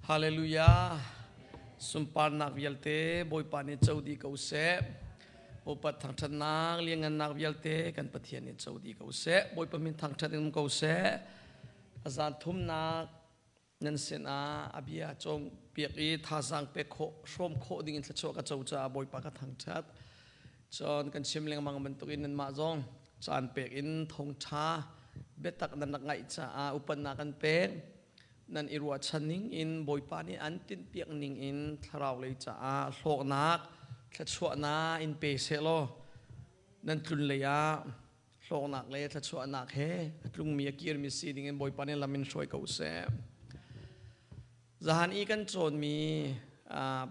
Hallelujah. Sunparnak vialte Bawipa nih co dih ko seh. Upat thangṭhatnak liangngannak vialte kan Pathian nih co dih ko seh. Bawipa min thangṭhat in um ko seh. A zan thumnak nan sinah a bia cawng piak i thazaang pek khawh hrawm khawh ding in thluachuah ka co caah Bawipa ka thangṭhat. Cun kan chim lengmang bantukin nanmah zong caan pek in thawngṭha biatak nan rak ngaih caah upatnak kan pek. Nan i ruahchan ning in Bawipa nih an tinhpiak ning in thlarau lei caah hlawknak thluachuahnak in pe sehlaw nan tlun lei ah hlawknak le thluachuahnak he a tlungmi a kirmi si ding in Bawipa nih lam in hruai ko seh. Zahan i kan cawnmi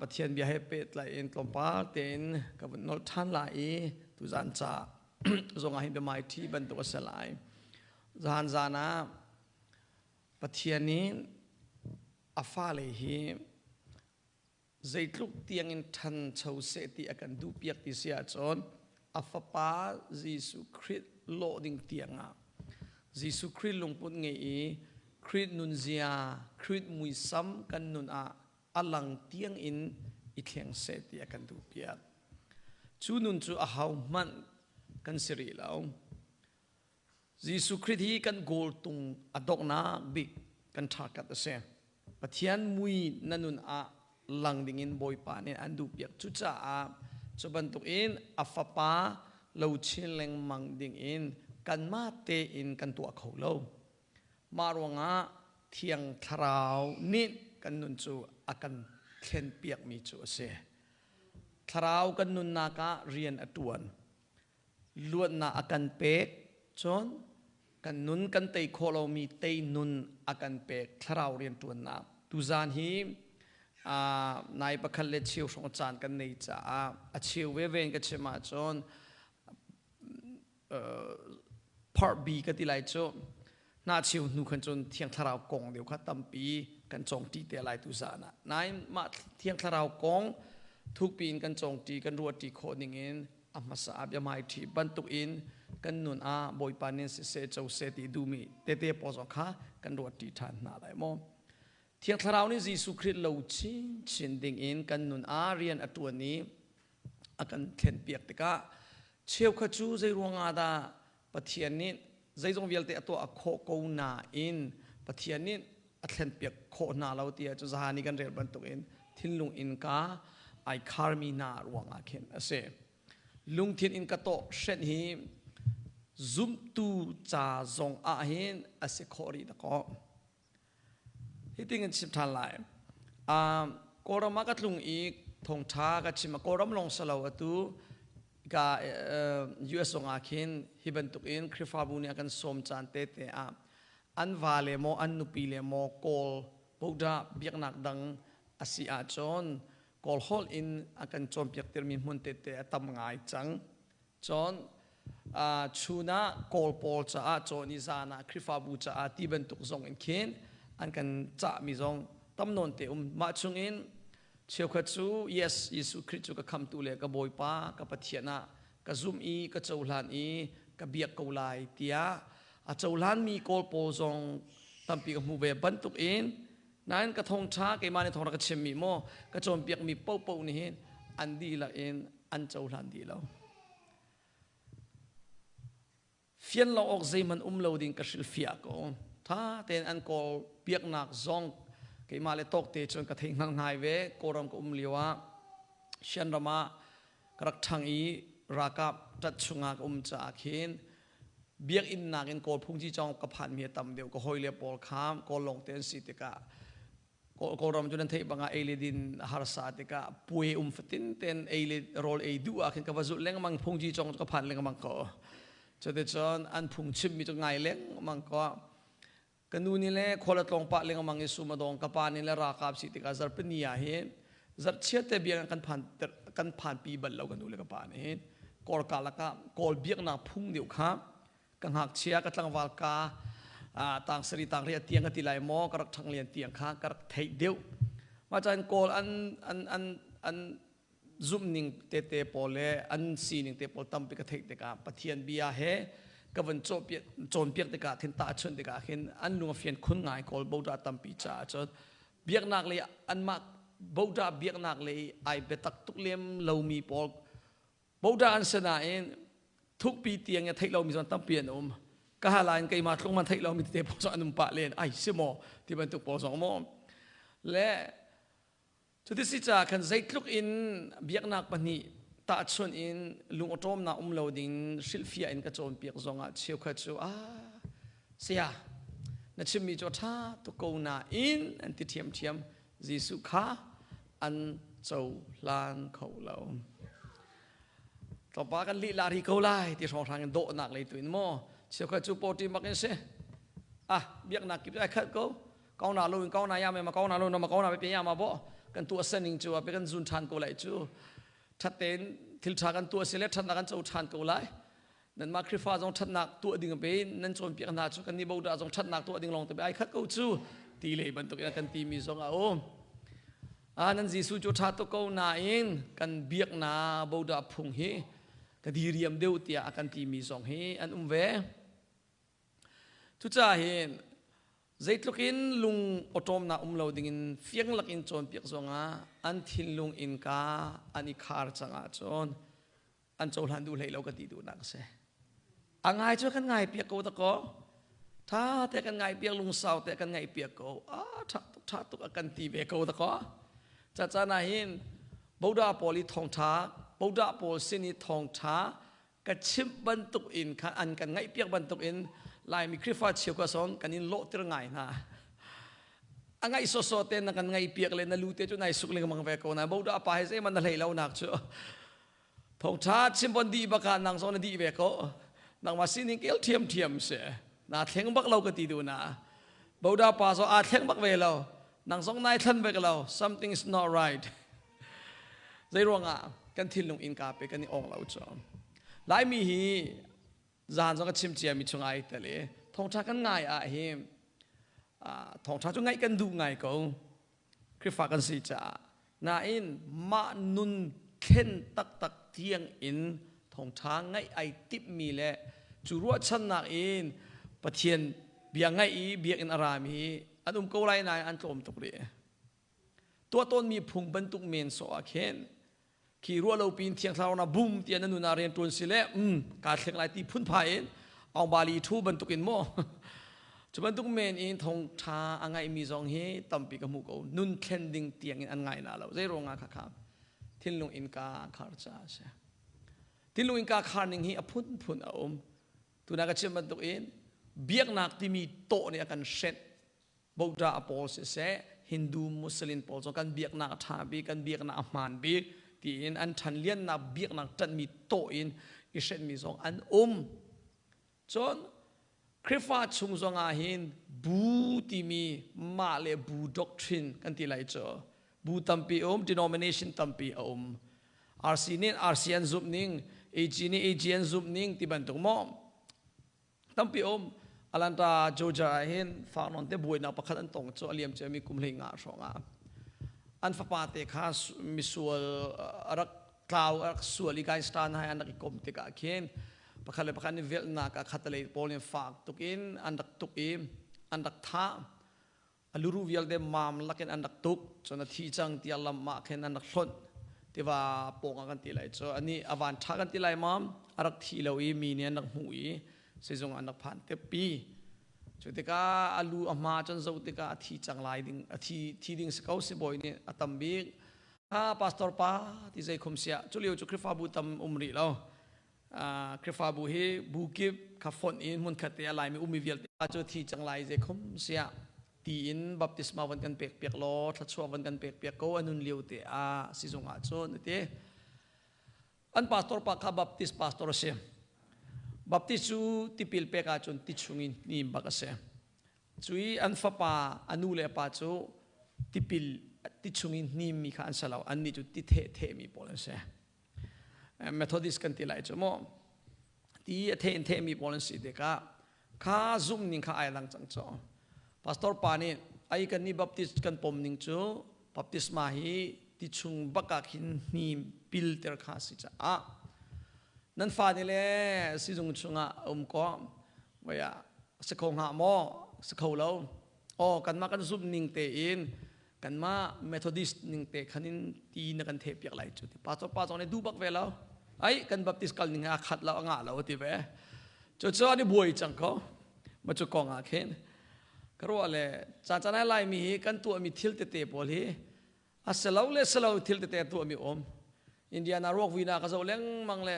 Pathian bia he pehtlai in tlawmpal tein ka vun nolh ṭhan lai i tuzan ca zong ah hin biamai ṭhi bantuk a si lai. Zahan zan ah Pathian nih a fale hi zeitluk tiangin ṭhancho seh ti a kan duhpiak ti si ahcun a fapa Jesuh Khrih lawh ding tiangah Jesuh Khrih lungput ngei i Khrih nunzia, Khrih muisam kan nun ah a lang tiangin i thleng seh ti a kan duhpiak. Cu nun cu ahohmanh kan si rih lo. Jesuh Khrih hi kan goal tung a donghnak bik kan ṭhakat a si. Pathian mui na nun ah lang dingin Bawipa nih an duhpiak. Cucaah cu bantukin a fapa lo chin lengmang dingin kanmah tein kan tuah kho lo. Mah ruangah Thiang Thlarau nih kan nun cu a kan thlenpiakmi cu a si. Thlarau kan nunnak ah rian a ṭuan. Luatnak a kan pek. Cun kan nun kan tei khawh lomi tei nun a kan pek thlarau rianṭuannak. Tuzaan hi nai pakhat le cheu hrawng caan kan nei caah a cheu veve in ka chim ahcun part B ka ti lai cu. Hnahcheu hnu khan cun Thiang Thlarau kong deuh kha tampi kan cawngṭi te lai tuzaan ah. Nain mah Thiang Thlarau kong thukpi in kan cawngṭi, kan ruahṭi khawh ningin a hmasa ah biahmaiṭhi bantukin kan nun ah Bawipa nih siseh co seh ti duhmi tete pawl zong kha kan ruahṭi ṭhan hna lai maw? Thiang Thlarau nih Jesuh Khrih lo chinchin dingin kan nun ah rian a ṭuan i a kan thlenpiak tikah cheukhat cu zei ruangah dah Pathian nih zeizong vialte a tuah khawh ko nain Pathian nih a thlenpiak khawh hna lo tiah cu zahan i kan rel bantukin thinlung innka ai kharmi hna ruangah khin a si. Lungthin in ka tawh hrenh hi zumtu ca zong ah hin a si khawh rih dakaw. Hitin kan chim ṭhan lai. Kawlram ah ka tlung i thawngṭha ka chim. Kawlram lawng si lo atu ka US zong ah khin hi bantukin Khrihfabu nih a kan sawm caan tete ah an va le maw an nupi le maw Kawl Buddha biaknak dang a si ahcun Kawl holh in a kan cawnpiak tirmi hmun tete a tam ngai cang. Cun chun ah Kawl pawl caah cawn i zan ah Khrihfabu caah ti bantuk zong in khin an kan cahmi zong tam nawn te um. Mah chungin cheukhat cu yes Jesuh Khrih cu ka khamtu le ka Bawipa ka Pathian ah ka zumh i ka cohlan i ka biak ko lai tiah a cohlanmi Kawl pawl zong tampi ka hmu ve bantuk in nain ka thawngṭha keimah nih thawngṭha ka chimmi maw ka cawnpiakmi paohpaoh nih hin an dihlak in an cohlan dih lo. Fian lo awk zeihmanh um lo ding ka hrilhfiah ko. Tha tein an kawl piaknak zong keimah le tawk te cun ka thei hngal ngai ve. Kawlram ka um lio ah Shan ram ah ka rak ṭhang i ralkap ṭat chungah ka um caah khin biakinn nakin Kawl phungci cawng ka phanmi a tam deuh. Ka hawile pawl kha Kawl lawng te an si tikah Kawlram cu nan theih bangah ei le din harsa tikah puai um fatin ten ei le rawl ei duh ah khin ka va zulh lengmang phungji cong cu ka phan lengmang ko. Cuticun an phung chimmi cu ngai lengmang ko. Ka nu nih le khual a tlawng pah lengmang i sum a dong ka pa nih le ralkap si tikah zarhpini ah hin zarhchiat te biakinn kan phan kan phanpi bal lo ka nu le ka pa nih hin Kawl kalak ah Kawl biaknak phung deuh kha ka ngakchia ka tlangval ka tang sari tang ri tiang ka ti lai maw ka rak ṭhang lian tiang kha ka rak theih deuh mah caan kawl an an an an zumhning tete pawl le an sining te pawl tampi ka theih tikah Pathian bia he ka van cawnpiak tikah khin tahchunh tikah khin an lung a fian khun ngai kawl boda tampi caah cun. Biaknak lei anmah Boda biaknak lei ai biatak tuk lem lomi pawl Boda an si nain thukpi tiang i theih lomi zong tampi an um. Ka hala in keimah tlung man theih lomi tete pawl zong an um pah len. Ai si maw ti bantuk pawl zong maw. Le cuti si caah khan zeitluk in biaknak pahnih tahchunh in lungawṭawmnak um lo ding hrilhfiah in ka cawnpiak zongah cheukhat cu ah saya na chimmi cu a ṭha tuk ko nain an ti ṭhiamṭhiam. Jesuh kha an cohlan kho lo. Tlawmpal kan lih la ri ko lai ti hrawnghrang in dawhnak lei tu in maw cheukhat cu pawṭi mak in si. Ah biaknak kip ai khat ko. Kau na lo in kau na ya me ma kau na lo na ma kau na pe ya ma bo kan tu asening cu pe kan zun ṭhan ko lai cu. Ṭhat tein thil ṭha kan tuah si le ṭhatnak kan co ṭhan ko lai. Nanmah Khrihfa zong ṭhatnak tuah ding pe nan cawnpiak hna cu kan nih bodah zong ṭhatnak tuah ding lawng te ai khat ko cu ti lei bantuk in kan timi zong a um. Ah nan Jesuh cu ṭha tuk ko nain kan biakna bodah phung hi ka diriam deuh tiah a kan timi zong hi an um ve. Cucaah hin zeitluk in lung awṭawmnak um lo dingin fiang lakin cawnpiak zongah an thinlung innka an i khar cang ahcun an cohlan duh hlei lo ka ti duhnak a si. A ngai cu kan ngai piak ko ta ko. Tha te kan ngai piak lungsau te kan ngaih piak ko. Ah tha tuk tha tuk a kan ti ve ko ta ko. Ca caan ah hin Boda pawl i thawngtha Boda pawl sin i thawngtha ka chimh bantuk in khan an kan ngaih piak bantuk in Laimi Khrihfa cheukhat song kan in lawhtir ngai hna. A ngaih sawsawh te na kan ngaih piak le na lu te cu nai suk lengmang ve ko na Boda pa he zeihmanh na hlei lo nak cu. Thawngṭha chim bon dih bak ah nang zong na dih ve ko. Nangmah sining kel ṭhiamṭhiam si. Na thleng bak lo ka ti duh na. Boda pa zong aa thleng bak ve lo. Nang zong nai thlen bak lo. Something is not right. Zei ruangah kan thinlung innka pe kan i ong lo cu. Laimi hi zan zong ka chim ciami chung ai tel i thawngṭha kan ngai ah hi thawngṭha cu ngaih kan duh ngai ko. Khrihfa kan si caah nain mah nun thlen taktak tiang in thawngṭha ngaih ai timhmi le cu ruahchannak in Pathian bia ngaih i biakinn a rami hi an um ko lai nain an tlawm tuk rih. Tuah tawnmi phung bantuk men sawh ah khin khi ruah lo pin thiang thlarau na bum tiah na nun ah rian ṭuan si le kaa thleng lai ti phunphai in aung bali thu bantuk in maw cu bantuk men in thong ṭha a ngaihmi zong hi tampi ka hmu ko nun thlen ding tiang in an ngai na lo zei ruangah kha kha thinlung innka khar ca a si thinlung innka khar ning hi a phunphun a um tuna ka chim bantuk in biaknak timi tawh nih a kan hrenh Buddha pawl siseh Hindu Muslim pawl cu kan biaknak a ṭha bik kan biaknak a hmaan bik tiin an ṭhanliannak biaknak ṭanhmi tawh in i hrenhmi zong an um. Cun Khrihfa chung zong ah hin bu timi mah le bu doctrine kan ti lai cu bu tampi um denomination tampi a um. RC nih RC an zumh ning AG nih AG an zumh ning ti bantuk maw Tampi um. Atlanta, Georgia ah hin fak nawn te buainak pakhat an tong cu a liam ciami kum hlei nga hrawng ah. An fapa te kha misual a rak tlau a rak sual i Gainstan hai an rak i kom tikah khin pakhat le pakhat an i velhnak ah khatalei pawl in fak tuk in an rak tuk i an rak thah. A luru vialte mam lakin an rak tuk. Cun a thi cang tiah lam ah khin an rak hlonh. Tiva pawng ah kan ti lai cu. Ani a van ṭha kan ti lai mam a rak thi lo i mi nih an rak hmuh i sizung an rak phan tepi. Cu tikah a lu a hma cun zoh tikah a thi cang lai ding a thi thi ding si ko sibawi nih a tam bik. Ha pastor pa ti zei khum siah cu lio cu Khrihfabu tam um rih lo. Khrihfabu hi bu kip kha fonh in hmunkhat te a laimi ummi vialte cu thi cang lai zei khum siah ti in baptisma van kan pek piak law thluachuah van kan pek piak ko anun lio te ah sizung ah cun ati an pastor pa kha baptist pastor a si baptist cu tipil pek ahcun ti chungin hnim bak a si cui an fapa a nu le a pa cu tipil ti chungin hnim mi kha an si lo annih cu ti theh theh mi pawl an si Methodist kan ti lai cu mu ti a the in thehmi pawl an si tikah kha zumh ning kha ai lang cang cu pastor pa nih ai kan nih baptist kan pom ning cu baptisma hi ti chung bak ah khin hnim pil ter kha si caah nan fa nih le sizung chungah um ko voia si kho hnga maw si kho lo aw kanmah kan zumh ning tein. Kanmah Methodist ning te khan in ti na kan theh piak lai cu ti. Pastor pa zong nih duh bak ve lo. Ai kan Baptist kal ning a khat lo a ngah lo ti ve. Cu cu an i buai cang ko. Ma cu kong ah khin ka ruah le caan caan ai Laimi hi kan tuahmi thil tete pawl hi a selo le selo thil tete tuahmi um. Indiana ruak vui na ka zoh lengmang le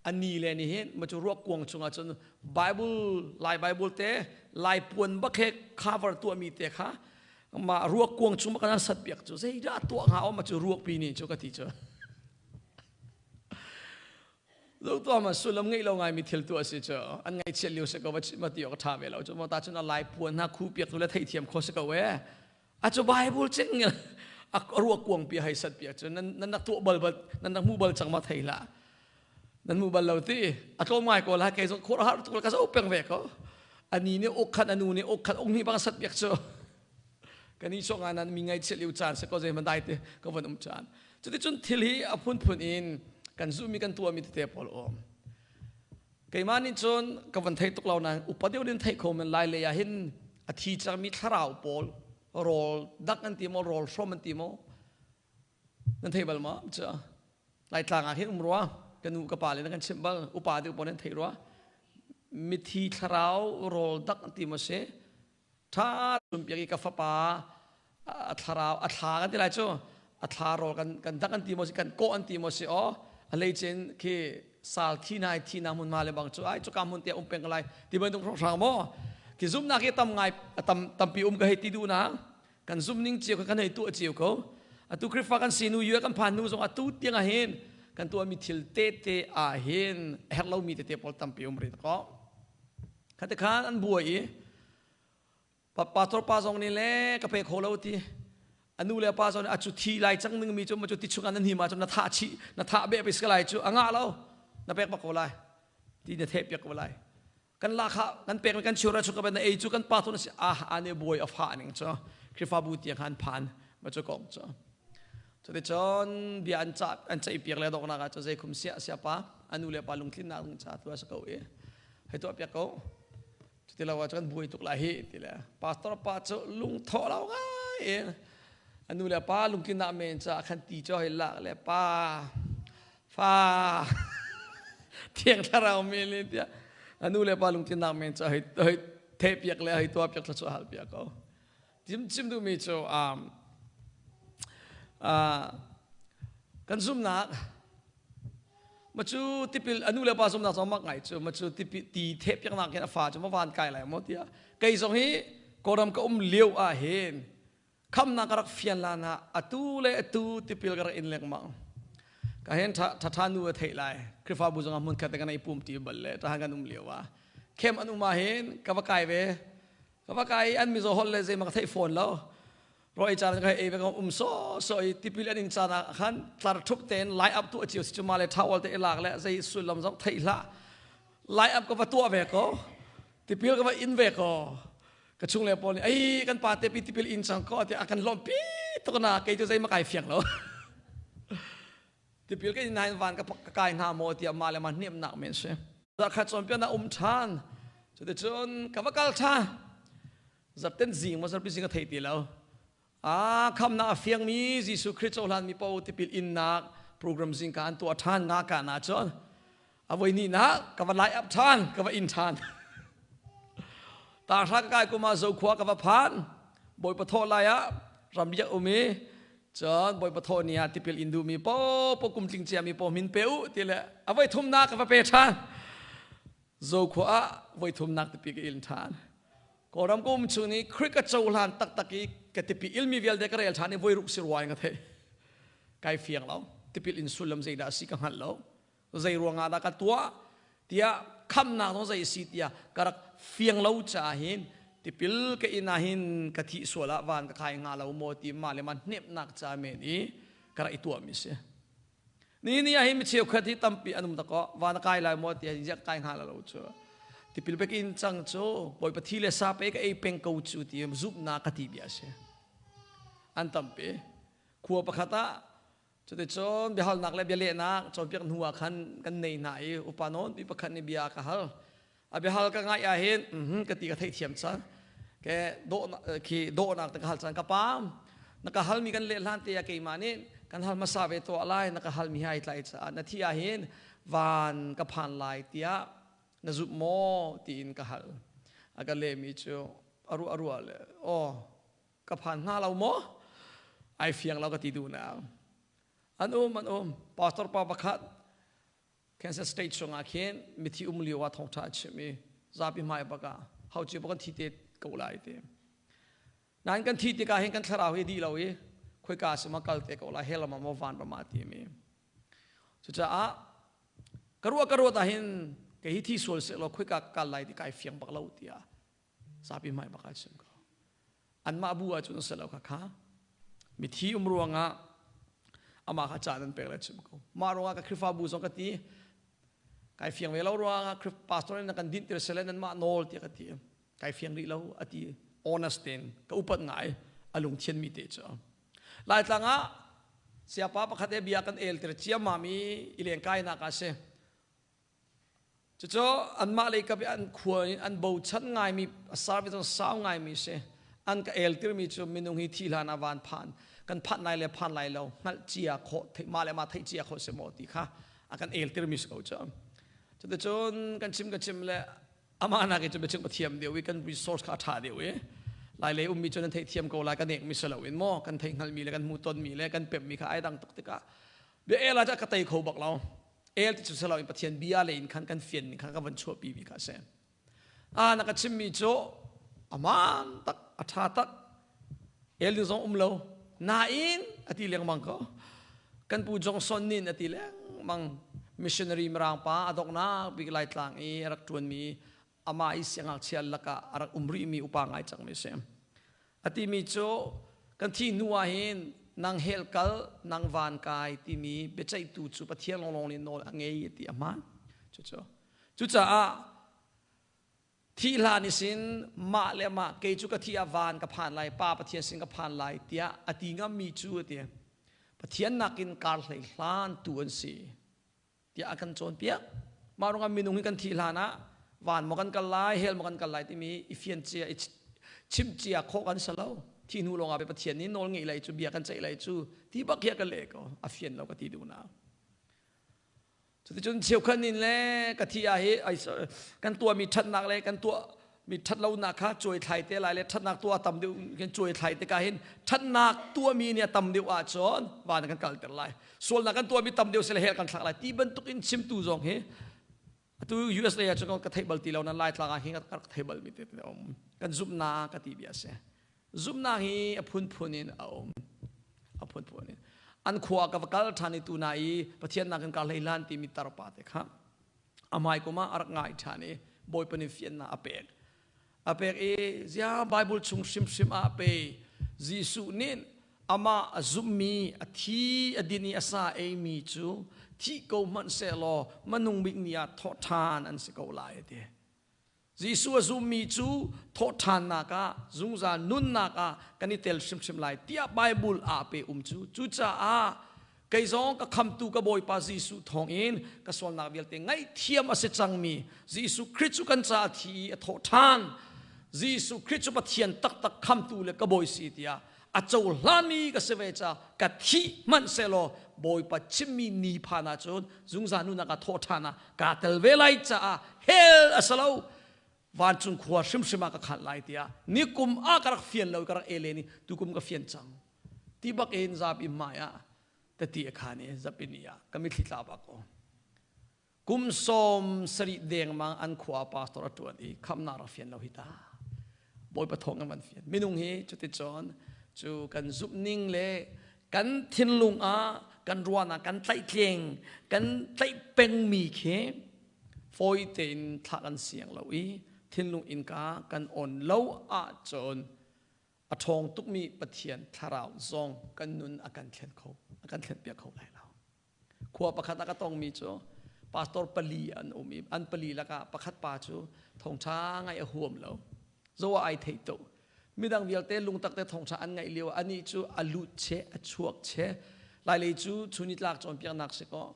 ani le ni hin ma cu ruak kuang chungah cun Bible Lai Bible te Lai puan bak he cover tuahmi te kha ma ruak kuang chung bak an sat piak cu zeidah tuah hnga o ma cu ruak pi ni cu ka ti cu. Zo tuah ma sullam ngei lo ngai mi thil tu asi cu an ngai chiat liu se ko va ma ti ok tha ve lo cu mo ta cun a lai puan hna khu piak tu le theithiam kho se ko e. A cu Bible ching a ruak kuang pi hei sat piak cu nan nan nak tuah bal bal nan nak mu bal cang ma thei la nan mu bal lo ti a tlawm ngai ko la kei zong khor har tuk ka zo peng ve ko ani nih ok khat anu nih ok khat ong ni bang sat piak cu kan i so nga nan mi ngai chiat liu caan se ko zei man dai te ka van um caan cuti cun thil hi a phunphun in kan zummi kan tuahmi tete pawl um. Keimah nih cun ka van thei tuk lo nain upa deuh in theih kho men lai lei ah hin a thi cangmi thlarau pawl rawl dak an ti maw, rawl hrom an ti maw, nan thei bal ma? Cu Laitlang ah hin um rua, ka nu ka pa le nan kan chimh bal, upa deuh pawl nan thei rua. Mithi thlarau rawl dak an ti maw si, ṭha piak i ka fapa a thlarau a thla kan ti lai cu, a thla rawl kan kan dak an ti maw si, kan kawh an ti maw si, aw a leicin khi sal thi nai thi na hmun ma le bang cu ai cu ka hmun te um peng lai ti bantuk hrang maw ki zumnak hi tam ngai tam tampi um ka hei ti du na kan zum ning cio kan hei tu cio ko. Atu Krifa kan sinu yu kan phan nu zong atu tiang ah hin kan tuah mi thil te te ah hin herh lo mi tete pawl tampi um ri ko. Khate khan an buai i pastor pa zong nih le ka pe kho lo ti, anu le pa zong nih a cu thi lai cang ning mi cu ma cu ti chung an hi ma cu na thah chi na thah be pe lai cu anga lo na pek bak ko lai ti na theh piak ko lai, kan la kha kan pek kan chura chu ka na ei cu kan pa thon si ah ane buai a fa ning chu Khrifabu tiang han phan ma chu kong chu. Cuticun bia an ca an ceih piak le dawknak ah cu zei khum sia sia pa anu le pa lungtlin nak ding cha tu a si ko i hei tuah piak ko, cuti lo ah kan buai tuk lai hi ti le pastor pa cu lungthawh lo ngai in anu le pa lungtlin nak men ca khan ti cho hei lak le pa fa thiang thlarau men in tiah anu le pa lungtlin nak men ca hei hei the piak le hei tuah piak thla hal piak ko. Chim chim duhmi cu kan zumnak ma cu tipil anu le pa zumnak zong mak ngai cu ma cu tipil ti theh piaknak hin a fa cu ma van kai lai maw tiah. Kei zong hi Kawlram ka um lio ah hin khamnak ka rak fian lan ah atu le atu tipil ka rak in lengmang ka hen tha tha nu a theih lai. Khrihfabu zong ah hmun khat kan i pum ti bal le ta kan um lio ah khem an um ah hin ka va kai ve, ka va kai an mizaw holh le zei mak theih fawn lo. Roi caan ka ei ve ka um so so i tipil an in caan ah khan tlar thup tein lai up tu achiu si chu ma le towel te ilak le zei sullam zong theih hlah lai up ka va tuah ve ko, tipil ka va in ve ko. Ka chung le pawl nih ai kan pa te pi tipil in cang ko ti a kan lawm pi tuk na kei cu zei ma kai fiang lo. Tipil ka in nain van ka kai hna maw tiah mah le mah hnemnak men si. Zakhat cawnpiak na um ṭhan. Cuticun ka va kal ṭhan. Zarhten zing maw zarhpi zing ka thei ti lo. Ah, khamnak a fiangmi Jesuh Khrih cohlan mi paoh tipil innak program zing ka an tuah ṭhan nga ka na cun a voi ni na ka va lai up ṭhan, ka va in ṭhan. Ta hra ka kai kum ah Zokhua ka va phan. Bawipa thawh lai ah ramriak um i cun Bawipa thawh ni ah tipil in duhmi paoh kum tling ciami paoh min pe u ti le a voi thumnak ka va pe ṭhan. Zokhua ah voi thumnak tipi ka in ṭhan. Kawlram ka um chung i Khrih ka cohlan taktak i ka tipi ilmi vialte ka rel ṭhan i voi ruk si rua in ka theih. Kai fiang lo. Tipil in sullam zeidah a si ka hngalh lo. Zei ruangah dah ka tuah tiah khamnak zong zei si tiah ka rak fiang lo caah hin tipil ka in ah hin ka thih sual ah van ka khai hnga lo maw ti mah le mah hnemhnak ca men i ka rak i tuahmi si. Ni ni ah hin mi cheukhat hi tampi an um dakaw van a kai lai maw tiah ziak kai hnga lo cu tipil pek in cang cu Bawipa thi le sa pe ka ei peng ko cu ti zumhnak ka ti bia si an tampi. Khua pakhat ah cuticun biahalnak le bialehnak cawnpiak hnu ah khan kan nei hna i upa nawnpi pakhat nih bia ka hal. A biahal ka ngaih ah hin ka ti ka theihthiam cang ke dawh khi dawhnak te ka hal cang ka pam. Na ka halmi kan leh hlan te ah keimah nih kan hal hmasa ve tuah lai. Na ka halmi hi ai tlai caah na thi ah hin van ka phan lai tiah na zumh maw tiin ka hal. A ka lehmi cu a ruah a ruah le aw ka phan hnga lo maw? Ai fiang lo ka ti duh na. An um an um. Pastor pa pakhat Kansas State chungah khin mithi um lio ah thawngṭha a chim i zapi hmai bak ah hau cio kan thi te ko lai ti. Nain kan thi tikah hin kan thlarau hi dih lo i khoika sima kal te ko lai hell ah maw van ram ah ti mi. Cucaah ka ruah ka ruat ah hin kei hi thi sual seh law khoika kal lai ti kai fiang bak lo tiah zapi hmai bak ah chim ko. Anmah bu ah cun a si lo kha kha mithi um ruangah amah kha caan an pek le chim ko. Mah ruangah ka Khrihfabu zong ka ti kai fiang ve lo ruangah pastor in kan dinh tir sele nan mah nawl tiah ka ti. Kai fiang rih lo a ti honest tein ka upat ngai a lungthian mi te cu. Laitlang ah siapa pakhat he bia kan el tir ciammam i i lengkai nak ah si. Cucu anmah lei kap i an khua in an bochan ngaimi a service an sau ngaimi si. An ka eltirmi cu minung hi thi hlan ah van phan kan phanh lai le phan lai lo hngalh cia khawh mah le mah theih cia khawh si maw ti kha a kan eltirmi si ko cu. Cuticun kan chim kan chim le amah nak in cun biachim ka thiam deuh i kan resource kha a ṭha deuh i lai lei ummi cu nan theih thiam ko lai kan ekmi si lo in maw kan theih hngalhmi le kan hmuh tonmi le kan pemmi kha ai dang tuk tikah bia el ah ka tei kho bak lo el ti cu si lo in Pathian bia le in khan kan fian ning kha ka van chuahpi mi kha a si a na ka chimmi cu aman tak a ṭha tak el ding zong um lo nain a ti lengmang ko kan pu Johnson nin a ti lengmang missionary mirang pa a donghnak bik Laitlang i a rak ṭuanmi amah i siangngakchia lakah a rak um rihmi upa ngai cangmi a si a timi cu kan thih hnu ah hin nang hell kal nang van kai timi biaceihtu cu Pathian lawnglawng nih nawl a ngei ti a hmaan cucu cucaah Thih hlan i sin mah le mah kei cu ka thih ah van ka phan lai, Pa Pathian sin ka phan lai tiah a ti ngammi cu a ti. Pathian nakin kar hlei hlan tu an si tiah a kan cawnpiak. Mah ruangah minung hi kan thih hlan ah van maw kan kal lai, hell maw kan kal lai timi i fian cia, i chimh cia khawh kan si lo. Thih hnu lawngah Pathian nih nawl ngeih lai cu, bia kan ceih lai cu ti bak hi a ka leh ko. A fian lo ka ti duh nak. Cuticun cheukhat nin le ka thi ah hi kan tuahmi ṭhatnak le kan tuahmi ṭhatlonak kha cuai thlai te lai le ṭhatnak tuah tam deuh kan cuai thlai tikah hin ṭhatnak tuahmi nih a tam deuh ahcun van kan kalter lai. Sualnak kan tuahmi tam deuh sile hell kan thlak lai. Ti bantuk in chimtu zong hi atu US lei ah cun ka theih bal ti lo nan Laitlang ah hin ka rak thei bal mi te te um. Kan zumhnak ka ti bia si. Zumhnak hi a phunphun in a um. A phunphun in. An khua ka va kal ṭhan i tuna i Pathian nakin ka hlei hlan timi tarpa te kha a hmai kum ah a rak ngai ṭhan i Bawipa nih fiannak a pek. A pek i zia Bible chung hrimhrim ah a pe. Jesuh nih amah a zummi a thi a din i a sa eimi cu thi ko hmanh sehlaw manung bik ni ah thawh ṭhan an si ko lai a ti. Jesuh a zummi cu thawhṭhannak ah zungzal nunnak ah kan i tel hrimhrim lai tiah Bible ah pe um cu. Cucaah kei zong ka khamtu ka Bawipa Jesuh thawngin ka sualnak vialte ngaihthiam a si cangmi Jesuh Khrih cu kan caah thi i a thawhṭhan. Jesuh Khrih cu Pathian taktak khamtu le ka Bawi si tiah a cohlanmi ka si ve ca ka thih hmanh sehlaw Bawipa chimmi ni phan ahcun zungzal nunnak ah thawhṭhan ah kaa tel ve lai caah hell a si lo vancung khua hrimhrim ah ka khalh lai tiah nikum ah ka rak fian lo ka rak ele ni tukum ka fian cang ti bak in zapi hmai ah tati a khan i zapi ni ah ka mitthli tla bak ko kum 70 dengmang an khua pastor a ṭuan i khamnak rak fian lo hi ta Bawipa thawng in van fian minung hi cuticun cu kan zumhning le kan thinlung ah kan ruahnak kan tlaihtleng kan tlaih pengmi khi fawi tein thlah kan siang lo i thinlung innka kan on lo ahcun a ṭhawng tukmi Pathian thlarau zong kan nun a kan thlen kho a kan thlen piak kho lai lo Khua pakhat ah ka tongmi cu pastor pali an um i an pali lakah pakhat pa cu thawngṭha ngaih a huam lo. Zo ah ai thei tuk. Midang vialte lungtak te thawngṭha an ngaih lio anih cu a lut che a chuak che. Lailei cu chunitlak cawnpiaknak si kaw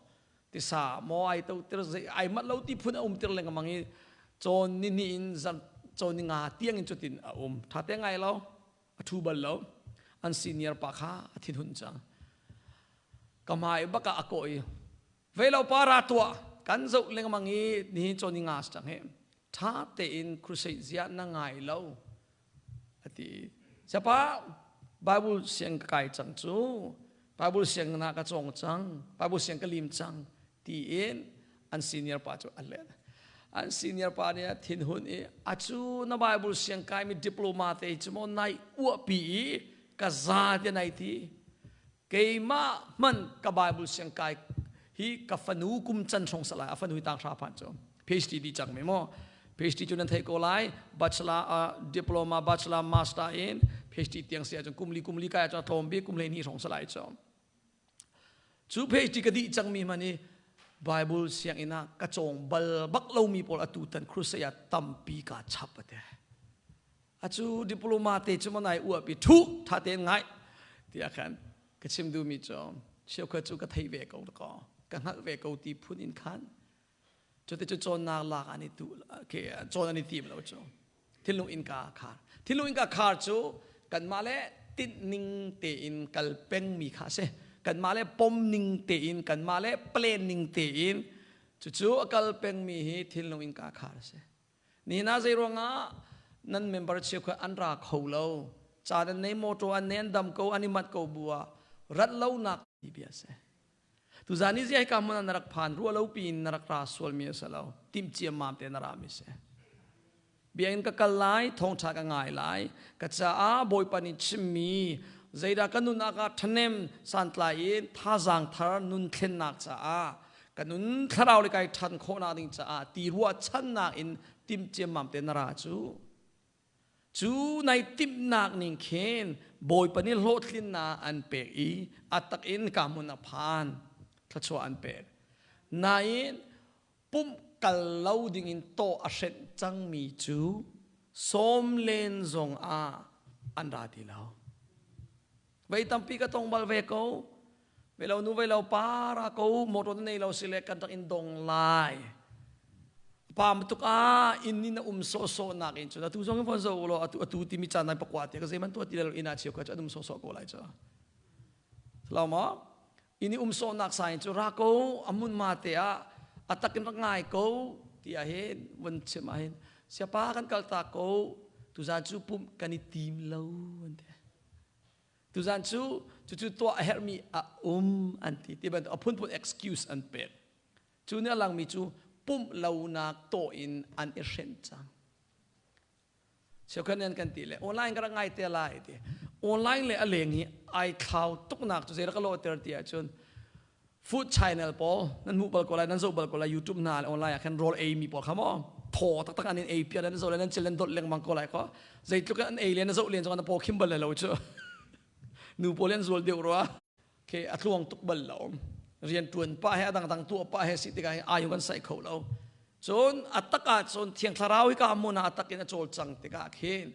tisa maw ai to tir zei ai mat lo ti phun a um tir lengmang i cawn ni hnih in zan cawn ni nga tiang in cutin a um. Ṭha te ngai lo. A ṭhu bal lo. An senior pa kha a thinhun cang. Ka hmai bak ah a kawh i vei lo pa ra tuah kan zoh lengmang i nihin cawn i nga cang he ṭha tein crusade zia na ngai lo a ti. Siapa Bible siang ka kai cang cu Bible siang na ka cawng cang Bible siang ka lim cang tiin an senior pa cu a let. An senior pa nih a thinhun i a cu na Bible siang kaimi diploma te cu maw nai uahpi i ka za te nai ti. Keimah hmanh ka Bible siang kai hi ka fanu kum can hrawng salai a fanu hi tang hra phan cu PhD di cang mi maw PhD cu nan theih ko lai bachelor diploma bachelor master in PhD tiang si ahcun kum li kum li kai ahcun a tlawm bik kum 12 hrawng salai cu. Cu PhD ka dih cangmi hmanh i Bible sianginn ah ka cawng bal bak lomi pawl atu tan crusade ah tampi kaa chap ate. Acu diploma te cu manai uapi thu tha tein ngai tiah khan ka chim duhmi cu cheukhat cu ka thei ve ko ko ka hngalh ve ko ti phun in khan cuti cu cawnnak lak an i tu ke cawn an i tim lo cu thinlung innka khar thinlung innka khar cu kanmah le tinh ning tein kal pengmi kha a si kanmah le pom ning tein kanmah le plan ning tein cucu a kal pengmi hi thinlung innka khar a si ni na zei ruangah nan member cheukhat an ra kho lo ca nan nei motor an nei an dam ko an i mat ko bu ah rat lo nak ti bia si Tuzan i ziai ka hmun ah na rak phan ruah lo piin na rak ra sualmi a si lo. Timh ciammam te na rami si. Biakinn ka kal lai, thawngṭha ka ngai lai. Ka caah Bawipa nih chimmi zeidah ka nun ah ka ṭhahnem santlai in thazaang thar nun thlennak caah ka nun thlarau le kai ṭhan khawhnak ding caah ti ruahchannak in timh ciammam te na ra cu. Cu nai timhnak ning khin Bawipa nih hlawhtlinnak an pek i a tak in ka hmun a phan thluachuah an pek. Nain pumh kal lo dingin tawh a hrenh cangmi cu sawm len zong ah an ra ti lo. Vei tampi ka tong bal ve ko. Ve lo nu ve lo pa ra ko motor nei lo sile kan rak in dong lai. Pa tuk a inn in um so so nak in cun atu zong in fon zo lo atu atu timi caan nai pakwa te ka zeiman tu ti lo ina chiu ka chu an um so so ko lai chu. Lo ma in um so nak sai chu ra ko amun ma te a atakin rak ngai ko ti a hin vun chim a hin siapa kan kal ta ko tuzan chu pum kan i tim lo an te. Tuzan cu cucu tuah a herhmi a um an ti ti bantuk a phunphun excuse an pek. Cu nih a langmi cu pumh lonak tawh in an i hrenh cang. Cheukhat nih an kan ti le online ka rak ngai te lai ti. Online le a leng hi ai thlau tuknak cu zei rak ka lawhter ti ahcun food channel pawl nan hmuh bal ko lai nan zoh bal ko lai YouTube hna le online ah khan rawl ei mi pawl kha maw thaw taktak an in ei piak nan zoh le nan cil nan dot lengmang ko lai ko zeitluk in an ei le na zoh len zong na paw khim bal lo cu nu pawl an zual deuh rua ke a tluang tuk bal lo rian tuan pa he adang dang tuah pa he si tikah ayung kan sai kho lo cun atak ah cun thiang thlarau hi ka mun ah atak in a cawl cang tikah khin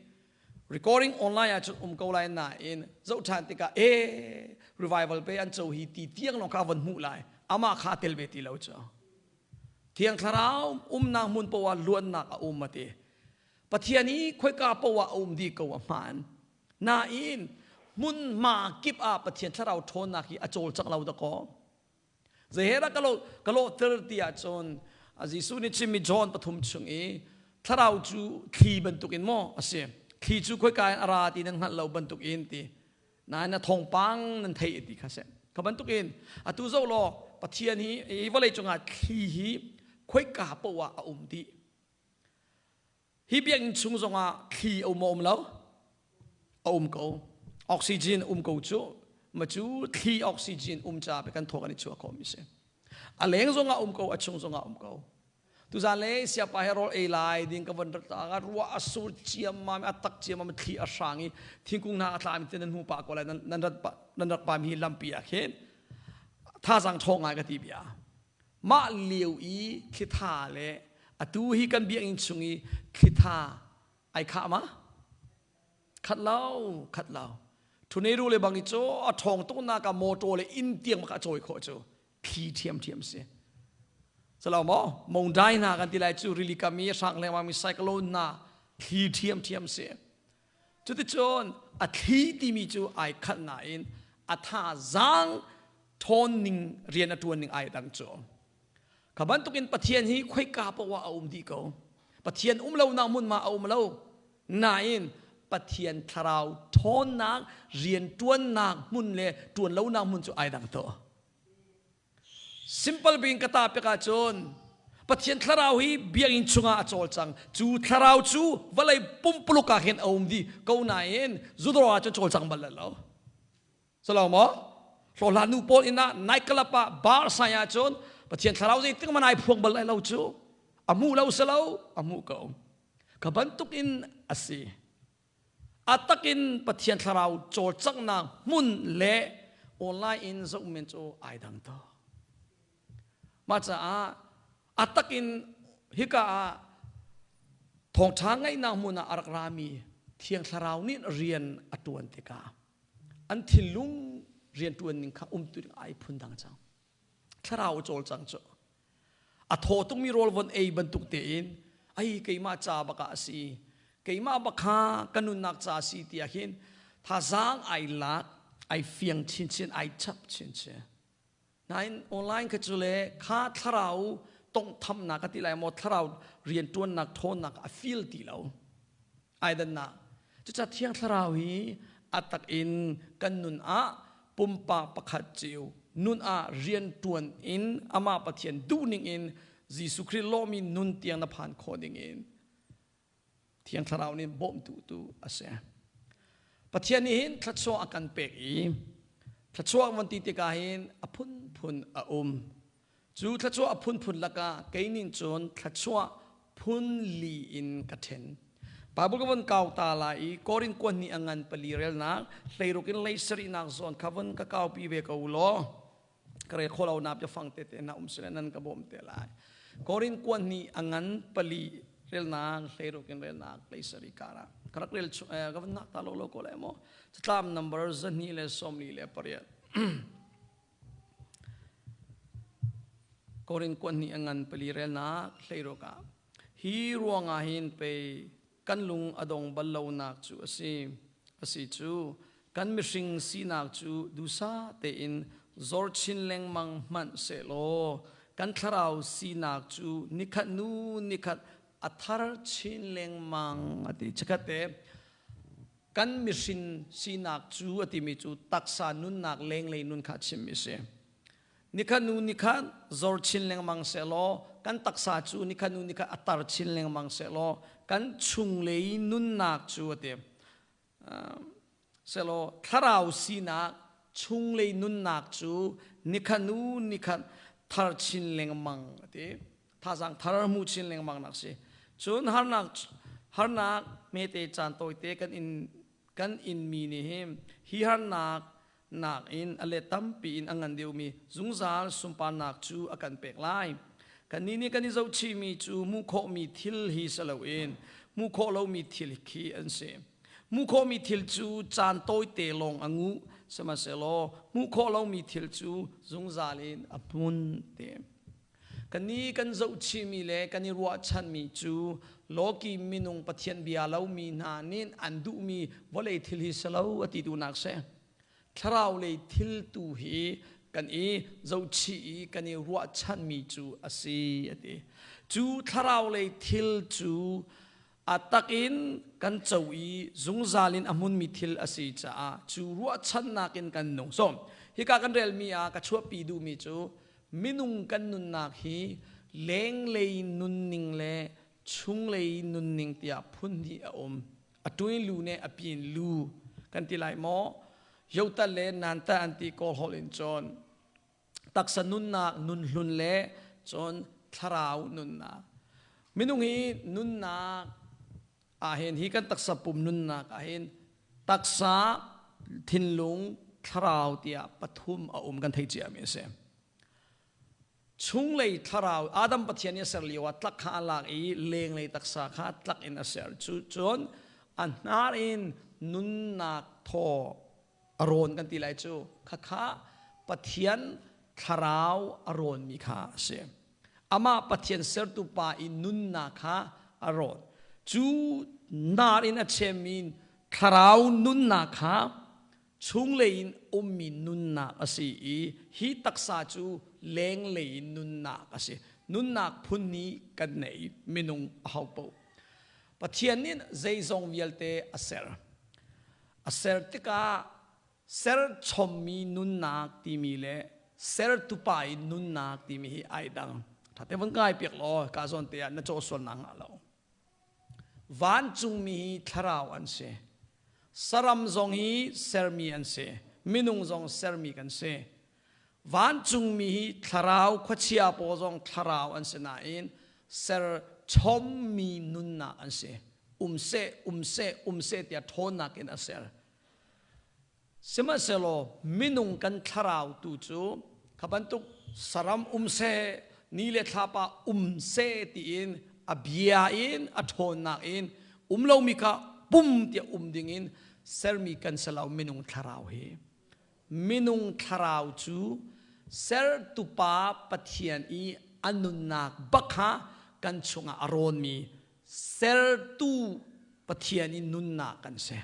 Recording online ah cun um ko lai nain zoh ṭhan tikah e revival pe an co hi ti tiang lawng kha von hmuh lai amah kha tel ve ti lo cu Thiang Thlarau umnak hmun poah luannak a um ati Pathian i khoika poah a um dih ko a hmaan nain hmunhma kip ah Pathian Thlarau ṭhawnnak hi a cawlcang lo dakaw Zeihera ka lo ka lawhter ti ahcun Jesuh nih chimmi John pathum chung i thlarau cu thli bantukin maw a si thli cu khoika in a ra ti nan hngalh lo bantukin ti nain a thawngpang nan theih ti kha si kha bantukin atu zoh law Pathian hi hi vawlei cungah thli hi khoika poah ah a um dih Hi biakinn chung zongah thli a um maw um lo? A um ko. Oxygen um ko cu. Ma cu thli oxygen um ca pe kan thawk an i chuah khawh mi si. A leng zongah um ko, a chung zongah um ko. Tuzan le siapa he rawl ei lai ding ka von rat ah ruah a sur ciammam a tak ciammam thli a hrang i thingkung hna a tla mi te nan hmu pah ko lai nan rat nan rak pa mi hi lampi ah khin thazang ṭhawng ngai ka ti bia. Mah lio i thlitha le atu hi kan biakinn chung i thlitha ai khah ma? Khat lo, khat lo. Thuneiru le bang i cu a ṭhawng tuk nak ah motor le inn tiang bak a cawi khawh cu thli ṭhiamṭhiam si. Salo maw? Mongdai hna kan ti lai cu rili kam i hrang lengmang mi cyclone hna thli ṭhiamṭhiam si. Cuticun a thli timi cu ai khat nain a thazaang ṭhawn ning rian a ṭuan ning ai dang cu. Kha bantukin Pathian hi khoika paoh ah a um dih ko. Pathian um lonak hmunhma a um lo. Nain Pathian thlarau ṭhawnnak rian ṭuannak hmun le ṭuan lonak hmun cu ai dang tuah. Simple bing ka ta pek ahcun Pathian thlarau hi biakinn chungah a cawlcang. Cu thlarau cu vawlei pumpuluk ah khin a um dih ko nain zudawr ah cun cawlcang bal lo. Salo maw? Hlawhhlan nu pawl inn ah night club ah bar sai ah cun Pathian thlarau zeitik man ai phuang bal lai lo cu. A hmuh lo si lo, a hmuh ko. Ka bantuk in a si. A takin Pathian thlarau cawlcanghnak hmun le online in zoh men cu ai dang to. Mah caah a takin hika ah thawngṭha ngaihnak hmun ah a rak rami Thiang Thlarau nih rian a ṭuan tikah an thinlung rian ṭuan ning kha umtu ding ai phun dang cang. Thlarau a cawlcang cu. A thaw tukmi rawl von ei bantuk tein ai keimah ca bak ah a si keimah bak kha ka nunnak ca a si tiah hin thazaang ai lak ai fiang chinchin ai chap chinchin. Nain online kha cu le kha thlarau tonghthamnak ka ti lai maw thlarau rianṭuannak ṭhawnnak a feel ti lo ai dannak. Cucaah Thiang Thlarau hi a tak in kan nun ah pumpak pakhat cio nun ah rianṭuan in amah Pathian duhning in Jesuh Khrih lawmi nun tiang na phan khawh ding in Thiang Thlarau nih bawmtu tu a si. Pathian nih hin thluachuah a kan pek i thluachuah van ti tikah hin a phunphun a um. Cu thluachuah a phunphun lakah kei nih cun thluachuah phun li in ka ṭhen. Bible ka von kau ta lai i Korin kuan nih a ngan pali relnak hleiruk in lei sarihnak zawn kha von ka kaupi ve ko law ka rel kho lo na biafang tete na um sile nan ka bawm te lai. Korin kuan nih a ngan pali relnak hleiruk in relnak lei sarih kara ka rak rel ka van nak ta lo lo ko lai maw catlam number 248. Korin kuan nih a ngan pali relnak hleiruk ah hi ruangah hin pei kan lung a dong bal lonak cu a si. A si cu kan mihring sinak cu duhsah tein zor chin lengmang hmanh sehlaw kan thlarau sinak cu nikhat nu nikhat a thar chin lengmang a ti. Chikkhat te kan mihrin sinak cu a timi cu taksa nunnak lenglei nun kha chimmi a si. Nikhat nu nikhat zor chin lengmang sehlaw kan taksa cu nikhat nu nikhat a tar chin lengmang sehlaw kan chunglei nunnak cu a ti. Sehlaw thlarau sinak chunglei nunnak cu nikhat nu nikhat thar chin lengmang a ti. Thazang thar hmu chin lengmang nak si. Cun harnak harnak mete caan tawite kan in kan inmi nih hi hi harnak nakin a let tampi in a ngan deuhmi zungzal sunparnak cu a kan pek lai. Kannih nih kan i zohchihmi cu hmuh khawhmi thil hi si loin hmuh khawh lomi thil khi an si. Hmuh khawhmi thil cu caan tawite lawng a nguh, sihmanhsehlaw hmuh khawh lomi thil cu zungzal in a hmun te. Kannih kan zohchihmi le kan i ruahchanmi cu lawki minung Pathian bia lomi hna nih an duhmi vawlei thil hi si lo a ti duhnak si. Thlarau lei thil tu hi kan i zohchih i kan i ruahchanmi cu a si a ti. Cu thlarau lei thil cu a tak in kan co i zungzal in a hmunmi thil a si caah cu ruahchannak in kan nung. So, hika kan relmi ah ka chuahpi duhmi cu minung kan nunnak hi lenglei nunning le chunglei nunning tiah phun hnih a um. A tuin lu ne a pin lu kan ti lai maw? Yotal le nanta an ti kawl holh in cun taksa nunnak nunhlun le cun thlarau nunnak minung hi nunnak ahhin hi kan taksa pum nunnak ahhin taksa thinlung thlarau tiah pathum a um kan thei cia mi a si chunglei thlarau Adam Pathian nih a ser lio ah tlak kha a lak i lenglei taksa kha tlak in a ser cu cun a hnar in nunnak thaw a rawn kan ti lai cu khakha Pathian thlarau a rawnmi kha a si. Amah Pathian sertu pa i nunnak kha a rawn. Cu nar in a chemmi Thlarau nunnak kha chunglei in ummi nunnak a si i hi taksa cu lenglei in nunnak a si. Nunnak phun nih kan nei minung a ho paoh. Pathian nih zeizong vialte a ser. A ser tikah serchommi nunnak timi le sertupa in nunnak timi hi ai dang. Ṭhate van ngai piak law ka zawn te ah na caw sual nak hnga lo. Vancungmi hi thlarau an si. Saram zong hi sermi an si. Minung zong sermi kan si. Vancungmi hi thlarau, khuachia pawl zong thlarau an si nain ser chommi nunnak an si. Um seh, um seh, um seh tiah ṭhawnnak in a ser. Sihmanhsehlaw minung kan thlarau tu cu kha bantuk saram um seh, ni le thlapa um seh tiin a bia in a ṭhawnnak in um lomi kha pum tiah um dingin sermi kan si lo minung thlarau hi. Minung thlarau cu sertupa Pathian i a nunnak bak kha kan chungah a rawnmi sertu Pathian i nunnak kan si.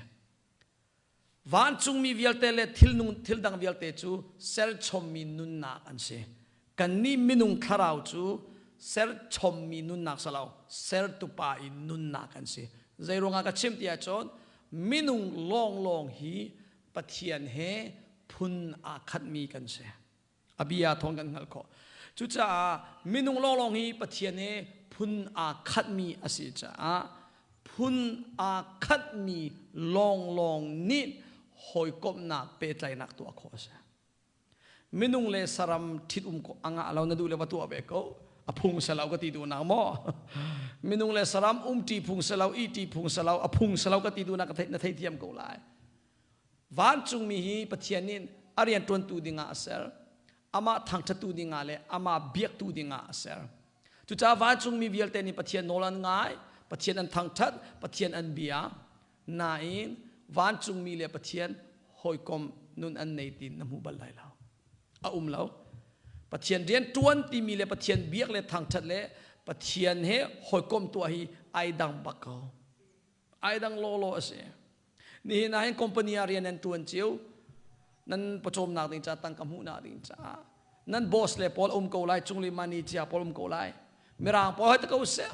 Vancungmi vialte le thilnung thil dang vialte cu serchommi nunnak an si. Kannih minung thlarau cu serchommi nunnak si lo, sertupa i nunnak an si. Zeiruangah ka chim ti ahcun minung lawnglawng hi Pathian he phun aa khatmi kan si. A bia thawng kan hngalh khawh. Cucaah minung lawnglawng hi Pathian he phun aa khatmi a si caah phun aa khatmi lawnglawng nih hawikomhnak pehtlaihnak tuah khawh a si. Minung le saram ṭhit-um a ngah lo na duh le va tuah ve ko. A phung si lo ka ti duhnak maw? Minung le saram umṭi phung si lo, ihṭi phung si lo, a phung si lo ka ti duhnak na theithiam ko lai. Vancungmi hi Pathian nih a rianṭuantu dingah a ser. Amah thangṭhattu dingah le amah biaktu dingah a ser. Cucaah vancungmi vialte nih Pathian nawl an ngai, Pathian an thangṭhat, Pathian an bia. Nain vancungmi le Pathian hawikom nun an nei ti na hmu bal lai lo. A um lo. Pathian rian ṭuan timi le Pathian biak le thangṭhat le Pathian he hawikom tuah hi ai dang bak ko. Ai dang lawlaw a si. Nihin ah hin company ah rian nan ṭuan cio. Nan pawcawmnak ding ca tangka hmuhnak ding caah nan boss le pawl um ko lai, cungli mani cia pawl um ko lai. Mirang pawl hai te ko seh.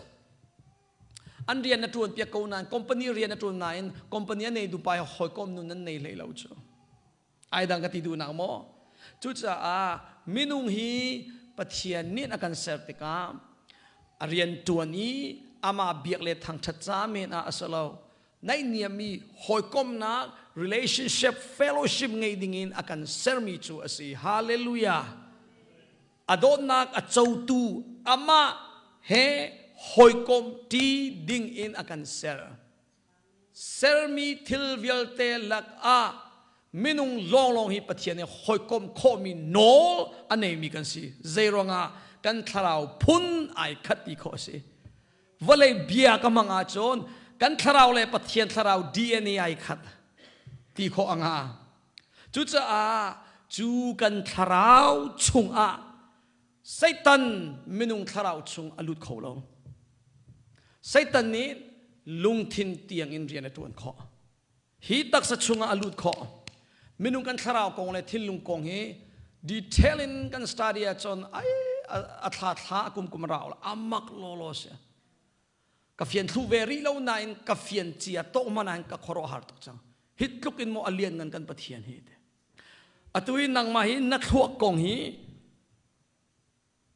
An rian na ṭuan piak ko nain company rian na ṭuan nain company a nei dupai hawikom nun nan nei hlei lo cu. Ai dang ka ti duhnak maw? Cucaah minung hi Pathian nih a kan ser tikah a rian ṭuan i amah biak le thangṭhat ca men ah a si lo. Naihniammi hawikomhnak relationship fellowship ngei dingin a kan sermi cu a si. Hallelujah! A dawtnak a cotu amah he hawikom ṭi dingin a kan ser. Sermi thil vialte lakah minung lawnglawng hi Pathian nih hawikom khawhmi nawl a neimi kan si. Zeiruangah kan thlarau phun ai khat ti khawh a si. Vawlei bia ka hmang ahcun kan thlarau le Pathian thlarau DNA ai khat ti khawh a nga. Cucaah cu kan thlarau chungah Satan minung thlarau chung a lut kho lo. Satan nih lungthin tiang in rian a ṭuan khawh. Hi taksa chungah a lut khawh. Minung kan thlarau kong le thinlung kong hi detail in kan study ahcun ai a thla thla a kum kum rau amak lawlaw si. Ka fian thlu ve rih lo nain ka fian cia tawh man ah ka khuaruahhar tuk cang. Hi tluk in maw a lian ngan kan Pathian hi te. Atu i nangmah hi na thluak kong hi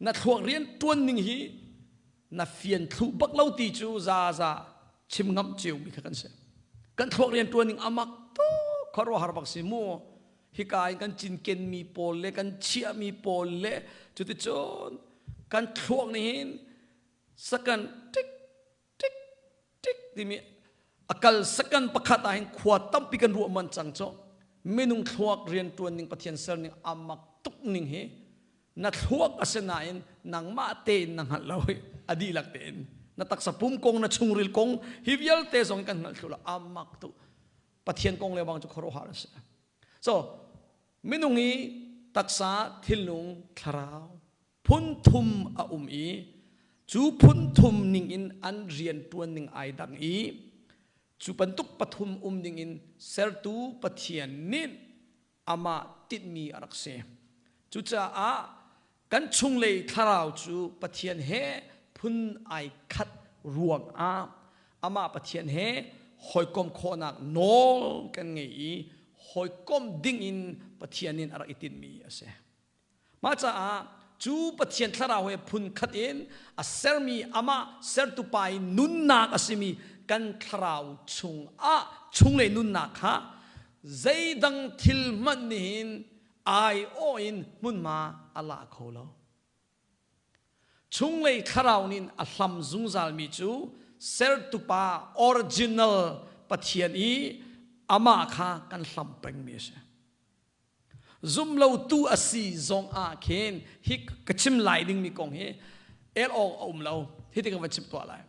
na thluak rian ṭuan ning hi na fian thlu bak lo ti cu za za chim ngam cio mi kha kan si. Kan thluak rian ṭuan ning amak tuk khuaruahhar bak si mu. Hika in kan cinken mi pawl le kan chiah mi pawl le cuticun kan thluak nih hin sakan tik tik tik timi a kal sakan pakhat ah hin khua tampi kan ruah man cang cu minung thluak rian tuan ning Pathian ser ning amak tuk ning hi na thluak a si nain nangmah tein na hngalh lo hi a dihlak tein na taksa pum kong na chungril kong hi vialte zong kan hngalh thlu lo amak tuk Pathian kong le bang cu khuaruahhar a si so minung hi taksa thinlung thlarau phun thum a um i cu phun thum ning in an rian ṭuan ning ai dang i Cu bantuk pathum um dingin sertu Pathian nih amah tinhmi a rak si. Cucaah kan chunglei thlarau cu Pathian he phun ai khat ruangah amah Pathian he hawikom khawhnak nawl kan ngei i hawikom dingin Pathian in a rak i tinhmi a si. Mah caah cu Pathian thlarau he phun khat in a sermi amah sertu pa i nunnak a simi kan thlarau chungah chunglei nunnak kha zeidang thil hmanh nihin aiawh in hmunhma a la kho lo. Chunglei thlarau nih a hlam zungzalmi cu sertu pa original Pathian i amah kha kan hlam pengmi a si. Zumlotu a si zong ah khin hi ka chim lai dingmi kong hi el awk a um lo. Hi ti ka van chim tuah lai.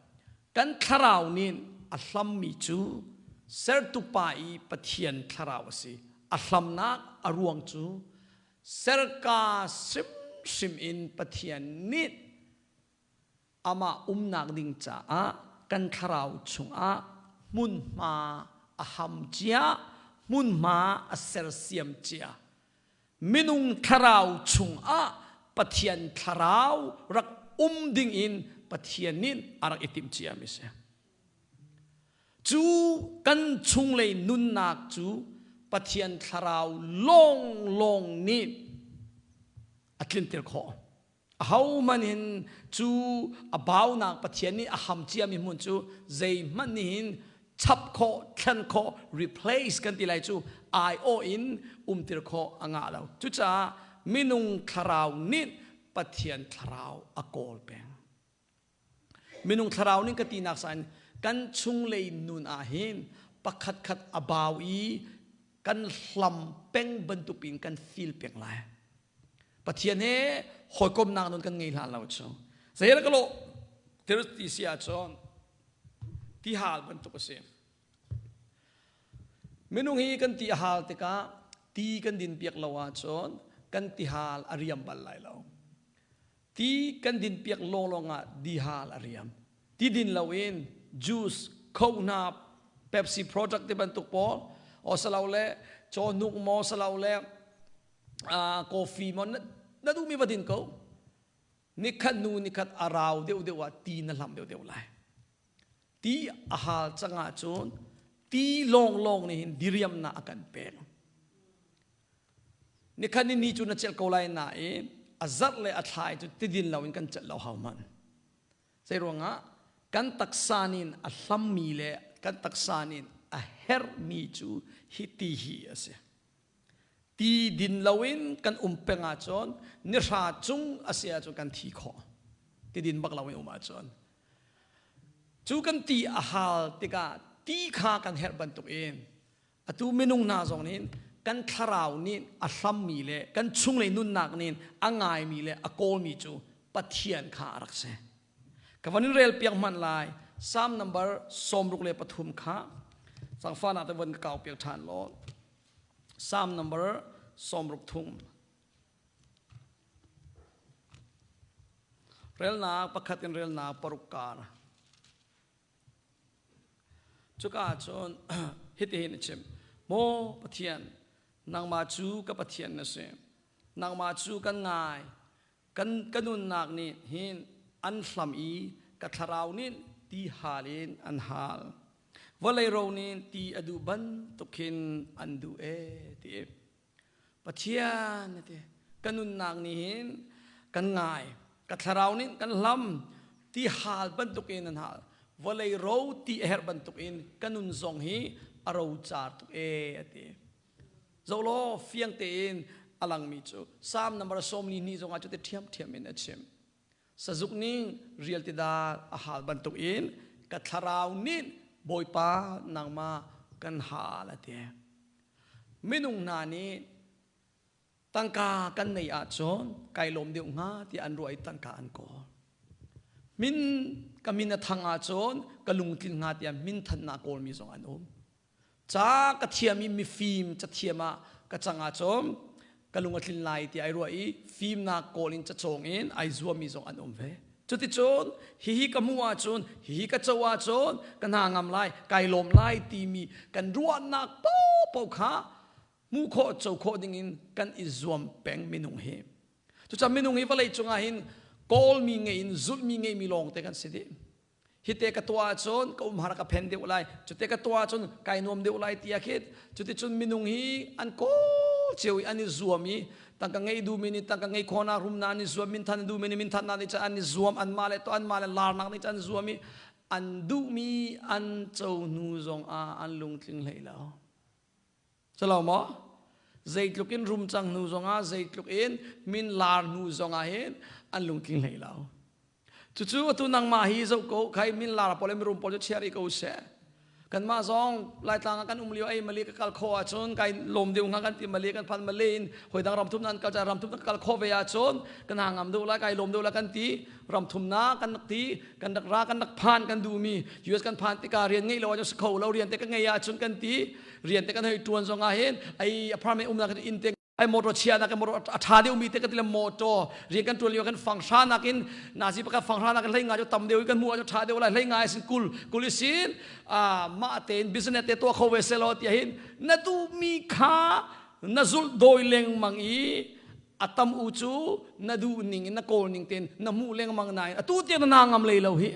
Kan thlarau nih a hlammi cu sertu pa i Pathian thlarau a si. A hlamnak a ruang cu serka hrimhrim in Pathian nih amah umnak ding caah kan thlarau chungah hmunhma a ham cia, hmunhma a sersiam cia. Minung thlarau chungah Pathian thlarau rak um ding in Pathian nih a rak i timh cia mi si. Cu kan chunglei nunnak cu Pathian thlarau lawnglawng nih a tlinter khawh. Ahohmanh in cu a baunak Pathian nih a ham ciami hmun cu zeihmanh nih hin chap khawh, thlen khawh, replace kan ti lai cu aiawh in umtir khawh a ngah lo. Cucaah minung thlarau nih Pathian thlarau a kawl peng. Minung thlarau ning ka tinak sain kan chunglei nun ah hin pakhat khat a bau i kan hlam peng bantuk in kan feel peng lai. Pathian he hawikomnak nun kan ngei hlan lo cu. Zei ka lo tir ti si ahcun ti hal bantuk a si. Minung hi kan ti a hal tikah ti kan din piak lo ahcun kan tihal a riam bal lai lo. Ti kan din piak lawnglawng ah dihal a riam. Ti din loin juice, coke hna, Pepsi product ti bantuk pawl, o salo le cawhnuk maw salo le coffee maw na duhmi va din ko. Nikhat nu nikhat a rau deuhdeuh ah ti na hlam deuhdeuh lai. Ti a hal cang ahcun ti lawnglawng nih hin diriamnak a kan pek. Nikhat ni ni cu na celh ko lai nain a zarh le a thla cu tidin loin kan celh lo hau hmanh. Zei ruangah kan taksa nin a hlammi le kan taksa nin a herhmi cu hi ti hi a si. Ti din loin kan um peng ahcun nihra cung a si ahcun kan thi khawh. Ti din bak loin um ahcun. Cu kan ti a hal tikah ti kha kan herh bantukin Atu minung hna zong nih kan thlarau nih a hlammi le kan chunglei nunnak nih a ngaimi le a kawlmi cu Pathian kha a rak si. Ka van in rel piak hmanh lai. Psalm number 63 kha cangfana te van ka kau piak ṭhan law. Psalm number 63. Relnak pakhat in relnak paruk kar. Cuka ah cun hitihin a chim, Maw Pathian, nangmah cu ka Pathian na si. Nangmah cu kan ngai. Kan, ka nunnak nih hin an hlam i ka thlarau nih ti hal in an hal. Vawlei ro nih ti a duh bantuk hin an duh ee ti. Pathian a ti. Ka nunnak nih hin kan ngai. Ka thlarau nih kan hlam. Ti hal bantukin an hal. Vawlei ro ti a herh bantukin ka nun zong hi a rocar tuk ee a ti. Zoh law fiang tein a langmi cu Psalm number 42 zongah cu ti ṭhiamṭhiam in a chim. Sazuk ning rial ti dar a hal bantukin ka thlarau nih Bawipa nangmah kan hal a ti. Minung hna nih tangka kan neih ahcun kai lawm deuh hnga tiah an ruah i tangka an kawl. Min ka min a thang ahcun ka lungtlin hnga tiah min thannak kawlmi zong an um. Ca ka thiam i mifim cathiam ah ka cang ahcun ka lung a tlin lai tiah ai ruah i fimnak kawl in cacawng in ai zuammi zong an um ve. Cuticun hihi ka hmuh ahcun, hihi ka co ahcun ka hna ngam lai, kai lawm lai timi kan ruahnak paohpaoh kha hmuh khawh, co khawh dingin kan i zuam peng minung hi. Cucaah minung hi vawlei cungah hin kawlmi ngei in zulhmi ngeimi lawngte kan si dih. Hite ka tuah ahcun ka umhar ka phen deuh lai, cute ka tuah ahcun kai nuam deuh lai tiah khit. Cuticun minung hi an kawl cio i an i zuam i tangka ngei duhmi nih tangka ngei khawhnak rumnak an i zuam, minthan duhmi nih minthannak nih cun an i zuam, anmah le to anmah le larnak nih cun an zuam i an duhmi an co hnu zong ah an lungtling hlei lo. Calo maw? Zeitluk in rum cang hnu zongah, zeitluk in min lar hnu zongah hin an lungtling hlei lo. Cucu atu nangmah hi zoh ko, khai min lar pawl le mirum pawl cu chia rih ko seh. Kanmah zong Laitlang ah kan um lio ei mali ka kal kho ahcun kai lawm deuh hnga kan ti mali kan phan mali in hoi dang ram thum nan kal ram thum kan kal kho ve ahcun kan hang ngam deuh lai kai lawm deuh lai kan ti ram thum na kan rak ti kan rak ra kan rak phan kan duhmi US kan phan tikah rian ngeih lo ahcun si kho lo rian te ka ngei ahcun kan ti rian te kan hei tuan zong ah hin ai apartment umnak inn te ai motor chia nak motor a tha deuh mi te ka ti le motor rian kan tuan lio kan fanghra nak in nazi pakhat fanghra nak in hlei nga chu tam deuh kan mu chu tha deuh lai hlei nga sin kul kul sin a ma tein business te to kho ve se lo ti hin na du mi kha na zul doi lengmang i atam u chu na du ning in na kawl ning ten na mu lengmang nai atu te na ngam lei lo hi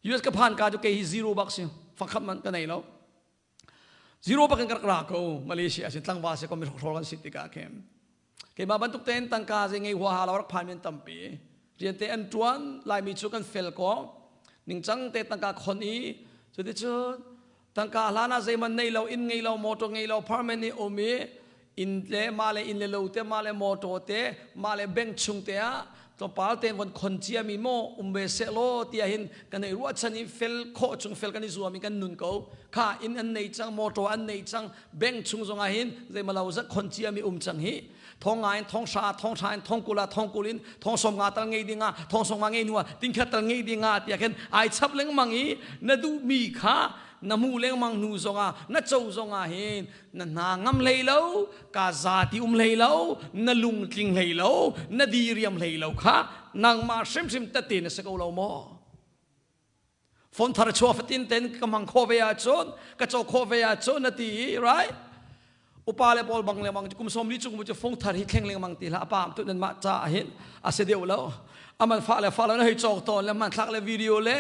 US ka phan ka cu kei hi zero bak si fakhat man ka nei lo zero bak in ka rak ra ko Malaysia sin tlangval se ko mi hrokhrawl kan si tikah khin keimah bantuk tein tangka ze ngei huaha lo rak phan men tampi rian te an tuan laimi cu kan fel ko ningcang te tangka khon i cuticun tangka hlan ah zeiman nei lo inn ngei lo motor ngei lo apartment i um i inn le mah le inn le lo te mah le motor te mah le bank chung te ah tlawmpal te von khon cia mi maw um ve seh law tiah hin kan ei ruahchan i fel khawh chung fel kan i zuam i kan nun ko kha inn an nei cang motor an nei cang bank chung zong ah hin zeimalo zat khon cia mi um cang hi thong nga in thong hra thong hra in thong kul ah thong kul in thong som nga tal ngei ding ah thong som nga ngei nu ah tingkhat tal ngei ding ah tiah khin ai chap lengmang i na duh mi kha na mu lengmang hnu zongah na co zongah hin na hna ngam hlei lo ka za ti um hlei lo na lungtling hlei lo na diriam hlei lo kha nangmah hrimhrim tete na si ko lo maw phone thar chua fatin ten ka mang kho ve ahcun ka cho kho ve ahcun na ti i right upa le pawl bang lengmang kum som li chung mu cu phone thar hi thleng lengmang ti hlah apam tu nan mah ca hin a si deuh lo aman fa le fa lo na hei cawk tawn le hmanthlak le video le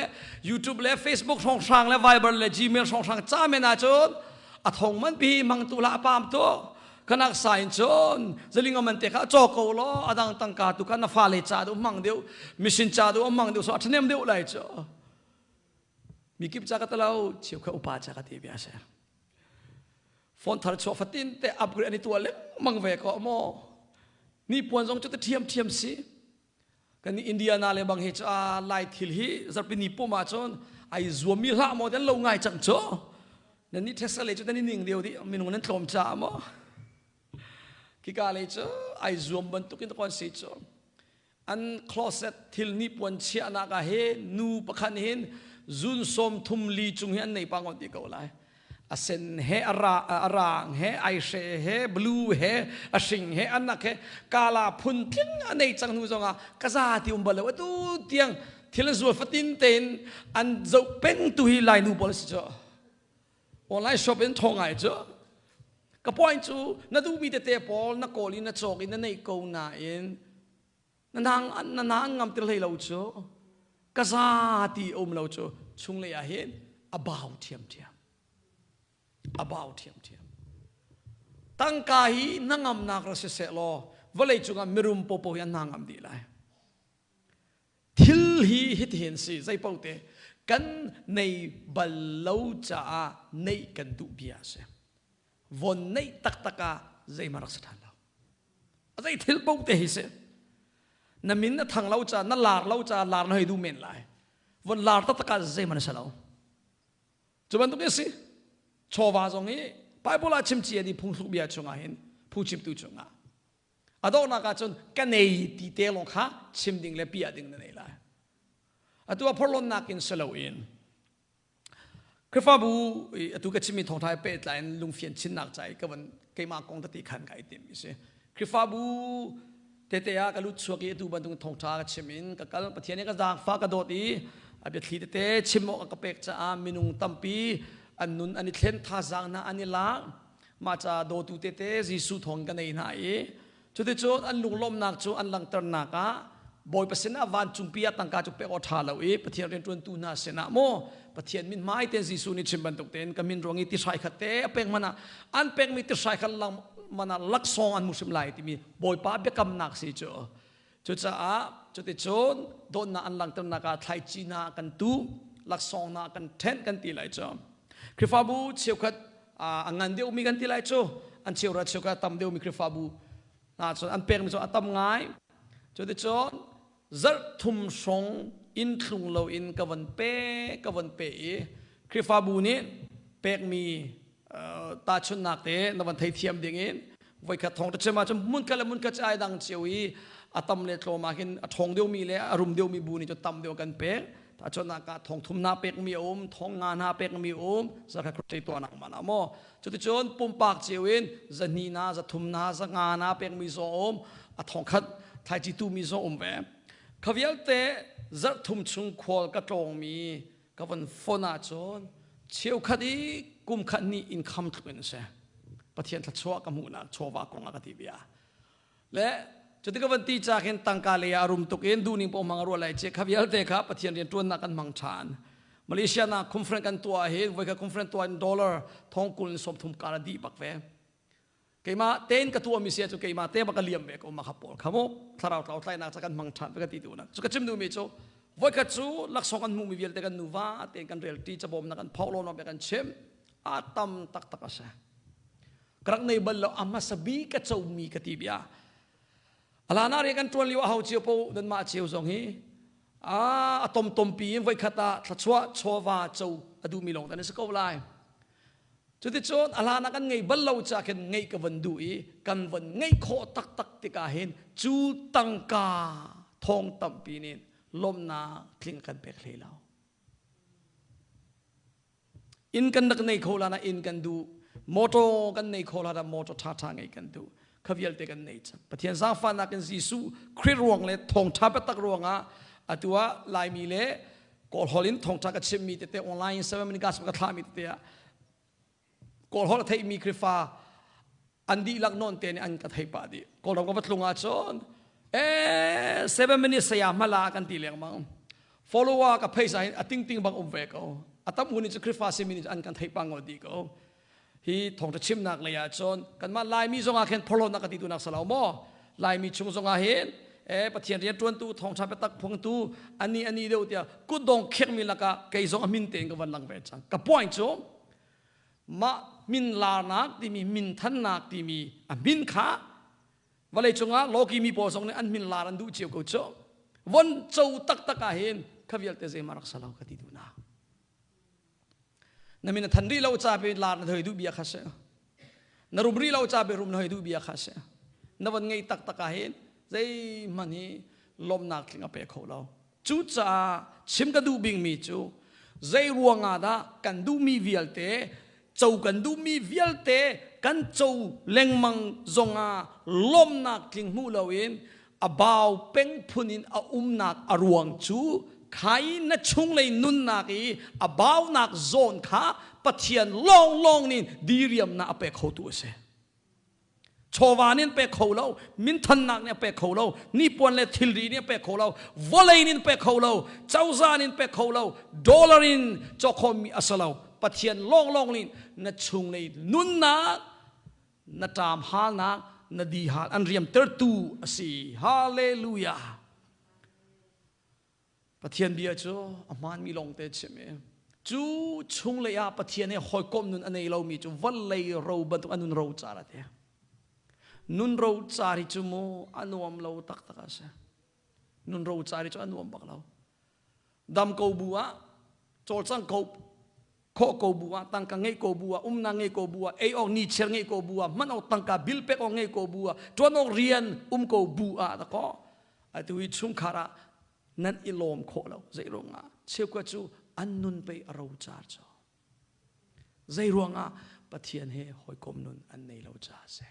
YouTube le Facebook hrawnghrang le Viber le Gmail hrawnghrang ca men ahcun a thong man pi mang tu la pam tu kanak sa in cun zaling man te kha chaw ko lo adang tangka tu kha na fa le cha du mang deuh mission cha du mang deuh so athnem deuh lai cho mi kip cha ka talo chiu kha upa cha ka ti bia se phone thar chua fatin te upgrade ani tua leng mang ve ko mo ni puan zong chu te thiam thiam si kan Indiana le bang hi chu a lai thil hi zarpini pum ah cun ai zuam mi hlah maw den lo ngai cang chu nan ni Texas le chu nan ning deu di minung nan tlawm cha maw kika le chu ai zuam bantuk in kon si chu an closet thil ni puan chia nak ah he nu pakhan hin zun som thum li chung hi an nei pa ngon ti ko lai a sen he a raang he aihre he blue he a hring he anak he kala phun tling a nei cang hnu zongah ka za ti um bal lo atu tiang thil an zual fatin tein an zoh peng tu hi lai nu pawl si cu online shop in thong ai cu ka point cu na duhmi tete pawl na kawl in na cawk in na neih ko nain na nang na na an ngam tir hlei lo cu ka za ti um lo cu chunglei ah hin a bau thiam thiam a bau thiam thiam tangka hi na ngamnak ra siseh law vawlei cungah mirum popo hi an hna ngam dih lai thil hi hitihin si zeipo te kan nei bal lo caah neih kan duh bia a si von neih taktak ah zeihmanh rak si ṭhan lo zei thil paoh te hi si na min na thang lo ca na lar lo ca lar na hei duh men lai von lar taktak ah zeihmanh a si lo cu bantuk si chawva zong hi Bible ah chim cia di phungthluk bia chungah hin phungchimtu chungah a donghnak ah cun ka nei ti te lawng kha chim ding le piah ding na nei lai atu a phorhlonnak in si loin Khrihfabu atu ka chimmi thawngṭha he pehtlai in lungfian chinnak ca i ka van keimah kong tete khan kai timmi si. Khrihfabu Tete ah ka lut chuak i atu bantuk thawngṭha ka chim in ka kal. Pathian nih ka zaangfah ka dawt i a biathli tete chim awk a ka pek caah minung tampi an nun an i thlen, thazaang hna an i lak. Mah ca dawtu tete Jesuh thawng ka nei hna i cuticun an lunglawmhnak cu an langhternak ah Bawipa sinah vancungpi ah tangka cu pek awk ṭha lo i Pathian rianṭuantu hna sinah maw Pathian min hmai tein Jesuh nih chim bantuk tein ka min ruang i tihrai khat te a pek hmanh ah an pekmi tihrai khat lang man ah laksawng an hmu hrim lai timi Bawipa biakamnak si cu. Cucaah cuticun dawtnak an langhternak ah thlaici hna kan tu, laksawng hna kan ṭhenh kan ti lai cu. Khrihfabu cheukhat a ngan deuhmi kan ti lai cu, an cheuhra cheukhat a tam deuhmi Khrihfabu hna cun an pekmi cu a tam ngai. Cuticun zarh thum hrawng inn thlung loin ka von pe ka von pe i Khrihfabu nih pekmi tahchunhnak te na van theithiam ding in voikhat thong ta chem ahcun hmunkhat le hmunkhat ai dang cio i a tam le tlawm ah khin a ṭhawng deuhmi le a rum deuhmi bu nih cu tam deuh kan pek. Tahchunhnak ah thong thum na pekmi a um, thong nga na pekmi a um, zakhat khrih tuahnak man ah maw. Cuticun pumpak cio in zahnih na, zathum na, zanga na pekmi zong um, a thong khat thlaici tumi zong um ve. Kha vialte zarh thum chung khual ka tlawngmi ka von fon ahcun cheukhat i kum khat nih in kham tluk in a si. Pathian thluachuah ka hmuhnak chawva kong ah ka ti bia. Le cuti ka van ti ca khin tangka lei ah a rum tuk in duhning paoh hmang a ruah lai che kha vialte kha Pathian rian ṭuannak kan hmang ṭhan. Malaysia na conference kan tuah hi voikhat conference tuah in dollar thong kul in sawm thum kar a dih bak ve. Keimah tein ka tuahmi si cu keimah te bak ka liam ve ko ma kha pawl kha mu thlarau tlau tlainak ca kan hmang ṭhan ve ka ti tu nak. Cu ka chim duhmi cu voikhat cu laksawng kan hmuhmi vialte kan nuva tein kan rel ṭi cabawm na kan phau lo kan chim a tam taktak a si. Ka rak nei bal lo a hmasa bik ka comi ka ti bia. Alana rian kan ṭuan lio a hau cio po nan mah cio zong hi a tom tom pi in voikhat ah thlachuah chawva co a duhmi lawng tan si ko lai. Cuticun a hlan ah kan ngei bal lo ca khin ngeih ka van duh i kan van ngeih khawh taktak tikah hin cu tangka thong tampi nih lawmhnak tling kan pek hlei lo. Inn kan rak nei kho lan ah inn kan duh. Motor kan nei kho lan ah motor ṭhaṭha ngei kan duh. Kha vialte kan nei cang. Pathian zaangfahnak in Jesuh Khrih ruang le thawngṭha biatak ruangah atu ah Laimi le Kawl holh in thawngṭha ka chimmi tete online in 7 minute gospel ka thlahmi tete ah Kawl holh a theimi Khrihfa an dihlak nawn te nih an ka thei pah dih. Kawlram ka va tlung ahcun eh 7 minute saya hmala kan ti lengmang. Follower ka phei sa hin a ting ting bang um ve ko. A tam hu nih cu Khrihfa simi nih an kan thei pah ngol dih ko. Hi thawngṭha chimnak lei ah cun kanmah Laimi zong ah khin phorhlawtnak ka ti duhnak si lo maw? Laimi chung zong ah hin eh Pathian rian ṭuantu thawngṭha biatak phungtu ani ani deuh tiah kutdong khekmi lakah kei zong a min tein ka van lang ve cang. Ka point cu mah min larnak timi min thannak timi a min kha vawlei cungah lawki mi pawl zong nih an min lar an duh cio ko cu von co taktak ah hin kha vialte zeimah rak salo ka ti duhnak. Na min a than rih lo ca pe lar na thoi duh bia kha si. Na rum rih lo ca pe rum na hoi duh bia kha si. Na von ngei taktak ah hin zeihmanh hi lawmnak tling a pe kho lo. Cucaah chim ka duh bingmi cu zei ruangah dah kan duhmi vialte co kan duhmi vialte kan co lengmang zongah lawmnak tling hmu loin a bau peng phun in a umnak a ruang cu khai na chunglei nunnak i a baunak zawn kha Pathian lawnglawng nih diriamnak a pek khotu a si. Chawva nih an pek kho lo, minthannak nih a pek kho lo, nipuan le thilri nih a pek kho lo, vawlei nih an pek kho lo, cozah nih an pek kho lo, dollar in cawk khawhmi a si lo. Pathian lawnglawng nih na chunglei nunnak na ṭam halnak na di hal an riamtertu a si. Hallelujah. Pathian bia cu a hmaanmi lawngte chim i cu chunglei ah Pathian he hawikom nun a nei lomi cu vawlei ro bantuk a nun ro car a ti. Nun ro car hi cu mu a nuam lo taktak a si. Nun ro car hi cu a nuam bak lo. Dam ko bu ah cawlcang ko khawh ko bu ah tangka ngeih ko bu ah umnak ngei ko bu ah ei awk ni chiar ngeih ko bu ah hman awk tangka bil pek awk ngei ko bu ah ṭuan awk rian um ko bu ah da kaw atu hi chungkhar ah nan i lawm khawh lo zei ruangah cheukhat cu an nun pei a ro car cu zei ruangah Pathian he hawikom nun an nei lo ca a si.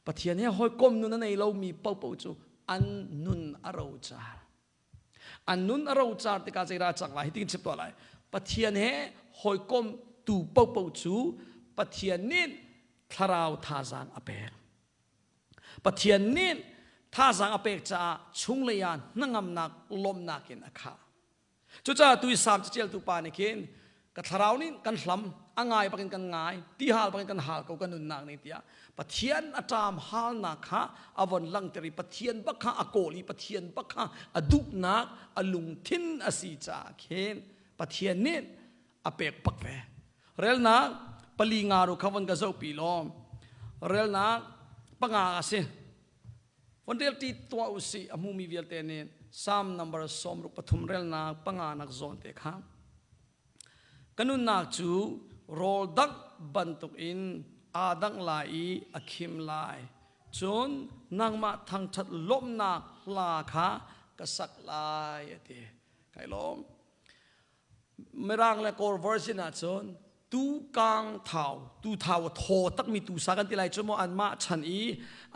Pathian he hawikom nun a nei lomi paohpaoh cu an nun a rocar. An nun a rocar tikah zeidah a cang lai? Hitin chim tuah lai. Pathian he hawikom tu paohpaoh cu Pathian nih thlarau thazaang a pek. Pathian nih thazaang a pek caah chunglei ah hnangamnak lawmhnak in a khah. Cucaah tu i Salm caṭialtu pa nih khin ka thlarau nih kan hlam, a ngai bakin kan ngai, ti hal bakin kan hal ko kan nunnak nih tiah Pathian a ṭam halnak kha a von langhter i Pathian bak kha a kawl i Pathian bak kha a duhnak a lungthin a si caah khin Pathian nih a pek bak ve. Relnak pali nga ru kha von ka zohpi law relnak panga a si. Von rel ti tuah u sih a hmumi vialte nih Psalm number 63 relnak panganak zawn te kha. Ka nunnak cu rawl dangh bantuk in aa dangh lai i a khim lai. Cun nangmah thangṭhat lawmhnak hla kha ka sak lai a ti. Kai lawm. Mirang le Kawl version ahcun tu kang thau tu thau a thaw takmi tu sa kan ti lai cu maw anmah chan i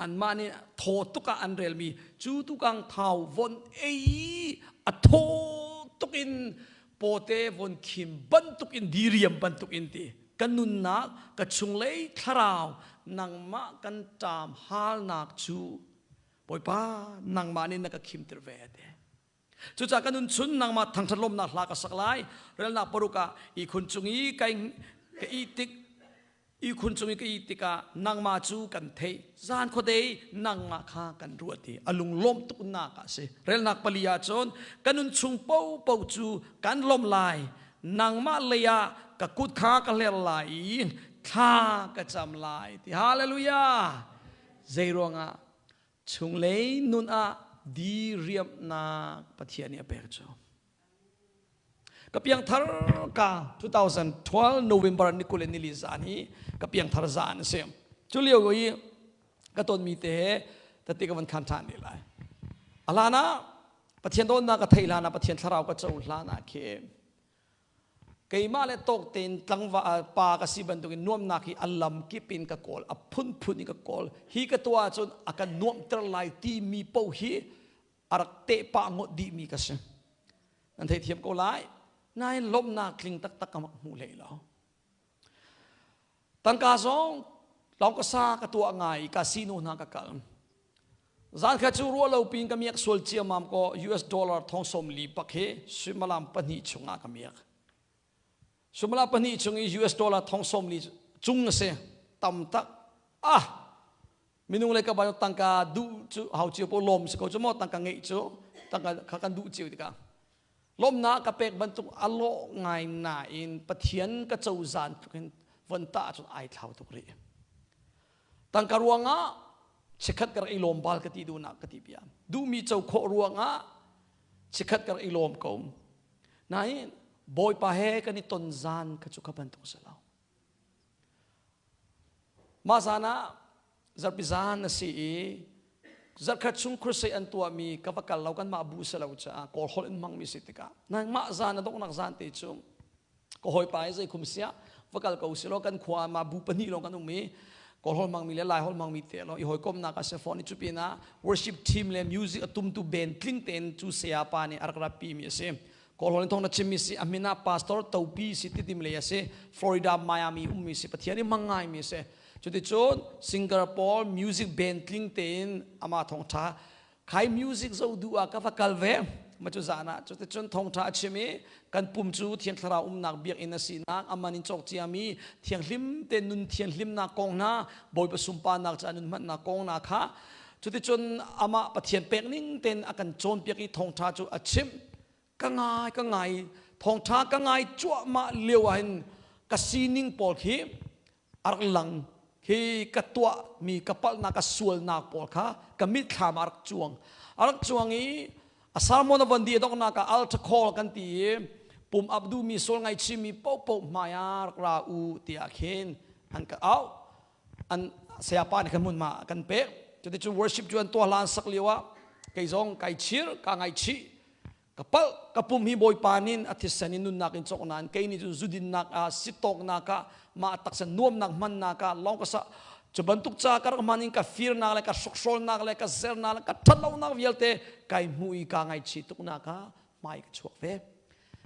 anmah nih thaw tuk ah an relmi cu tu kang thau von ei a thaw tuk in pawte von khim bantuk in diriam bantuk in ti ka nunnak ka chunglei thlarau nangmah kan ṭam halnak cu Bawipa nangmah nih na ka khimter ve te. Cucaah ka nun chun nangmah thangṭhat lawmnak hla ka sak lai. Relnak paruk ah ihkhun cung i ka ih tik ihkhun cung i ka ih tikah nangmah cu kan theih. Zan khuadei nangmah kha kan ruat i a lunglawm tuk nak ah si. Relnak pali ah cun ka nun chung paohpaoh cu kan lawmh lai. Nangmah lei ah ka kut kha ka hler lai i thla ka cam lai. Ti hallelujah. Zei ruangah Chunglei nun ah diriamhnak Pathian nih a pek cu. Ka piangthar ka 2012 November ni kul ni li zan hi ka piangthar zan a si. Cu lio i ka tonmi te he tati ka van khan ṭhan ne lai. A hlan ah Pathian dawtnak ka theih hlan ah Pathian thlarau ka co hlan ah khi Keimah le tawk tein tlangva pa ka si bantukin nuamnak hi a lam kip in ka kawl, a phunphun in ka kawl. Hi ka tuah ahcun a kan nuamhter lai timi paoh hi a rak tehpah ngawt dihmi ka si. Nan theithiam ko lai. Nain lawmhnak tling taktak ka rak hmu hlei lo. Tangka zong lawng ka sa ka tuah ngai i casino hna ka kal. Zan khat cu ruah lo pin ka miak sual ciamam ko US dollar thong som li pak hi suimilam pahnih chungah ka miak. Suimilam pahnih chung i US dollar thong som li cung a si. Tam tak. Ah! Minung le ka ba tangka duh cu hau cio po lawm si ko cu maw tangka ngeih cu tangka kha kan duh cio tikah lawmnak ka pek bantuk a lawh ngai nain Pathian ka cozan tluk in von ta ahcun ai thlau tuk rih. Tangka ruangah chikkhat ka rak i lawm bal ka ti duhnak ka ti bia. Duhmi co khawh ruangah chikkhat ka rak i lawm ko. Nain Bawipa he kan i ton zan kha cu kha bantuk si lo. Mah zan ah zarhpi zan a si i zarhkhat chung crusade an tuahmi ka va kal lo kanmah bu si lo caah Kawl holh in hmangmi si tikah mah zan a donghnak zan te cu ka hawipa i zei khum siah va kal ko si law kan khua mah bu pahnih lawng kan um i Kawl holh hmangmi le Lai holh hmangmi te law i hawikomhnak a si fawn i cu pinah worship team le music a tumtu band tling tein cu saya pa nih a rak ratpi mi a si. Kawlhawl in thawng na chimmi si a min ah Pastor Topi si titim lei a si Florida Miami ummi si Pathian i hmang ngaimi si cuticun singer pawl music band tling tein amah thawngtha khai music zo duh ah ka va kal ve ma cu zan ah cuticun thawngtha a chim i kan pum cu Thiang Thlarau umnak biakinn a sinak aman in cawk ciami thianghlim te nun thianghlimnak kong hna Bawipa sunparnak ca nun hmannak kong hna kha cuticun amah Pathian pek ning tein a kan cawnpiak i thawngtha cu a chimh Ka ngai ka ngai thawngṭha ka ngai cuahmah lio ah hin ka sining pawl khi a rak lang khi ka tuahmi ka palhnak ka sualnak pawl kha ka mitthlam ah a rak cuang a rak cuang i a sermon a von di a donghnak ah altar call kan ti i pum ap duhmi sual ngaichihmi paohpaoh hmai ah rak ra u tiah khin an ka auh an sayapa nih khan hmunhma a kan pek cuticun worship cu an tuah hlan sak lio ah kei zong kai chir ka ngaichih Ka palh ka pum hi Bawipa nin a thisen in nunnak in cawk nain kei nih cun zudinnak ah sitawknak ah mah taksa nuamnak hmannak ah lawng ka sa Cu bantuk ca ka rak hman in ka firnak le ka hrokhrawlnak le ka zernak le ka ṭhatlonak vialte kai hmu i kaa ngaihchih tuknak ah hmai ka chuak ve.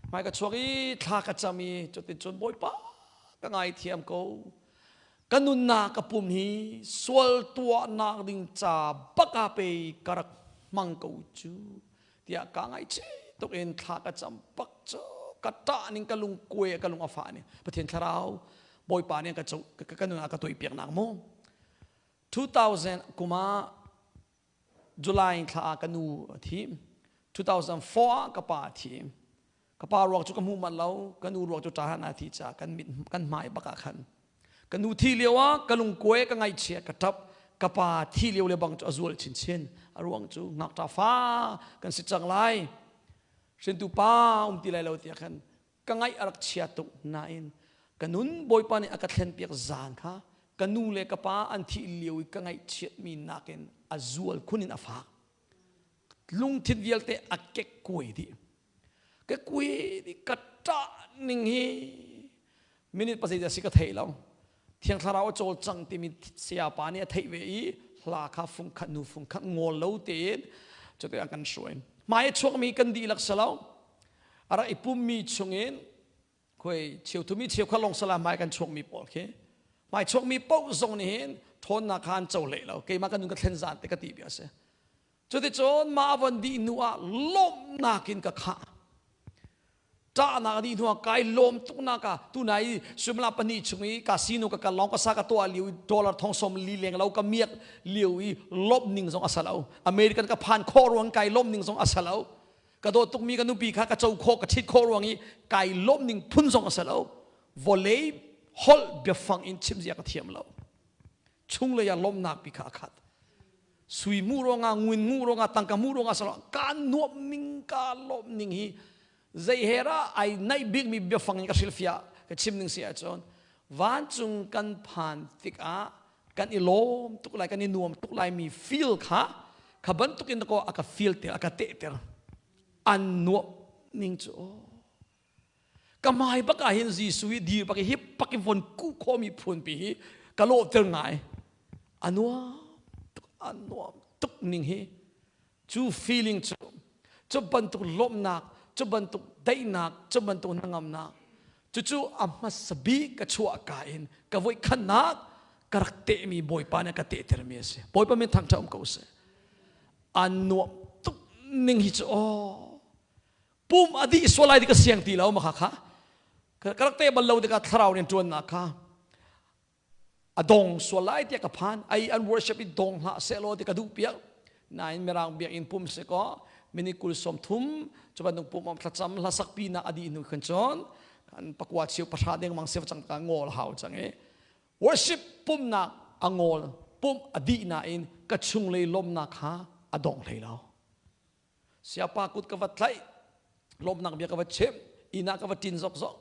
Hmai ka chuak i thla ka cam i cuticun Bawipa ka ngaithiam ko. Ka nunnak ka pum hi sual tuahnak ding ca bak ah pei ka rak hmang ko cu tiah kaa ngaihchih tuk in thla ka cam bak cu ka ṭah ning ka lung kuai ka lung a fah ning Pathian thlarau Bawipa nih ka ka nun ah ka tuihpiaknak mu 2000 kum ah July thla ah ka nu a thi 2004 ah ka pa a thi ka pa ruak cu ka hmu manh lo ka nu ruak cu ṭahan a thi caah kan mit kan hmai bak ah khan ka nu thi lio ah ka lungkuai ka ngaihchia ka ṭap ka pa thi lio le bang cu a zual chinchin a ruang cu ngakṭa fa kan si cang lai hrintu pa um ti lai lo tiah khan ka ngaih a rak chia tuk nain ka nun Bawipa nih a ka thlenpiak zan kha ka nu le ka pa an thih lio i ka ngaihchiatmi nakin a zual khun in a fak lungthin vialte a kek kuai dih ka kui dih ka ṭah ning hi minute pasei a si ka thei lo thiang thlarau a cawl cang timi sayapa nih a theih ve i hla kha fung khat nu fung khat ngol lo tein cuti a kan hruai hmai a chuakmi kan dihlak si lo a rak i pummi chungin khoi cheuthumi cheukhat lawng sala hmai kan chuakmi pawl khi hmai chuakmi paoh zong nih hin ṭhawnnak kha an co hlei lo keimah kan nun ka thlen zan te ka ti bia a si Cuticun mah von dih hnu ah lawmhnak in ka khah. Ṭahnak a dih hnu ah kai lawm tuknak ah tunai i suimilam pahnih chung i casino ka kal lawng ka sa ka tuah lio i dollar thong sawm li leng lo ka miak lio i lawmh ning zong a sa lo. American ka phan khawh ruang kai lawmh ning zong a sa lo. Ka dawt tukmi ka nupi kha ka co khawh ka ṭhit khawh ruang i kai lawmh ning phun zong a sa lo. Vawlei holh biafang in chim zia ka thiam lo. Chunglei ah lawmhnak pi kha a khat. Sui mu ruangah nguin mu ruangah tangka mu ruangah salo ka nuam ning ka lawm ning hi zei hera ai naih bik mi biafang in ka hrilhfiah ka chim ning si ahcun vancung kan phan tikah kan i lawm tuk lai kan i nuam tuk lai mi feel kha kha bantuk in ko a ka feel ter a ka teh ter an nuam ning cu ka hmai bak ah hin Jesuh hi dir bak i hi pak i von kuh khawhmi phunpi hi ka lawhter ngai a nuam tuk a nuam tuk ning hi cu feeling cu cu bantuk lawmhnak cu bantuk daihnak cu bantuk hnangamnak cucu a hmasa bik ka chuah ka in ka voi khannak ka rak tehmi Bawipa nih ka tehtermi a si Bawipa min thangṭhat um ko seh a nuam tuk ning hi cu aw pum a dih sual lai ti ka siang ti lo ma kha kha ka rak te bal lo tikah thlarau rian ṭuannak kha a dong sual lai tiah ka phan ai an worship i dong hlah seh law ti ka duh piak nain mirang biakinn pum si ko minute 30 cu bantuk pum om thlacam hlasak pi nak a dih hnu khan cun kan pakua cheu pahra dengmang se cang ka ngol hau cang i worship pumnak a ngol pum a dih nain ka chunglei lawmnak kha a dong hlei lo Siapa kut ka va tlaih, lawmnak bia ka va chimh, inn ah ka va ṭin zokzok.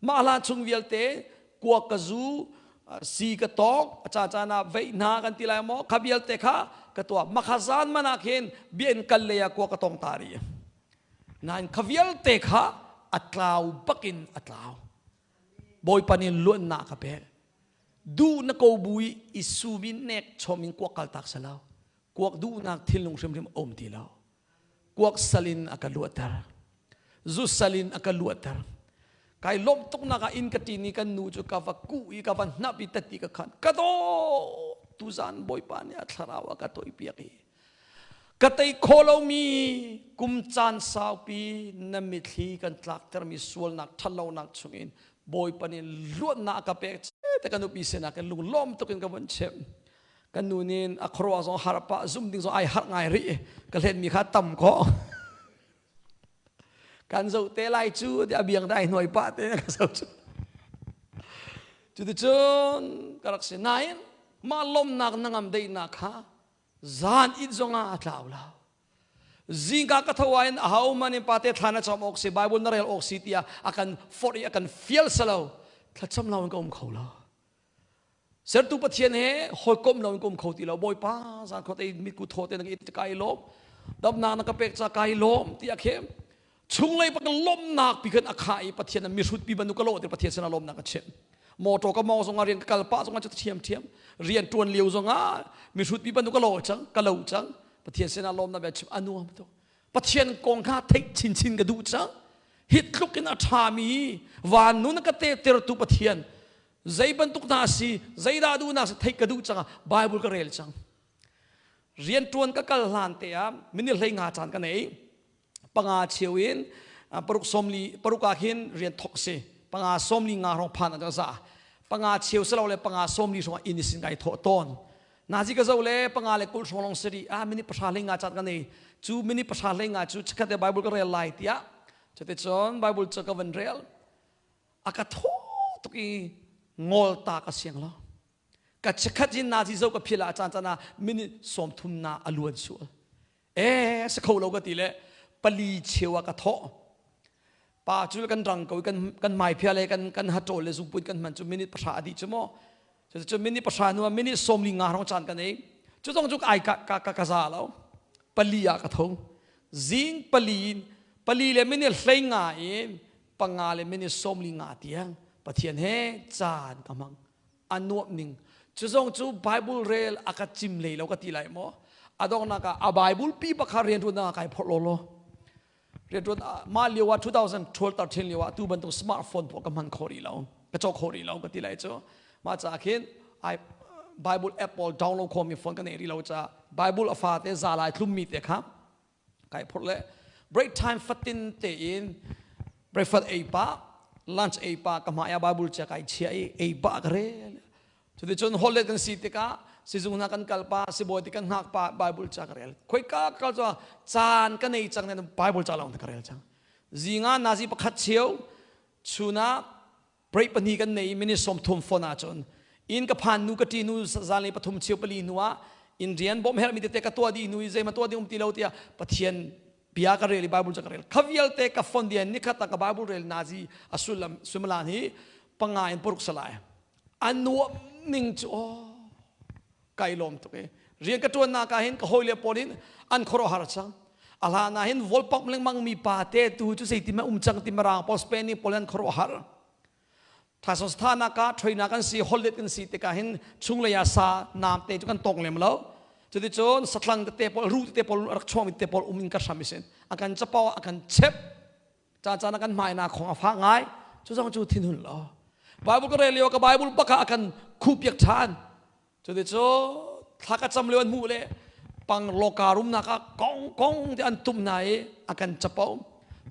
Mah hla chung vialte kuak ka zu, si ka tawk, a caan caan ah veih hna kan ti lai maw, kha vialte kha ka tuah. Makha zan man ah khin bia in kal lei ah kuak ka tong ta rih. Nain kha vialte kha a tlau bakin a tlau. Bawipa nih luannak ka pek. Duh na ko bu i i sum in nek chom in kuak kal tak salau. Kuak duhnak thinlung hrimhrim a um ti lo. Kuak sal in a ka luatter. Zu sal in a ka luatter. Kai lawmh tuknak ah inn ka ṭin i kan nu cu ka va kuh i ka va hnap i tati ka khan. Ka daw! Tuzan Bawipa nih a thlarau a ka toipiak i ka tei kho lomi kum caan saupi na mithli kan tlaktermi sualnak ṭhatlonak chungin Bawipa nih luatnak a ka pek te ka nupi sinah kan lung lawm tuk in ka vun chimh. Kan nu nih a khuaruah zong har pah zum ding zong ai harh ngai rih ka hlenmi kha tam ko kan zoh te lai cu ti a biang dai hnuai pah te ka zoh cu cuticun ka rak si nain mah lawmnak nangam deihnak kha zan it zongah a tlau lo zingka ka tho in aho man in pate thla na cam awk si bible na rel awk si tiah a kan forh i a kan fial salo thlacam lo in ka um kho lo Sertu Pathian he hawikom lo in ka um kho ti lo. Bawipa zan khua te mitku thaw te na ka kai lawm. Damnak na ka pek ca kai lawm ti a khem. Chunglei pak lawmnak pi khan a kha i Pathian a mihrut pi bantuk ka lawh ti Pathian sinah lawmnak ka chim. Motor ka mong zong ah rian ka kal pah zong ah cu thiam thiam. Rian tuan lio zong ah mihrut mi bantuk ka lo cang, ka lo cang. Pathian sinah lawmnak bia chim a nuam tuk. Pathian kong kha theih chinchin ka duh cang. Hi tluk in a ṭhami van nun ka te tertu Pathian zei bantuk na si, zeidah duhnak si theih ka duh cang. Bible ka rel cang. Rian ṭuan ka kal hlan te ah minute 15 caan ka nei. Panga cheu in paruk 40 paruk ah khin rian thok si. Panga 45 rong phan a za. Panga cheu selo le panga 40 rong in sin kai thawh tawn. Nazi ka zo le panga le kul hrawng long sari ah minute pahra hlei nga caan ka nei. Cu minute pahra hlei nga cu chikhat te Bible ka rel lai tiah. Cuti cun Bible cu ka van rel. A ka thaw tuk i ngol ta ka siang lo. Ka chikhat in nazi zo ka phil ah caan caan ah minute 30 na a luan sual. E si kho lo ka ti le pali cheu ah ka thawh. Pa cu kan rang ko kan kan mai phia le kan kan hatol le zungput kan hman cu minute pahra a dih cu maw. Cucu minute pahra hnu ah minute 45 hrawng caan kan ei. Cu zong cu ai ka ka ka, ka za lo. Pali ah ka tho. Zing pali in pali le minute 15 in panga le minute 45 tiang Pathian he caan ka hmang. A nuamh ning. Cu zong cu Bible rel a ka cim lei lo ka ti lai maw. A donghnak ah a Bible pi bakha rianṭuan ah kai phorh law law. Rianṭuan mah lio ah 2012 13 lio ah tu bantuk smartphone pawl ka hman kho rih lo. Ka cawk kho rih lo ka ti lai cu. Mah caah khin ai Bible app pawl download khomi phone ka nei rih lo caah Bible a fate za lai thlummi te kha kai phorh le break time fatin tein breakfast ei pah lunch ei pah ka hmai ah Bible chia kai chia i ei pah ka rel. Cuticun hollet kan si tikah sizung hna kan kal pa sibawi ti kan hngak pa Bible ca ka rel. Khoika kal cu caan ka nei cang nen Bible ca lawng ka rel cang. Zinga nazi pakhat cheu chuna break pahnih kan nei minute 30 phone ahcun inn ka phan nu ka ṭi nu zanlei pathum cheu pali hnu ah inn rian bawmh herhmi tete ka tuah dih hnu i zeima tuah ding um ti lo tiah Pathian bia ka rel i Bible ca ka rel. Kha vialte ka phone dian nikhat ah ka Bible rel nazi a sullam suimilam hi panga in paruk salai. A nuam ning cu aw kai lawm tuk i rian ka ṭuannak ah hin ka hawile pawl in an khuaruahhar cang. A hlan ah hin volpomh lengmang mi pa te tu cu zeitin um cang ti mirang pawl Spain pawl an khuaruahhar. Thasosthanak ah ṭhoinak an si hollet kan si tikah hin chunglei ah sa naam te cu kan tong lem lo. Cuticun satlang tete pawl ru tete pawl rak chuangmi tete pawl um in ka hram isin a kan capo a kan chep caan caan ah kan hmai na khong a fak ngai. Cu zong cu thinhun lo. Bible ka rel lio ka Bible bak ah a kan khuh piak ṭhan. Cuti cu thla ka cam lio an hmuh le pang loka rumnak ah kong kong te an tum hna i a kan capo.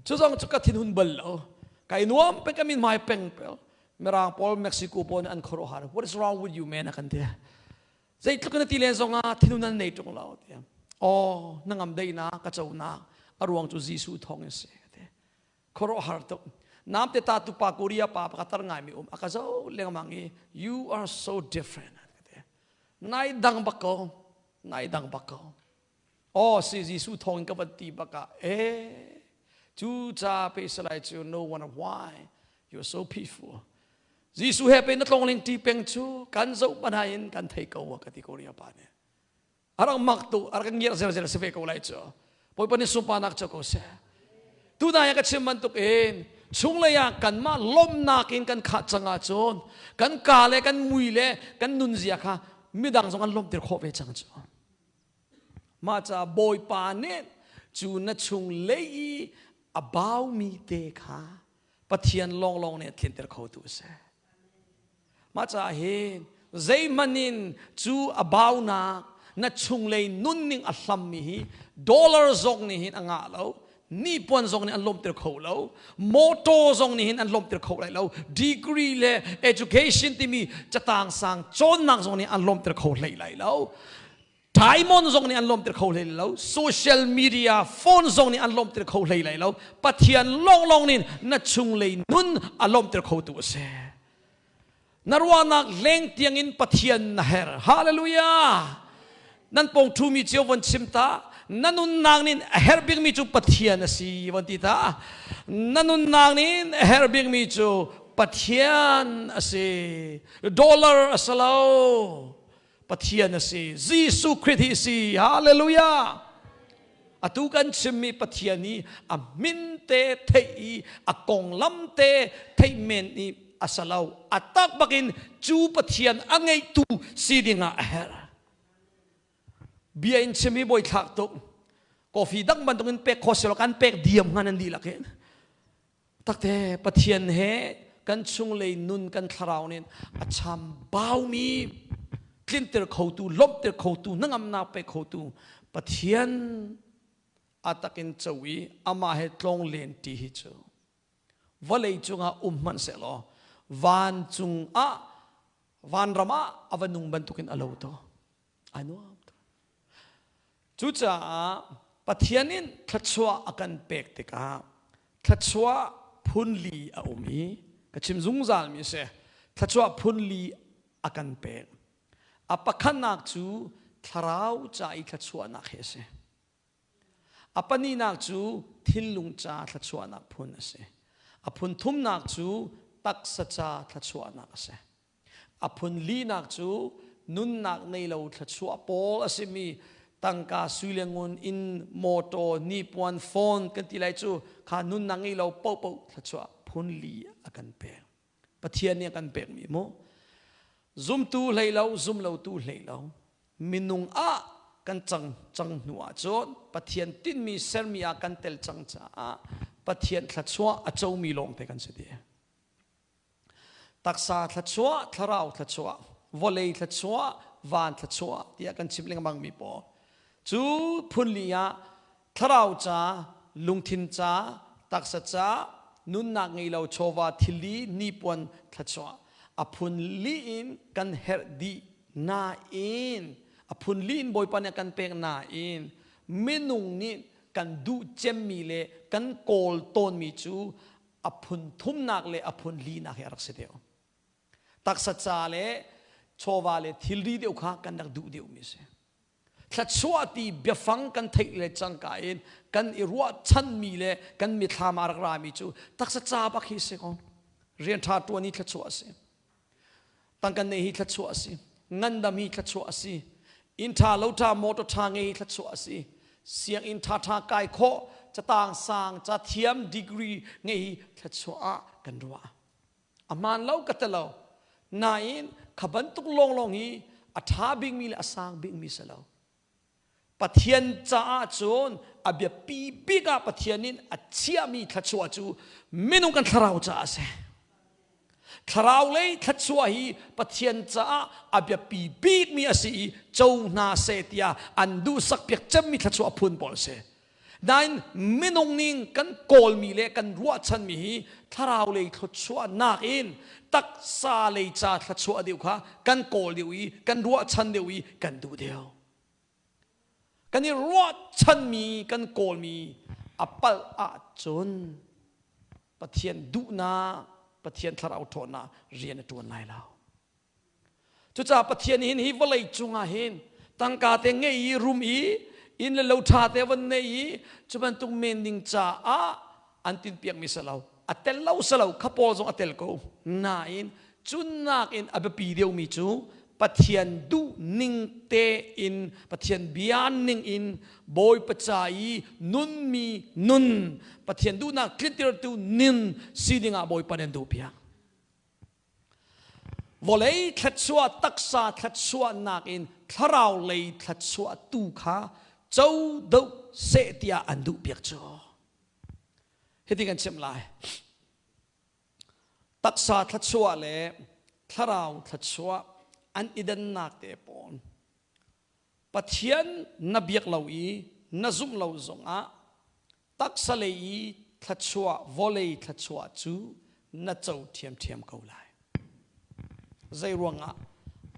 Cu zong cu ka thinhun bal lo. Kai nuam peng ka min hmai peng pel. Mirang pawl Mexico pawl nih an khuaruahhar. What is wrong with you man a kan ti. Zeitluk na ti len zong ah thinhun an nei ṭung lo ti. Aw, na ngam deihnak ka conak a ruang cu Jesuh thawng in si. Khuaruahhar tuk. Namte ta tu pa Korea pa pakhat tar ngaimi um a ka zo lengmang i you are so different. Nai dang bak ko. Nai dang bak ko. Aw si Jesuh thawng in ka van ti bak ah eh cu ca pe salai cu no wonder why you are so peaceful. Jesuh he pe na tlong ling ti peng cu kan zoh panai in kan thei ko ka ti Korea pa nih. A rak mak tu a rak ngiar zer si ve ko lai cu. Bawipa nih sunparnak cu ko seh. Tu na ka chim bantuk in chunglei ah kanmah lawmhnak in kan khah cang ahcun kan ka le kan mui le kan nunzia kha midang zong an lawmhter khawh ve cang cu. Mah caah Bawipa nih cu na chung lei i a baumi te kha Pathian lawnglawng nih a tlinter khotu a si. Mah caah hin zeihmanh in cu a baunak na chunglei nunning a hlammi hi dollar zong nih hin a ngah lo, nipuan zong nih an lawmhter kho lo, motor zong nih hin an lawmhter kho lai lo, degree le education timi catang sang cawnnak zong nih an lawmhter kho hlei lai lo. Diamond zong nih an lawmter kho hlei lo. Social media phone zong nih an lawmter kho hlei lai lo. Pathian lawnglawng nih na chunglei nun a lawmter khotu a si. Na ruahnak leng tiangin Pathian na her. Hallelujah! Nan pong ṭhumi cio von chim ta. Na nunnak nih a herh bikmi cu Pathian a si von ti ta. Na nunnak nih a herh bikmi cu Pathian a si. Dollar a si lo. Pathian a si. Jesuh Khrih hi si. Hallelujah! Atu kan chimmi Pathian i a min te theih i a konglam te theih men i A sa lo. A tak bakin cu Pathian a ngeitu si dingah a herh. Bia in chim hi bawi thlak tuk. Coffee dang bantukin pek kho silo kan pek diam hnga nan dihlak hin. Takte Pathian he kan chunglei nun kan thlarau nin a cham baumi tlinter khotu lawmhter khotu hnangamnak pe khotu Pathian a takin co i amah he tlong len ti hi cu vawlei cungah um hmanh sehlaw vancung ah vanram ah a va nung bantukin a lo to a nuam to. Cucaah Pathian in thluachuah a kan pek tikah thluachuah phunli a um i ka chim zungzal mi a si. Thluachuah phunli a kan pek. A pakhatnak cu thlarau ca i thluachuahnak hi a si. A pahnihnak cu thinlung ca thluachuahnak phun a si. A phun thumnak cu taksa ca thluachuahnak a si. A phun linak cu nunnak nei lo thluachuah pawl a simi tangka sui le ngun inn mawtaw hnipuan phone kan ti lai cu kha nunnak ngei lo paohpaoh thluachuah phun li a kan pek. Pathian nih a kan pekmi mu. Zumtu hlei lo, zum lotu hlei lo. Minung ah kan cang cang hnu ahcun Pathian tinhmi sermi ah kan tel cang caah Pathian thluachuah a comi lawngte kan si dih. Taksa thluachuah, thlarau thluachuah, vawlei thluachuah, van thluachuah tiah kan chim lengmang mi pawl. Cu phunli ah thlarau ca, lungthin ca, taksa ca, nunnak ngei lo chawva thilli hnipuan thluachuah a phun li in kan herh dih nain a phun li in Bawipa nih a kan pek nain minung nih kan duh cemmi le kan kawl tawnmi cu a phun thumnak le a phun linak hi a rak si deuh. Taksa ca le chawva le thilri deuh kha kan rak duh deuhmi a si. Thluachuah ti biafang kan theih le cangka in kan i ruahchanmi le kan mithlam ah rak rami cu taksa ca bak hi si ko. Rian ṭha ṭuan hi thluachuah a si. Tangka nei hi thluachuah a si. Ngandam hi thluachuah a si. Inn ṭha lo ṭha motor ṭha ngei hi thluachuah a si. Sianginn ṭha ṭha kai khawh catang sang ca thiam degree ngei hi thluachuah ah kan ruah. A hmaan lo ka ti lo. Nain kha bantuk lawnglawng hi a ṭha bikmi le a sang bikmi si lo. Pathian caah cun a biapi bik ah Pathian in a chiahmi thluachuah cu minung kan thlarau caah a si. Thlarau lei thluachuah hi Pathian caah a biapi bikmi a si i co hna seh tiah an duhsak piak cemmi thluachuah phun pawl a si. Nain minung ning kan kawlmi le kan ruahchanmi hi thlarau lei thluachuahnak in taksa lei ca thluachuah deuh kha kan kawl deuh i kan ruahchan deuh i kan duh deuh. Kan i ruahchanmi kan kawlmi a palh ahcun Pathian duhnak, Pathian thlarau ṭhawnnak rian a ṭuan lai lo. Cucaah Pathian hin hi vawlei cungah hin tangka te ngei i rum i inn le lo ṭha te von nei i cu bantuk men ding caah an tinpiakmi si lo. A tel lo si lo, kha pawl zong a tel ko. Nain cunnak in a biapi deuhmi cu Pathian duh ning tein Pathian bia ning in Bawipa ca i nunmi nun Pathian duhnak tlintertu nin si dingah Bawipa nih an duhpiak. Vawlei thluachuah taksa thluachuahnak in thlarau lei thluachuah tu kha co doh seh tiah an duh piak cu. Hiti kan chim lai. Taksa thluachuah le thlarau thluachuah an i dannak te pawl. Pathian na biak lo i na zumh lo zongah taksa lei i thluachuah vawlei thluachuah cu na co ṭhiamṭhiam ko lai. Zei ruangah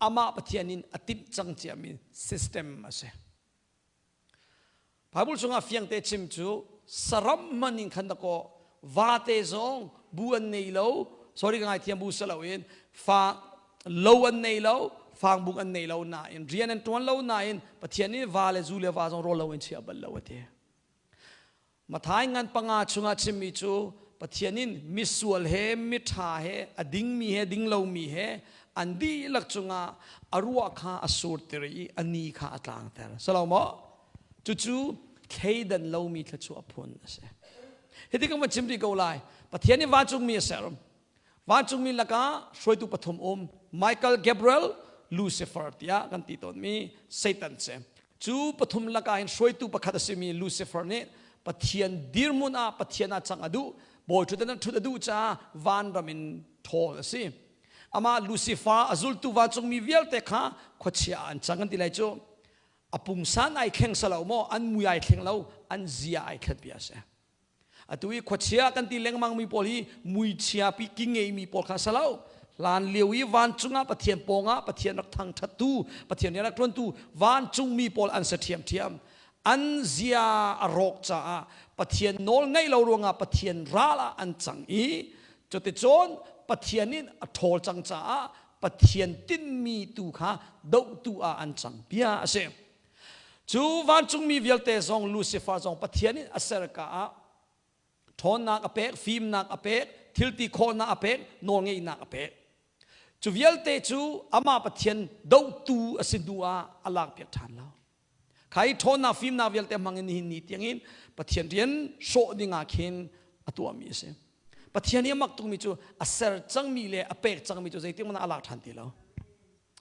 amah Pathian in a timh cang ciami system a si. Bible chungah fiangte chim cu saram hman in khan dakaw vate zong bu an nei lo sorry ka ngaithiam bu si loin fa lo an nei lo fangbuk an nei lo nain rian an ṭuan lo nain Pathian nih va le zu le va zong rawl lo in chia bal lo a ti. Mathai ngan panga chungah chimmi cu Pathian in misual he miṭha he a dingmi he ding lomi he an dihlak cungah a ruah kha a surter i a ni kha a tlangter. Salo maw? Cucu thleidan lomi thluachuah phun a si. Hiti kan van chim rih ko lai. Pathian nih vancungmi a ser. Vancungmi lakah hruaitu pathum um Michael, Gabriel, Lucifer tiah kan ti tawnmi Satan si. Cu pathum lakah hin hruaitu pakhat a simi Lucifer nih Pathian dirhmun ah Pathian ah cang a duh, bawi ṭhutdan ah ṭhut a duh caah vanram in ṭhawl a si. Amah Lucifer a zultu vancungmi vialte kha khuachia ah an cang kan ti lai cu. A pungsan ai thleng salo maw, an mui ai thleng lo, an zia ai thlen bia a si. Atu i khuachia kan ti lengmangmi pawl hi muichia pi ki ngeimi pawl kha salo. Hlan lio i vancung ah Pathian pawngah Pathian rak thangṭhattu, Pathian rian rak ṭuantu vancungmi pawl an si ṭhiamṭhiam. An zia a rawk caah Pathian nawl ngaih lo ruangah Pathian ral ah an cang i cuticun Pathian in a ṭhawl cang caah Pathian tinhmi tu kha dohtu ah an cang bia a si. Cu vancungmi vialte zong Lucifer zong Pathian in a ser ka ah ṭhawnnak a pek, fimnak a pek, thilti khawhnak a pek, nawlngeihnak a pek. Cu vialte cu amah Pathian dohtu a si hnu ah a lakpiak ṭhan lo. Kha i ṭhawnnak fimnak vialte hmang in nihin ni tiangin Pathian rian hrawh ding ah khin a tuahmi a si. Pathian i a mak tukmi cu a ser cangmi le a pek cangmi cu zeitik hmanh ah a lak ṭhan ti lo.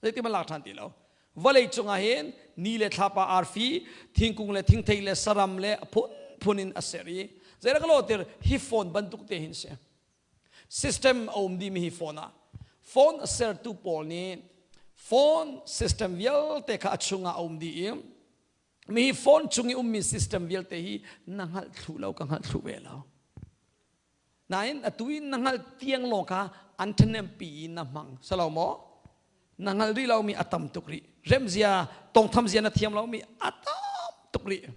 Zeitik hmanh lak ṭhan ti lo. Vawlei cungah hin ni le thlapa arfi, thingkung le thingthei le saram le a phunphun in a ser i zeidah ka lawhter hi phone bantuk te hin si. System a um dimi hi phone ah. Phone a sertu pawl nih phone system vialte kha a chungah a um dih i mi phone chung i ummi system vialte hi na hngalh thlu lo ka hngalh thlu ve lo. Nain atu in na hngalh tiang lawng kha an ṭhahnempi i na hmang salo maw? Na hngalh rih lomi a tam tuk rih. Remzia, tawngtham zia na thiam lomi a tam tuk rih.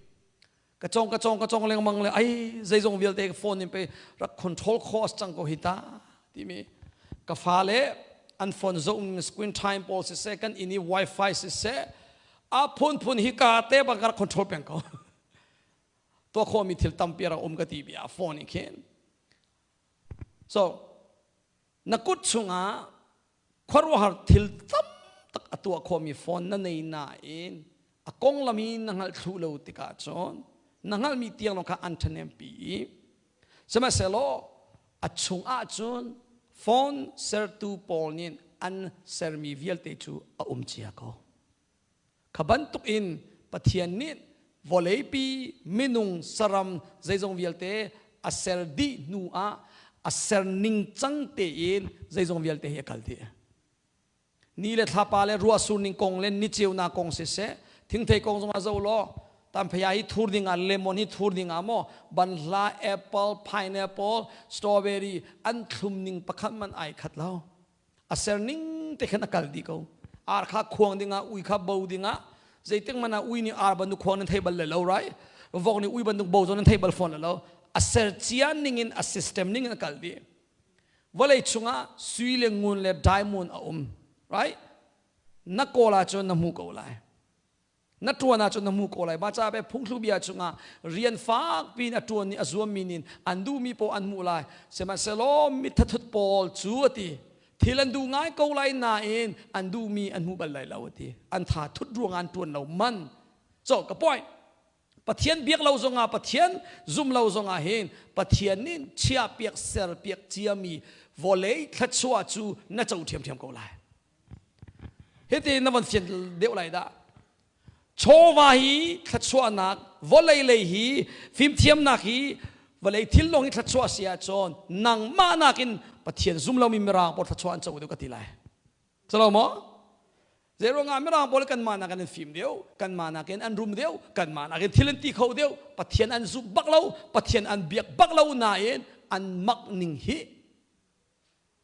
Ka cong ka cong ka cong lengmang le ai zeizong vialte ka phone in pe rak control kho as cang ko hi ta timi ka fale an phone zoh screen time pawl siseh kan inn i wifi siseh a phunphun hi ka te bang ka rak control peng ko. Tuah khawhmi thil tampi a rak um ka ti bia phone in khin. So na kut chungah khuaruahhar thil tam tak a tuah khawhmi phone na nei nain a konglam i na hngalh thlu lo tikah cun na hngalhmi tiang lawng kha an ṭhahnempi i sihmanhsehlaw a chung ahcun phone sertu pawl nih an sermi vialte cu a um cia ko. Kha bantuk in Pathian nih vawleipi minung saram zeizong vialte a ser dih hnu ah a ser ningcang tein zeizong vialte hi a kal dih. Ni le thlapa le ruahsur ning kong le niceunak kong siseh, thingthei kong zongah zo law, tamphaya hi thur ding ah lemon hi thur ding ah maw banhla, apple, pineapple, strawberry an thlum ning pakhat man ai khat lo. A ser ning te khan a kal dih ko. Ar kha khuang dingah, ui kha bo dingah, zeitik man ah ui nih ar bantuk khuang nan thei bal le lo, right? Vok nih ui bantuk bo zong nan thei bal fawn le lo. A ser cia ning in a system ning in a kal dih. Vawlei chungah sui le ngun le diamond a um, right? Na kawl ahcun na hmu ko lai. Na ṭuan ahcun na hmu ko lai. Mah caah phungthlu bia chungah rian fakpi in a ṭuan i a zuammi nih an duhmi paoh an hmuh lai. Sihmanhsehlaw mithatthut pawl cu a ti, thil an duh ngai ko lai nain an duhmi an hmu bal lai lo a ti. An tha thut ruangah an ṭuan lo man. So ka point. Pathian biak lo zongah Pathian zum lo zongah hin Pathian nih chiahpiak serpiak ciami vawlei thluachuah cu na co ṭhiamṭhiam ko lai. Hiti na van fian deuh lai dah. Chawva hi thluachuahnak, vawlei lei hi fimthiamnak hi vawlei thil lawng hi thluachuah si ahcun nangmah nakin Pathian zum lomi mirang pawl thluachuah an co deuh ka ti lai. Calo maw? Zeiruangah mirang pawl kanmah nakin an fim deuh, kanmah nakin an rum deuh, kanmah nakin thil an ti kho deuh, Pathian an zum bak lo, Pathian an biak bak lo nain an mak ning hi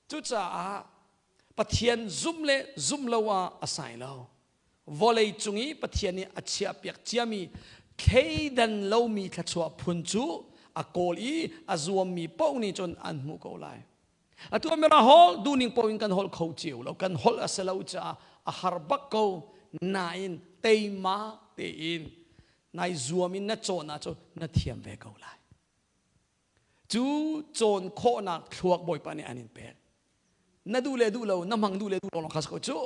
Cucaah Pathian zumh le zumh lo ah a sai lo. Vawlei cung i Pathian nih a chiahpiak ciami thleidan lomi thluachuah phun cu a kawl i a zuammi paoh nih cun an hmuh ko lai. Atu mira holh duhning paoh in kan holh kho cio lo. Kan holh a si lo caah a har bak ko. Nain teima tein nai zuam in na cawn ahcun na thiam ve ko lai. Cu cawn khawhnak thluak Bawipa nih an in pek. Na duh le duh lo, na hmang duh le duh lo lawng kha si ko cu.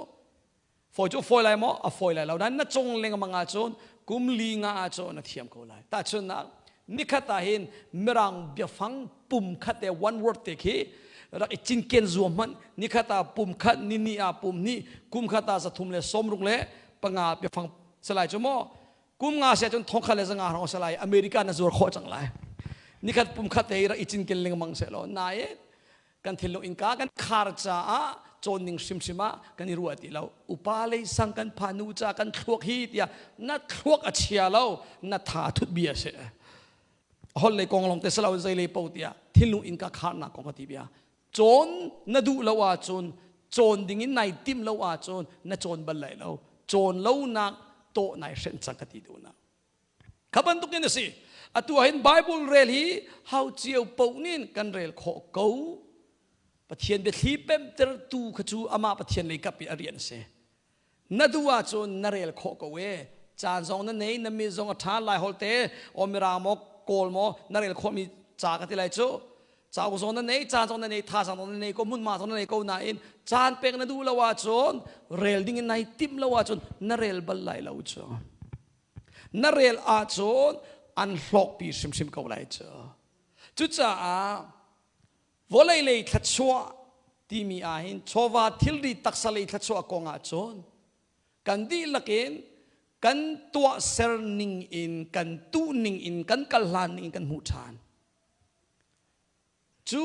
Fawi cu fawi lai maw? A fawi lai lo. Nain na cung lengmang ahcun kum li nga ahcun na thiam ko lai. Tahchunhnak, nikhat ah hin Mirang biafang pum khat te one word te khi Rak i cinken zuam hmanh. Nikhat ah pum khat, ni ni ah pum hnih, kum khat ah 335 biafang salai cu maw? Kum nga sia cun 1100 hrawng salai America na zuar khawh cang lai. Nikhat pum khat te rak i cinken lengmang seh law nain kan thinlung innka kan khar caah cawn ning hrimhrim ah kan i ruah ti lo. Upa lei sang kan pha nu ca kan thluak hi tiah na thluak a chia lo, na tha thut bia si. Hol lei kong long te salo zei lei po tiah thinlung innka kharnak kong ka ti bia. Cawn na duh lo ahcun, cawn ding in nai timh lo ahcun na cawn bal lai lo. Cawn lonak tawh nai hrenh cang ka ti duhnak. Kha bantuk in a si. Atu ah hin Bible rel hi hau cio poh nin kan rel khawh ko. Pathian biathli pemhtertu kha cu amah Pathian lei kap i a rian a si. Na duh ahcun na rel khawh ko e. Caan zong na nei, na mit zong a ṭha, lai holh te, aw mirang maw, kawl maw, na rel khawhmi ca ka ti lai cu. Cauk zong na nei, caan zong na nei, thazaang zong na nei ko, hmunhma zong na nei ko nain caan pek na duh lo ahcun, rel ding in nai timh lo ahcun na rel bal lai lo cu. Na rel ahcun an hlawkpi hrimhrim ko lai cu. Cucaah vawlei lei thluachuah timi ahhin chawva thilri taksa lei thluachuah kong ahcun kan dihlak in kan tuahser ning in kan tuh ning in kan kal hlan ning in kan hmuh ṭhan. Cu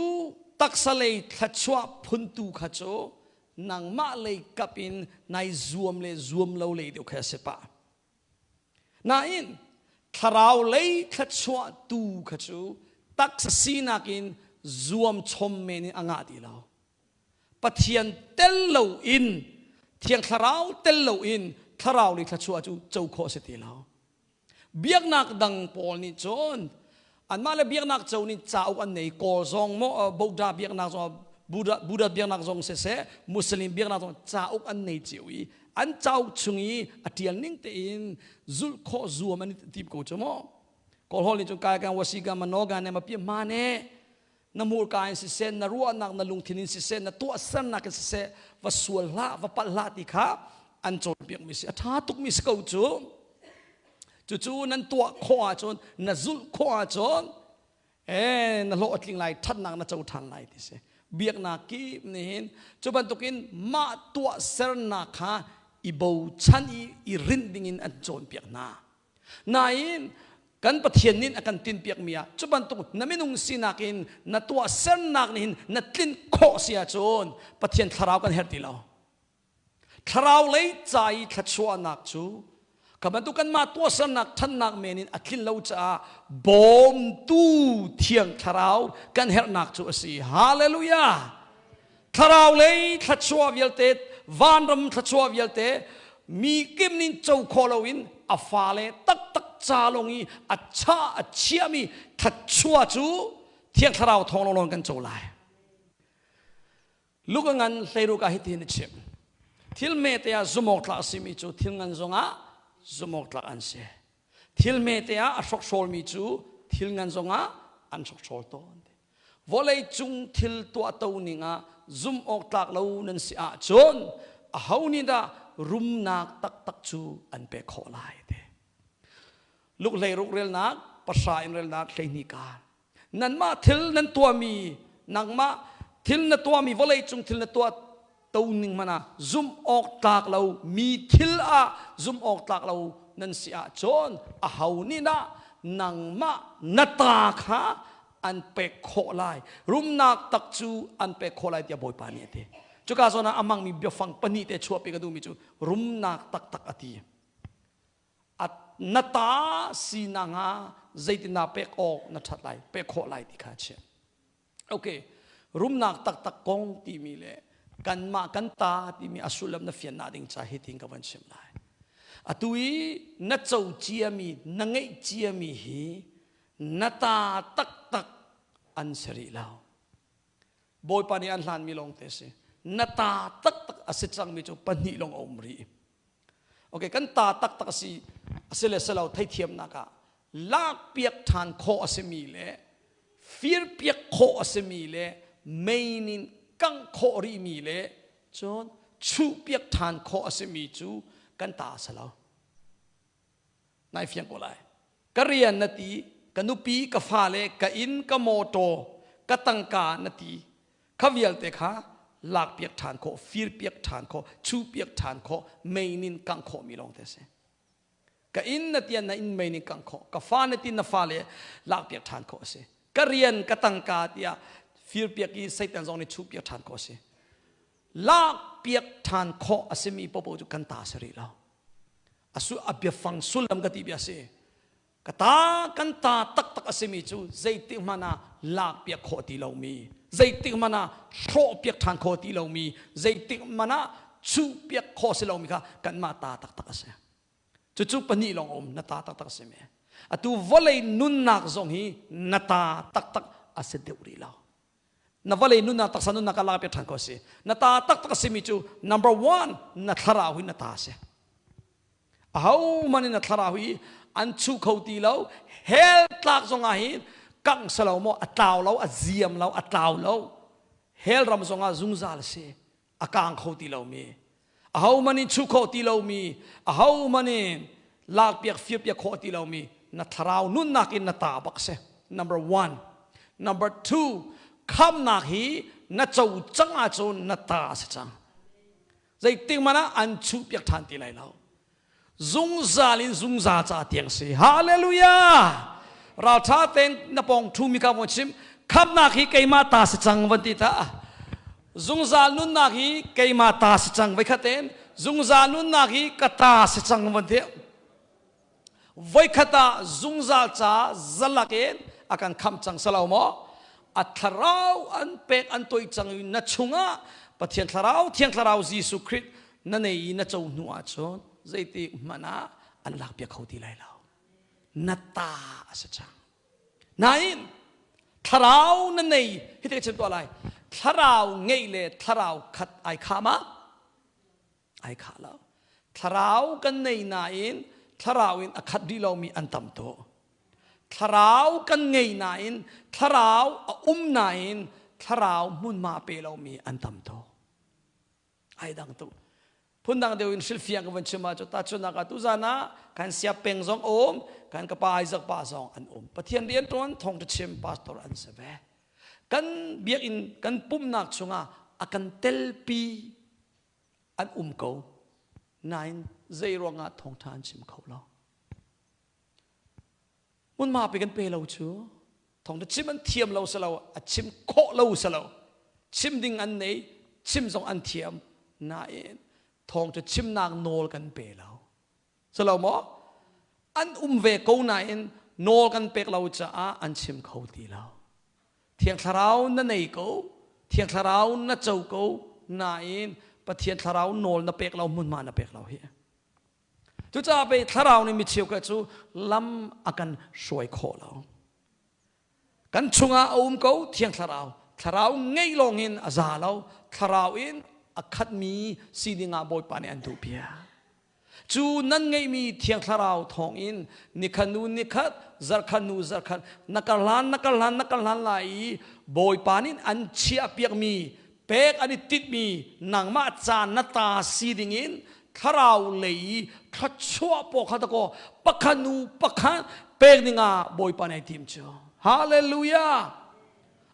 taksa lei thluachuah phuntu kha cu nangmah lei kap in nai zuam le zuam lo lei deuh kha a si pah. Nain thlarau lei thluachuah tu kha cu taksa sinak in zuam chom men in a ngah ti lo. Pathian tel lo in Thiang Thlarau tel lo in thlarau lei thluachuah cu co khawh a si ti lo. Biaknak dang pawl nih cun anmah le biaknak co nih cauk an nei. Kawl zong maw, Buddha biaknak zong, Buddha biaknak zong siseh, Muslim biaknak zong cauk an nei cio i an cauk chung i a ṭial ning tein zulh khawh zuam an i tim ko cu maw. Kawl holh nih cun kai kan wasi ga manoga ne ma pi ma ne na hmurka in siseh, na ruahnak na lungthin in siseh, na tuahsernak in siseh, va sual hlah, va palh hlah ti kha an cawnpiakmi si. A ṭha tukmi si ko cu. Cucu nan tuah khawh ahcun, na zulh khawh ahcun, na hlawh a tling lai, ṭhatnak na co ṭhan lai ti si. Biaknak kip nih hin cu bantukin mah tuahsernak kha i bochan i i rinh dingin an cawnpiak hna. Nain kan Pathian nih a kan tinpiakmi ah cu bantuk na minung sinak in na tuahsernak nih hin na tlinh khawh si ahcun Pathian thlarau kan herh ti lo. Thlarau lei ca i thluachuahnak cu kha bantuk kanmah tuahsernak ṭhannak men in a tlin lo caah bawmtu thiang thlarau kan herhnak cu a si. Hallelujah! Thlarau lei thluachuah vialte, vanram thluachuah vialte mi kim nih co khawh loin a fale taktak ca lawng i a chah a chiahmi thluachuah cu Thiang Thlarau thawng lawnglawng kan co lai. Luka ngan 16 ah hitin a chim. Thil hmete ah zumawk tlak a simi cu thil ngan zongah zumawk tlak an si. Thil hmete ah a hrokhrawlmi cu thil ngan zongah an hrokhrawl tawn. Vawlei cung thil tuahto ning ah zumh awk tlak lo nan si ahcun aho nih dah rumnak taktak cu an pek khawh lai ti. Luk 16 relnak, 10 in relnak 12 ka. Nanmah thil nan tuahmi, nangmah thil na tuahmi vawlei cung thil na tuah to ning hmanh ah zumh awk tlak lo mi thil ah zumh awk tlak lo nan si ahcun aho nih dah nangmah na ta kha an pek khawh lai, rumnak tak cu an pek khawh lai tiah Bawipa nih a ti. Cuka zawn ah a hmangmi biafang pahnih te chuahpi ka duhmi cu rumnak taktak a ti. Na ta sinak hnga zeitindah pek awk na ṭhat lai, pek khawh lai ti kha a chim. Okay, rumnak taktak kong timi le kanmah kan ta timi a sullam na fiannak ding ca hitin ka van chim lai. Atu i na co ciami, na ngeih ciami hi na ta taktak an si rih lo. Bawipa nih an hlanmi lawng te si. Na ta taktak a si cangmi cu pahnih lawng a um rih. Okay, kan ta taktak a si a si le si lo theithiamnak ah lakpiak ṭhan khawh a simi le firpiak khawh a simi le mein in kangh khawh rihmi le cun chuhpiak ṭhan khawh a simi cu kan ta a si lo. Nai fiang ko lai. Ka rian na ti, ka nupi, ka fale, ka inn, ka mawṭaw, ka tangka na ti. Kha vialte kha lakpiak ṭhan khawh, firpiak ṭhan khawh, chuhpiak ṭhan khawh, meinin kangh khawhmi lawng te a si. Ka inn na tian na inn meinin kangh khawh, ka fa na tin na fale lakpiak ṭhan khawh a si. Ka rian ka tangka tiah firpiak i Satan zong nih chuhpiak ṭhan khawh a si. Lakpiak ṭhan khawh a simi popo cu kan ta si rih lo. Asu a biafang sullam ka ti bia si. Ka ta kan ta taktak a simi cu zeitik hmanh ah lakpiak khawh ti lomi, zeitik hmanh ah hrawhpiak ṭhan khawh ti lomi, zeitik hmanh ah chuhpiak khawh si lomi kha kanmah ta taktak a si. Cucu pahnih lawng a um na ta taktak a simi. Atu vawlei nunnak zong hi na ta taktak a si deuh rih lo. Na vawlei nunnak taksa nunnak ah lakpiak ṭhan khawh a si. Na ta taktak a simi cu number one na thlarau hi na ta a si. Ahohmanh in a thlarau hi an chuh kho ti lo. Hell tlak zongah hin kangh selo maw a tlau lo, a ziam lo, a tlau lo. Hell ram zongah zungzal a si. A kang kho ti lomi. Ahohmanh in chuh khawh ti lomi, ahohmanh in lakpiak firpiak khawh ti lomi na thlarau nunnak in na ta bak si. Number one. Number two, khamnak hi na co cang ahcun na ta a si cang. Zeitik hmanh ah an chuhpiak ṭhan ti lai lo. Zungzal in zungzal ca tiang si. Hallelujah! Ralṭha tein na pawng ṭhumi kha von chim. Khamnak hi keimah ta si cang van ti ta. Zungzal nunnak hi keimah ta si cang voi khat tein. Zungzal nunnak hi ka ta si cang van ti. Voikhat ah zungzal ca zalak in a kan khamh cang salo maw? A thlarau an pek an toih cang i na chungah Pathian thlarau, Thiang Thlarau Jesuh Khrih na nei i na co hnu ahcun zeitik hmanh ah an lakpiak kho ti lai lo. Na ta a si cang. Nain thlarau na nei hi te chim tuah lai. Thlarau ngeih le thlarau khat ai kha ma? Ai khah lo. Thlarau kan nei nain thlarau in a khat rih lomi an tam tuk. Thlarau kan ngei nain thlarau a um nain thlarau hmunhma pe lomi an tam tuk. Ai dang tuk. Phundang deuh in hrilhfiang ka van chim ahcun tahchunhnak ah tuzan ah kan siap peng zong um, kan ka pa Isaac pa zong an um. Pathian rian ṭuan thawngṭha chim pastor an si ve. Kan biakinn kan pumhnak chungah a kan telpi an um ko nain zei ruangah thawngṭha an chim kho lo. Hmunhma pe kan pe lo cu thawngṭha chim an thiam lo si lo a chim khawh lo si lo chim ding an nei chim zong an thiam nain thawngṭha chimnak nawl kan pe lo si lo maw an um ve ko nain nawl kan pek lo caah an chim kho ti lo Thiang Thlarau na nei ko, Thiang Thlarau na co ko, nain Pathian Thlarau nawl na pek lo, hmunhma na pek lo hi. Cucaah pei Thlarau nih mi cheukhat cu lam a kan hruai khawh lo. Kan chungah a um ko Thiang Thlarau. Thlarau ngeih lawngin a za lo. Thlarau in a khatmi sining ah Bawipa nih an duh piak. Cu nan ngeihmi Thiang Thlarau thawngin nikhat hnu nikhat, zarkhat hnu zarkhat, na kar hlan, na kar hlan, na kar hlan lai i Bawipa nih an chiahpiakmi, pek an i tinhmi nangmah ca na ta si dingin thlarau lei i thluachuah paw kha dakaw pakhat hnu pakhat pek dingah Bawipa nih ai tim cu. Hallelujah!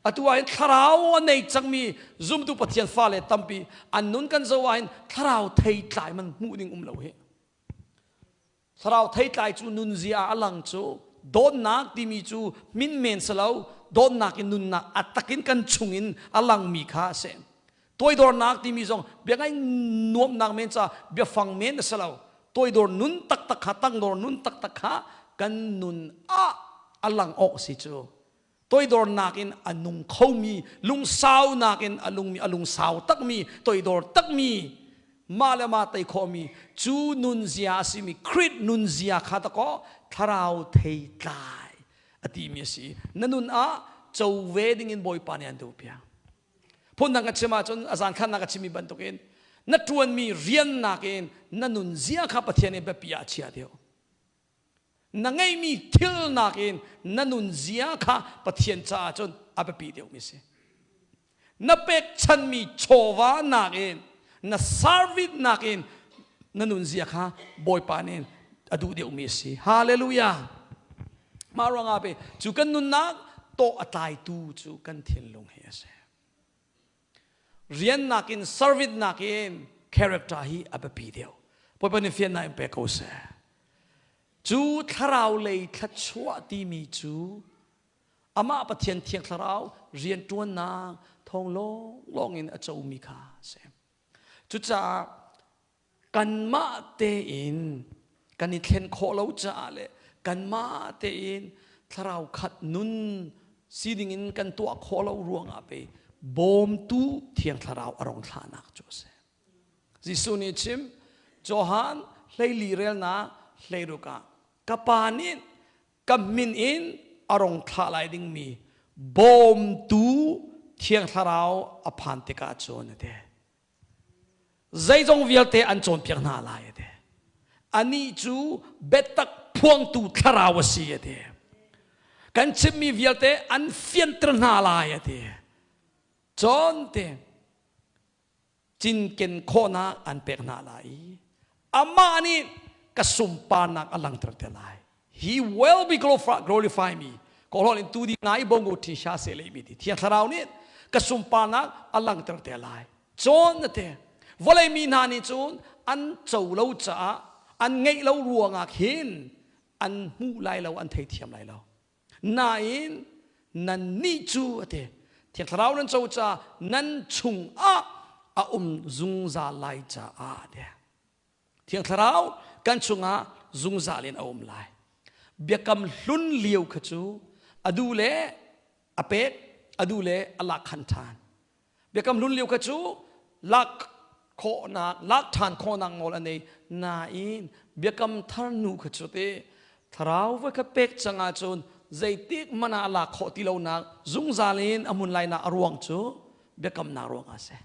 Atu ah hin thlarau a nei cangmi zumtu Pathian fale tampi an nun kan zoh ah hin thlarau theitlai man hmuh ding um lo hi. Thlarau theitlai cu nunzia ah a lang cu dawtnak timi cu min men si lo dawtnak in nunnak a takin kan chungin a langmi kha a si. Toidornak timi zong bia ngai nuamnak men ca biafang men a si lo. Toidor nun taktak kha tangdor nun taktak kha kan nun ah a lang awk si cu. Toidornak in a nung khomi, lungsaunak in a lungmi, a lungsau takmi, toidor takmi, mah le mah tei khawhmi, cu nunzia a simi Khrih nunzia kha dakaw thlarau theitlai a timi a si. Na nun ah co ve dingin Bawipa nih an duh piak. Phundang ka chim ahcun a zan khannak ka chimmi bantukin na ṭuanmi rian nakin na nunzia kha Pathian nih biapi ah a chia deuh. Na ngeihmi thil nakin na nunzia kha Pathian caah cun a biapi deuhmi si. Na pekchanmi chawva nakin na service nakin na nunzia kha Bawipa nih a duh deuhmi a si. Hallelujah! Mah ruangah pe cu kan nunnak tawh a tlaitu cu kan thinlung hi a si. Rian nakin service nakin character hi a biapi deuh. Bawipa nih fiannak in pe ko seh. Cu thlarau lei thluachuah timi cu amah Pathian Thiang Thlarau rianṭuannak thawng lawnglawng in a comi kha a si. Cucaah kanmah tein kan i thlen khawh lo caah le kanmah tein thlarau khat nun sining in kan tuah khawh lo ruangah pei bawmtu Thiang Thlarau a rong thlahnak cu a si. Jesuh nih chim Johan 14 relnak 16 ah ka pa nih ka min in a rong thlah lai dingmi bawmtu Thiang Thlarau a phan tikah cun a ti. Zeizong vialte an cawnpiak hna lai a ti. Anih cu biatak phuangtu thlarau a si a ti. Kan chimmi vialte an fianter hna lai a ti. Cawn te cinken khawhnak an pek hna lai i amah nih ka sunparnak a langhter te lai. He will be glorify me. Kawlhawl in tu di ngai bongo thi sha se le mi ti Thiang Thlarau nih ka sunparnak a langhter te lai. Cawn na te. Vawlei mi hna nih cun an co lo caah an ngeih lo ruangah khin an hmu lai lo, an theithiam lai lo. Nain nannih cu a ti Thiang Thlarau nan co caah nan chungah a um zungzal lai caah a ti. Thiang Thlarau kan chungah zungzal in a um lai. Biakam hlun lio kha cu a duh le a pek, a duh le a lak khan ṭhan. Biakam hlun lio kha cu lak khawhnak, lak ṭhan khawhnak nawl a nei. Nain biakam thar nu kha cu te Thlarau voi kha pek cang ahcun zeitik hmanh ah a lak khawh ti lonak zungzal in a hmun lainak a ruang cu biakamnak ruangah a si.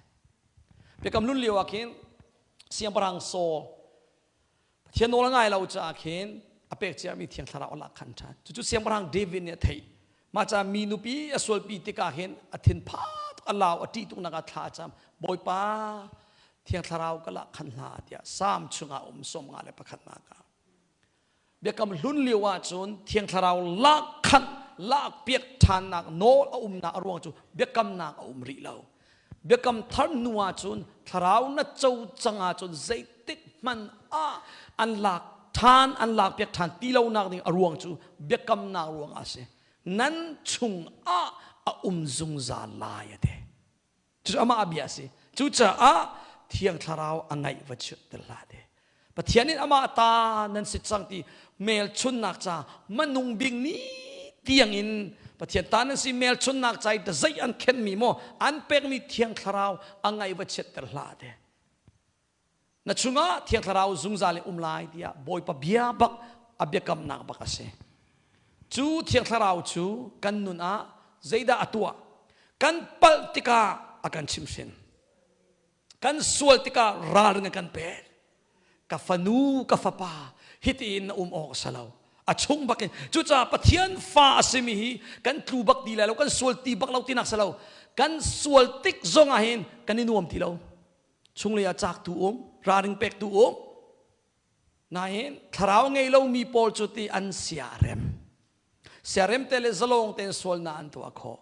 Biakam hlun lio ah khin Siangpahrang Saul Pathian nawl a ngai lo caah khin a pek ciami Thiang Thlarau a lak khan ṭhan. Cucu Siangpahrang David nih a theih. Mah caah mi nupi a sualpi tikah hin a thinpha tuk a lau a ṭih tuknak ah thla a cam. Bawipa Thiang Thlarau ka lak khan hlah tiah Salm chungah um 51nak ah. Biakam hlun lio ahcun Thiang Thlarau lak khan lak piak ṭhannak nawl a umnak a ruang cu biakamnak a um rih lo. Biakam thar hnu ahcun Thlarau na co cang ahcun zeitik hmanh ah an lak ṭhan an lak piak ṭhan ti lonak ding a ruang cu biakamnak ruang ah a si. Nan chungah a um zungzal lai a ti. Cucu amah a bia a si. Cucaah Thiang Thlarau a ngaih va chirh tel hlah te. Pathian in amah ta nan si cang ti hmelchunnak ca manung bik ni tiang in Pathian ta nan si hmelchunnak ca i zei an khenmi maw an pekmi Thiang Thlarau a ngaih va chiatter hlah te. Na chungah Thiang Thlarau zungzal in um lai tiah Bawipa bia bak a biakamnak bak a si. Cu Thiang Thlarau cu kan nun ah zeidah a tuah? Kan palh tikah a kan chimhhrin. Kan sual tikah ralring a kan pek. Ka fanu, ka fapa, hiti in na um awk a si lo. A chung bak in. Cucaah Pathian fa a simi hi kan tlu bak ti lai lo, kan sual ti bak lo tinak si lo. Kan sual tik zong ah hin kan i nuam ti lo. Chunglei ah caak tu um, ralring pek tu um. Nain thlarau ngei lomi pawl cu ti an siarem. Siarem te le zalong tein sualnak an tuah khawh.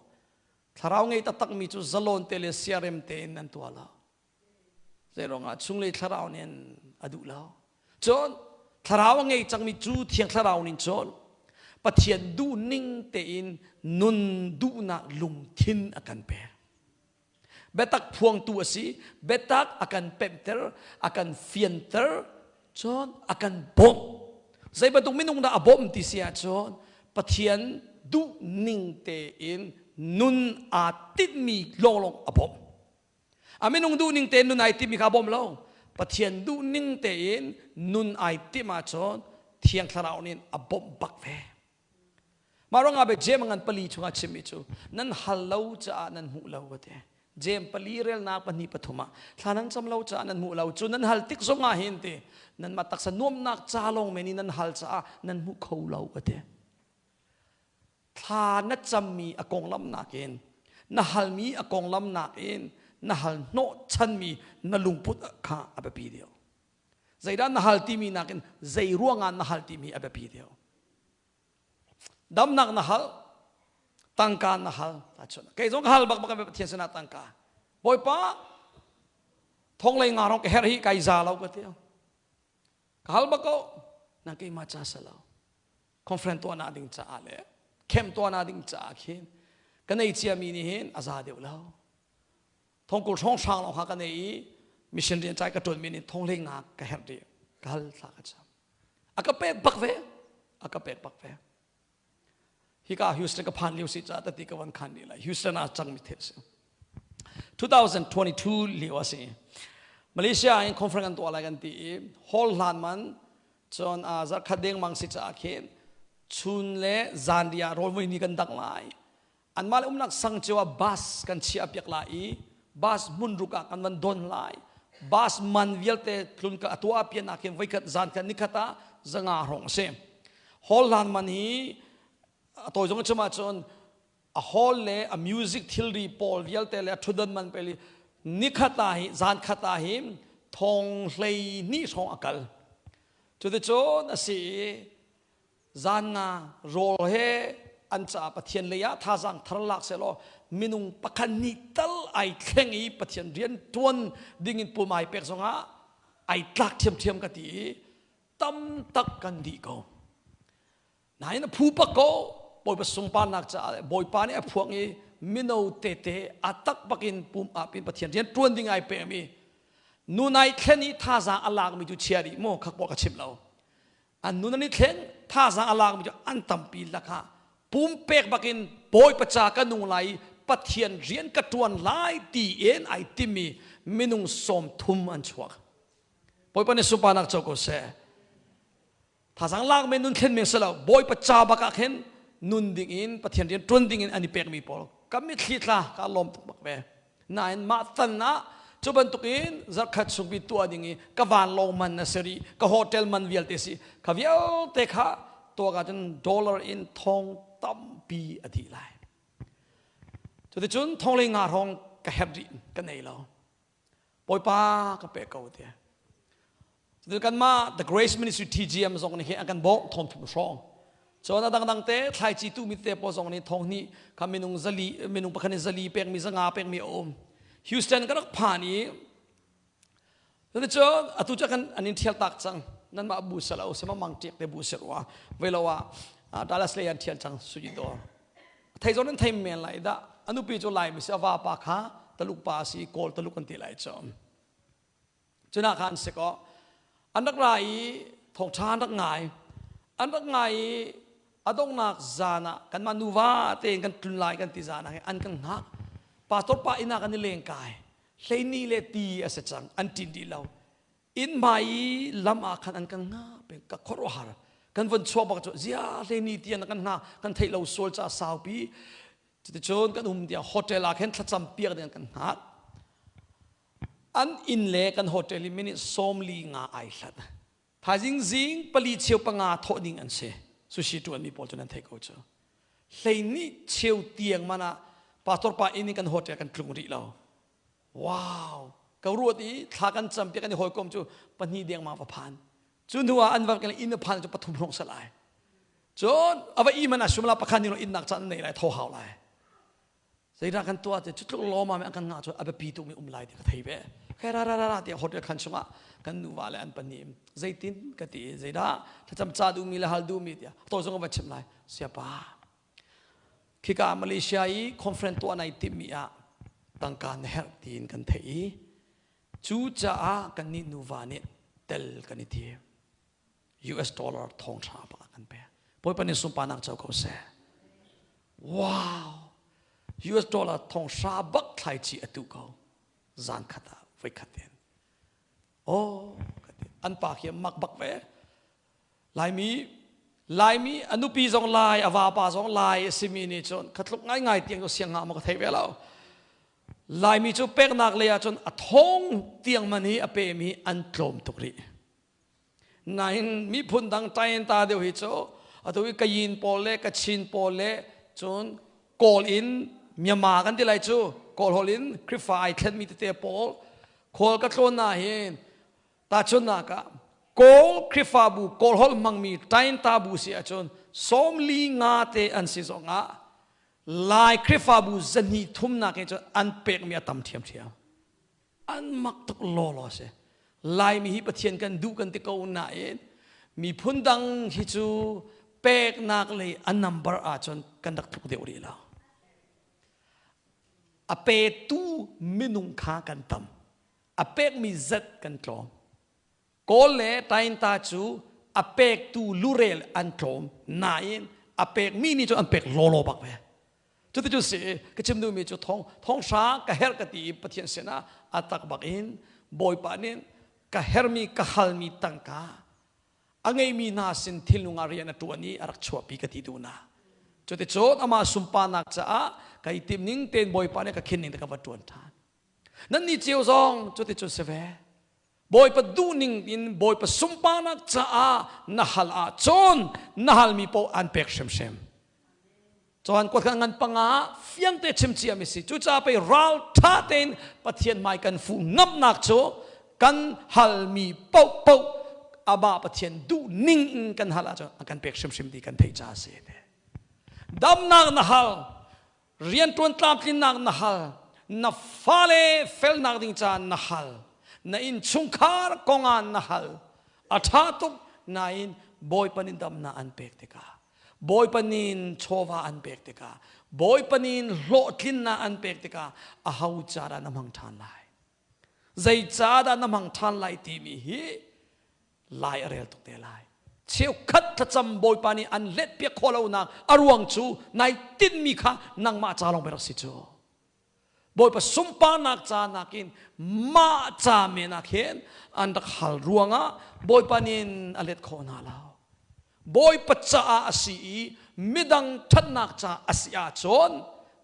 Thlarau ngei taktakmi cu zalon te le siarem tein an tuah lo. Zeiruangah chunglei thlarau nih a duh lo. Cun thlarau a ngei cangmi cu thiang thlarau nih cun Pathian duhning tein nun duhnak lungthin a kan pek. Biatak phuangtu a si. Biatak a kan pemhter, a kan fianter, cun a kan bawmh. Zei bantuk minung dah a bawmh ti si ahcun Pathian duhning tein nun aa tinhmi lawnglawng a bawmh. A minung duhning tein nun ai timmi kha a bawm lo. Pathian duhning tein nun ai timh ahcun Thiang Thlarau nih a bawmh bak ve. Mah ruangah be Jeim ngan pali chungah chimmi cu nan hal lo caah nan hmuh lo ka ti. Jeim pali relnak pahnih pathum ah thla nan cam lo caah nan hmuh lo cu nan hal tik zongah hin ti nanmah taksa nuamnak ca lawng men i nan hal caah nan hmu kho lo ka ti. Thla na cammi a konglam nakin na halmi a konglam nakin na hal hnawh chanmi na lungput kha a biapi deuh. Zeidah na hal timi nakin zei ruangah na hal timi a biapi deuh. Damnak na hal, tangka na hal. Kei zong ka hal bak bak Pathian sinah tangka. Bawipa, Thong lei nga rong ka herh hi kai za lo ka ti. Ka hal bak ko. Na keimah ca sa lo. Conference tuah na ding caah le camp tuah na ding caah khin ka nei cia mi nih hin a za deuh lo. Thongkul hrawng hrang lawng kha ka nei i mission rian cai ka ṭuan mi nih thong hlei nga ka herh dih. Ka hal thla ka cam. A ka pek bak ve. A ka pek bak ve. Hika Houston ka phan lio si ca tati ka van khan ni lai. Houston ah cang mi thil si. 2022 lio a si. Malaysia in conference kan tuah lai kan ti i hall hlan man cun zarkhat deng mang si caah khin chun le zan ria rawl voi ni kan dang lai. Anmah le umnak sang cio ah bus kan chiah piak lai i bus hmun ruk ah kan van don lai. Bus man vialte tlun ka atuah pian ah khin voikhat zan khat nikhat ah zanga hrawng a si. Hall hlan man hi a tawi zong chim ahcun a hall le a music thilri pawl vialte le a ṭhutdan man peli nikhat ah hi zan khat ah hi thong hlei hnih hrawng a kal. Cuticun a si i Zan nga rawl he an caah Pathian lei ah thazaang thar lak sehlaw minung pakhat nih tal ai thleng i Pathian rian ṭuan dingin pum ai pek zongah ai tlak ṭhiamṭhiam ka ti i tam tak kan dih ko. Nain a phu pak ko Bawipa sungparnak caah Bawipa nih a phuang i mino tete a tak bakin pum ah pin Pathian rian ṭuan ding ai pekmi nu nai thlen i thazaang a lakmi cu chia dih maw khak pawh ka chim lo. An nun an i thleng, thazaang a lakmi cu an tampi lakah pumpek bakin Bawipa ca ka nung lai i Pathian rian ka ṭuan lai tiin ai timi minung 30 an chuak. Bawipa nih sunparnak co ko seh. Thazaang lak men nun thlen men si lo. Bawipa ca bak ah khin nun ding in Pathian rian ṭuan ding in an i pekmi pawl ka mitthli tla ka lawm tuk bak ve. Nain mah tan ah cu bantukin zarkhat chung bi tuah ding i ka vanlawng man a si rih, ka hotel man vialte si, kha vialte kha tuak ahcun dollar in thong tampi a dih lai. Cuticun thong le nga hrawng ka herh rih, ka nei lo. Bawipa ka pe ko tiah. Cuticun kanmah The Grace Ministry TGM zong nih hin an kan bawmh thong thum hrawng. Cun a dangdang te thlaici tuhmi te pawl zong nih thong hnih kha minung zali minung pakhat nih zali pekmi zanga pekmi a um. Houston ka rak phan i cuticun atu cu kan an in thial tak cang. Nanmah bu selo sema mang ṭiak te bu si rua. Velo ah Dallas lei an thial cang sui dawr. Thei zong nan thei men lai dah. A nupi cu Laimi si a vapa kha Taluk pa si Kawl Taluk an ti lai cu. Cunah khan si kaw an rak ra i thawngṭha an rak ngai. An rak ngai i a donghnak zan ah kanmah nuva tein kan tlun lai kan ti zan ah an kan hngak. Pastor pa inn ah kan i lengkai. Hleini le ti a si cang. An ṭin dih lo. Inn hmai i lam ah khan an kan hngak peng. Ka khuaruahhar. Kan von chuak bak cu zia hleini ti an kan hngak. Kan theih lo sual caah saupi. Cuticun kan um tiah hotel ah khin thlacam piak ding an kan hngak. An inn le kan hotel i minute 45 ai hlat. Thaizing zing pali cheu panga thawh ding an si. Sushi ṭuanmi pawl cu nan theih ko cu. Hleihnih cheu tiang man ah pastor pa inn in kan hotel kan tlung rih lo. Wow! Ka ruat i thla kan cam piak kan i hawikom cu pahnih dengmang va phan. Cu hnu ah an va kan inn a phan cu pathum hrawng sal ai. Cun a va i man ah sumla pakhat nih inn nak caan nei lai tho hau lai. Zeidah kan tuah ti cu tluk lawmam an kan ngah cu a biapi tukmi um lai ti ka thei ve. Khe ra ra ra ra tiah hotel khan chungah kan nuva le an pahnih zeitin ka ti zeidah thlacam ca duhmi le hal duhmi tiah to zong va chim lai siapa khika Malaysia i conference tuah nai timmi ah tangka na herh tiin kan theih i cu caah kan nih nuva nih tel kan i thim. US dollar thong tha bak kan pek. Bawipa nih sunparnak co ko seh. Wow! US dollar thong hra bak thlaici atu ko. Zan khat ah voi khat in. Oh, an pa khi mak bak ve. Laimi Laimi a nupi zong lai, a vapa zong lai a simi nih cun khatluk ngaingai tiang cu siang nga ma ka thei ve lo. Laimi cu peknak lei ah cun a thong tiang man hi a pemi an tlawm tuk rih. Nain miphun dang tain ta deuh hi cu atu i Kayin pawl le Kachin pawl le cun Kawl in Myanmar kan ti lai cu Kawl holh in Khrihfa ai thlenmi tete pawl khual ka tlawn na hin tahchunhnak ah Kawl Khrihfabu Kawl holh hmangmi tain ta bu si ahcun 45 te an si zongah Lai Khrihfabu 230 nak hi cun an pekmi a tam ṭhiamṭhiam. An mak tuk lawlaw si. Laimi hi Pathian kan duh kan ti ko nain miphun dang hi cu peknak lei a number ahcun kan rak tluk deuh rih lo. A petu minung kha kan tam. A pekmi zat kan tlawm. Kawl le Tainta cu a pektu lurel an tlawm nain a pekmi nih cun an pek lawlaw bak ve. Cuticun si ka chim duhmi cu thong thonghra ka herh ka ti i Pathian sinah a tak bak in Bawipa nih ka hermi ka halmi tangka a ngeimi hna sin thinlung ah rian a ṭuan i a rak chuahpi ka ti duh na. Cuticun amah sunparnak caah kai tim ning tein Bawipa nih ka khin ning te ka va ṭuan ṭhan. Nannih cio zong cuticun si ve. Bawipa duhning in Bawipa sunparnak caah na hal ahcun na halmi paoh an pek hrimhrim. Cun kuat ngan panga fiangte chim cia mi si. Cucaah pei ral ṭha tein Pathian hmai kan fuh ngamnak cu kan halmi paohpaoh amah Pathian duhning in kan hal ahcun a kan pek hrimhrim ti kan theih caah a si. Damnak na hal, rianṭuan tlamtlinnak na hal, na fale felnak ding caah na hal, na innchungkhar kongah na hal. A ṭha tuk nain Bawipa nih damnak an pek tikah, Bawipa nih chawva an pek tikah, Bawipa nih hlawhtlinnak an pek tikah aho ca dah na hmang ṭhan lai? Zei ca dah na hmang ṭhan lai timi hi lai a rel tuk te lai. Cheukhat thlacam Bawipa nih an let piak khawh lonak a ruang cu nai tinhmi kha nangmah ca lawng rak si cu. Bawipa sunparnak ca nakin mah ca men ah khin an rak hal ruangah Bawipa nih a let khawh hna lo. Bawipa caah a si i midang ṭhatnak ca a si ahcun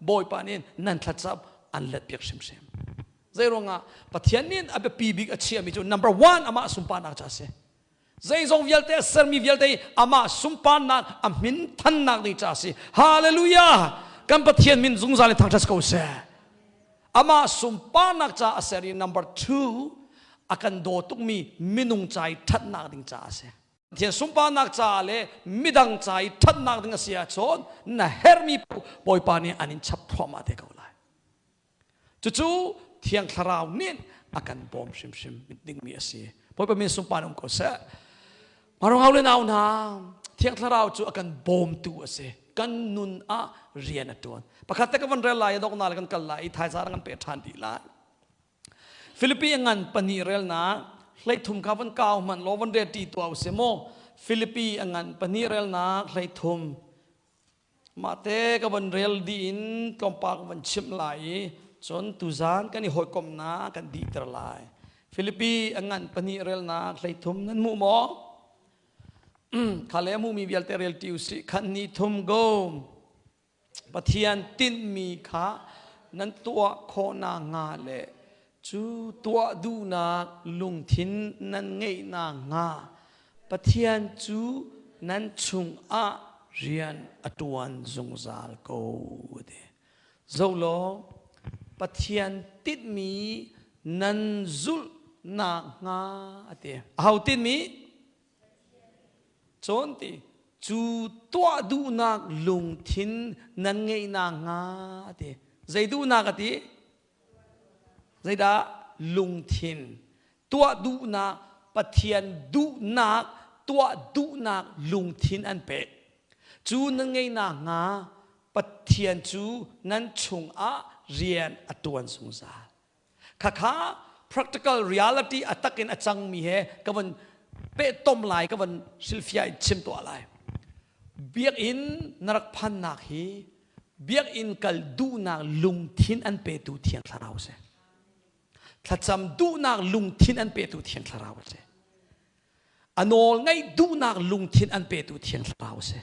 Bawipa nih nan thlacam an let piak hrimhrim. Zeiruangah Pathian nih a biapi bik a chiahmi cu number one amah sunparnak ca a si. Zeizong vialte a sermi vialte amah sunparnak a min thannak ding ca a si. Hallelujah! Kan Pathian min zungzal in thangṭhat ko seh. Amah sunparnak ca a ser i number two a kan daw tukmi minung ca i ṭhatnak ding ca a si. Pathian sunparnak caah le midang ca i ṭhatnak ding a si ahcun na herhmi Bawipa nih an in chap thluahmah te ko lai. Cucu Thiang Thlarau nih a kan bawm hrimhrim dingmi a si. Bawipa min sunpar um ko seh. Marong le nau hna, Thiang Thlarau cu a kan bawmtu a si. Kan nun ah rian a ṭuan. Pakhat te ka van rel lai, dok na le kan kal lai i thaizar kan pe ṭhan dih lai. Filipi ngan pahnih relnak hleithum kha van kau hmanh law van rel ṭi tuah usih mu. Filipi a ngan pahnih relnak hleithum Mahte ka van rel dih in tlawmpal ka van chimh lai i cun tuzaan kan i hawikomhnak kan dihter lai. Filipi a ngan pahnih relnak 13 nan hmuh maw? Kha le a hmumi vialte rel ṭi usih. Khan ni thum go. Pathian tinhmi kha nan tuah khawh nakhnga le cu tuah duhnak lungthin nan ngeih nakhnga Pathian cu nan chungah rian a ṭuan zungzal ko a ti. Zoh law Pathian tinhmi nan zulh nakhnga a ti. Aho tinhmi? Cawn ti. Cu tuah duhnak lungthin nan ngeih nakhnga a ti. Zei duhnak a ti? Zeidah lungthin tuah duhnak Pathian duhnak tuah duhnak lungthin an pek. Cu nan ngei nakhnga Pathian cu nan chungah rian a tuan zungzal. Khakha practical reality a takin a cangmi he ka van pehtom lai ka van hrilhfiah in chim tuah lai. Biakinn na rak phannak hi biakinn kal duhnak lungthin an petu Thiang Thlarau a si. Thlacam duhnak lungthin an petu Thiang Thlarau a si. A nawl ngaih duhnak lungthin an petu Thiang Thlarau a si.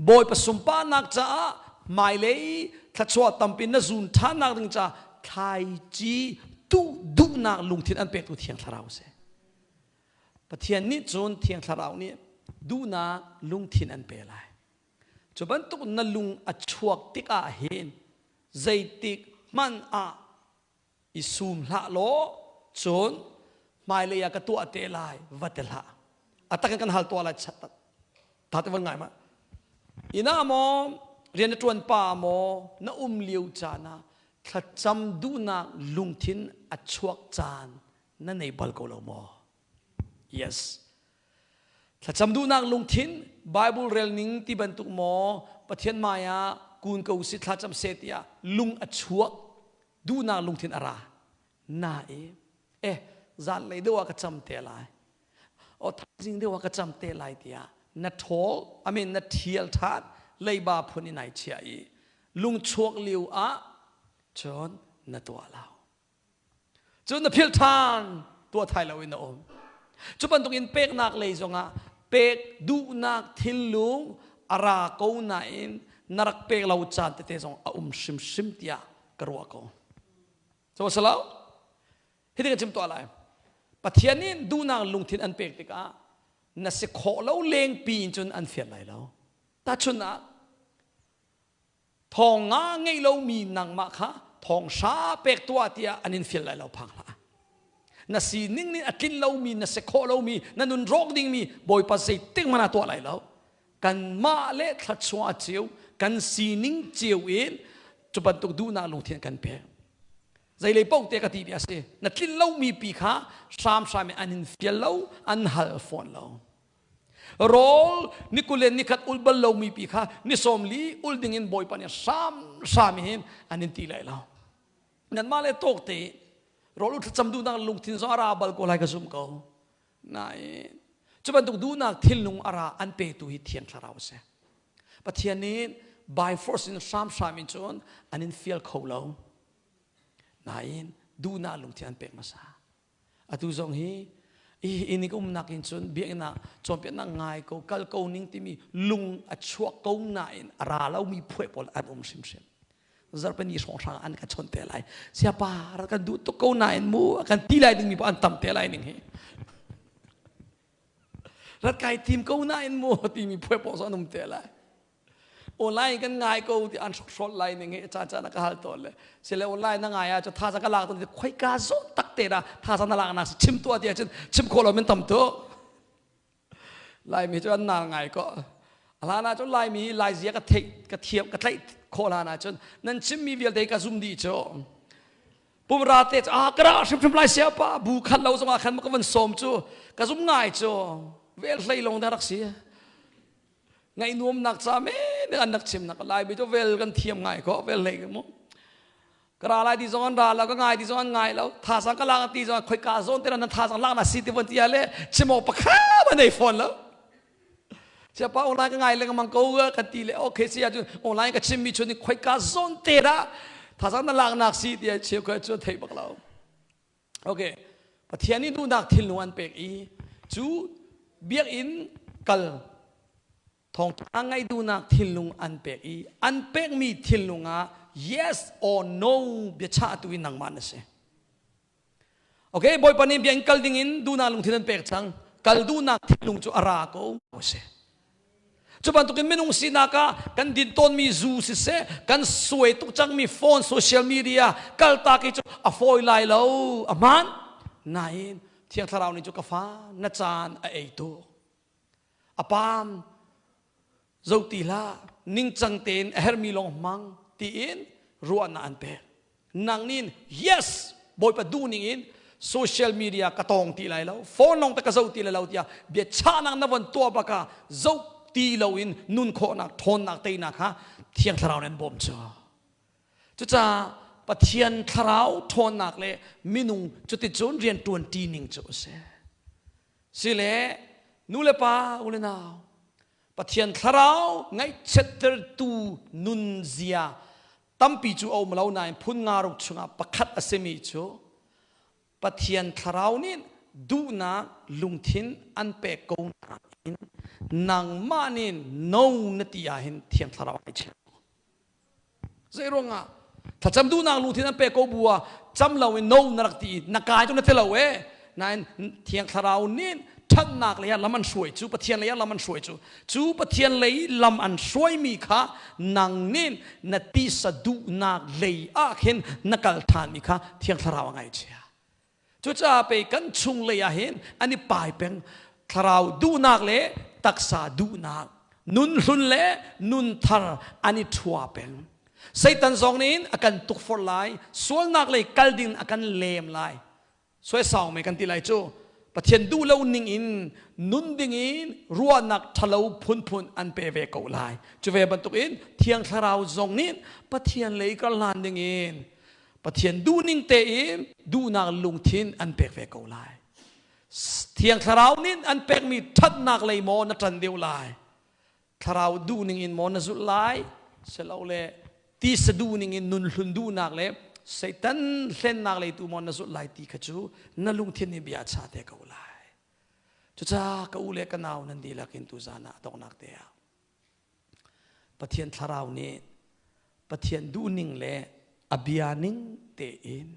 Bawipa sunparnak caah hmailei thluachuah tampi na zun ṭhannak ding caah thlaici tuh duhnak lungthin an petu Thiang Thlarau a si. Pathian nih cun Thiang Thlarau nih duhnak lungthin an pe lai. Cu bantuk na lung a chuak tikah hin zeitik hmanh ah i sum hlah law cun hmailei ah ka tuah te lai va ti hlah. A tak in kan hal tuah lai ta te van ngai ma. Inn ah maw rian na ṭuan pa maw na um lio caan ah. Thlacam duhnak lungthin a chuak caan na nei bal ko lo maw? Yes. Thlacam duhnak lungthin Bible rel ning ti bantuk maw Pathian hmai ah kun ko si thlacam se tiah lung a chuak duhnak lungthin a ra. Nain eh zanlei deuh ah ka cam te lai. O thaizing deuh ah ka cam te lai tiah na ṭhawl I mean na ṭhial ṭhan leiba phun in ai chiah i lungchuak lio ah cun na tuah lo. Cun na philh ṭhan tuah thai lo in na um. Cu bantuk in peknak lei zongah pek duhnak thinlung a ra ko nain na rak pek lo caan tete zong a um hrimhrim tiah ka ruah ko. So a si lo? Hi ka chim tuah lai. Pathian nih duhnak lungthin an pek tikah na si khawh lo lengpi in cun an fial lai lo. Tahchun ah thong nga ngei lomi nangmah kha thong hra pek tuah tiah an in fial lai lo phang hlah. Na sining nih a tlin lomi, na si khawh lomi, na nun rawk dingmi Bawipa zeitik hmanh ah tuah lai lo. Kanmah le thluachuah cio, kan sining cio in cu bantuk duhnak lungthin kan pek. Zeilei paoh te ka ti mi a si. Na tlin lomi pi kha hramhram in an in fial lo, an hal fawn lo. Rawl ni kul le nikhat ul bal lomi pi kha ni sawm li ul ding in Bawipa nih hramhram in an in ti lai lo. Nanmah le tawk te rawl u thlacam duhnak lungthin zong a ra bal ko lai ka zum ko. Nain cu bantuk duhnak thinlung a ra an petu hi Thiang Thlarau a si. Pathian nih by force in hramhram in cun an in fial kho lo. Nain duhnak lungthin an pek hmasa. Atu zong hi inn i ka umnak in cun biakinn ah cawnpiaknak ngai ko kal ko ning timi lung a chuak ko nain a ra lomi phuai pawl an um hrimhrim. Zarhpini hrawnghrang an ka chawnh te lai. Siapa rak kan duh tuk ko nain mu a kan ti lai dingmi paoh an tam te lai ning hi. Rat kai tim ko nain mu timi phuai paoh an um te lai. Online kan ngai ko ti an hrol lai ning hi caan caan ka hal tawn le sile online na ngai ah cu thaza ka lak tawn ti khoi ka zo tak te da thaza na lak nak chim tua ti cun chim kho lo min tam tu Laimi cu an nal ngai ko. Hlan ah cun Laimi Lai zia ka theih ka thiam ka tlaih khawh hlan ah cun nan chimmi vialte ka zum dih cu. Pumra te cu ah ka ra hrimhrim lai sia pa bu khat lo zongah khan ka van sawm cu ka zum ngai cu vel hlei long dah rak si. Ngaih nuamnak ca men an rak chim nak Laimi cu vel kan thiam ngai ko vel hlei mu. Ka ra lai ti zong an ra lo, ka ngai ti zong an ngai lo. Thazang ka lak ti zong khoika zawn te nan thazang lak na si ti von tia le chimo pakha ma nei phone lo. Sia pa online ka ngai lengmang ko ka ti le okay sia cu online ka chim mi chun khoika zawn te da thazang na lak nak si ti cheu ka chu thei bak lo. Okay. Pathian nih duhnak thinlung an pek i cu biakinn kal Thawngṭha ngaih duhnak thinlung an pek i an pekmi thinlung ah yes or no biachahtu in nangmah na si. Okay, Bawipa nih bia in kal ding in duhnak lungthin an pek cang. Kal duhnak thinlung cu a ra ko si. Cu bantukin minung sinak ah kan din tawnmi zu siseh, kan suai tuk cangmi phone, social media kaltak hi cu a fawi lai lo, a hmaan. Nain Thiang Thlarau nih cu ka fa na caan a ei tuk. A paam zo ti hlah, ningcang tein a herhmi lawng hmang tiin ruahnak an pek. Nang nih yes Bawipa duh ning in social media ka tawng ti lai lo, phone lawng te ka zoh ti lai lo tiah biachahnak na von tuah bak ah zoh ti loin nun khawhnak ṭhawnnak teinak kha Thiang Thlarau nih an bawm cu. Cucaah Pathian Thlarau ṭhawnnak le minung cuticun rian ṭuanṭi ning cu a si. Sile nu le pa u le nau Pathian thlarau ngaihchiattertu nunzia tampi cu a um lo nain phun nga ruk chungah pakhat a simi cu Pathian thlarau nih duhnak lungthin an pek ko nain nangmah nih no na ti ahhin Thiang Thlarau ai chim. Zei ruangah thlacam duhnak lungthin an pek ko bu ah cam lo in no na rak ti na kai cu na ti lo e nain Thiang Thlarau nih ṭhatnak lei ah lam an hruai cu Pathian lei ah lam an hruai cu cu Pathian lei lam an hruaimi kha nang nih na tisa duhnak lei ah khin na kal ṭhanmi kha Thiang Thlarau a ngaihchia Cucaah pei kan chung lei ah hin an i pai peng thlarau duhnak le taksa duhnak nun hlun le nun thar an i ṭhua peng. Satan zong nih a kan tukforh lai, sualnak lei kal ding a kan lem lai. Suaisau me kan ti lai cu. Pathian duh lo ning in nun ding in ruahnak ṭhalo phunphun an pe ve ko lai. Cu ve bantukin Thiang Thlarau zong nih Pathian lei kar hlan ding in Pathian duhning tein duhnak lungthin an pek ve ko lai. Thiang Thlarau nih an pekmi ṭhatnak lei maw na ṭan deuh lai? Thlarau duhning in maw na zulh lai? Silole tisa duhning in nun hlun duhnak le Satan hlennak lei tu maw na zulh lai ti kha cu na lungthin nih bia a cha te ko lai. Cucaah ka u le ka nau nan dihlak in tuzan ah donghnak te ah Pathian Thlarau nih Pathian duhning le a bia ning tein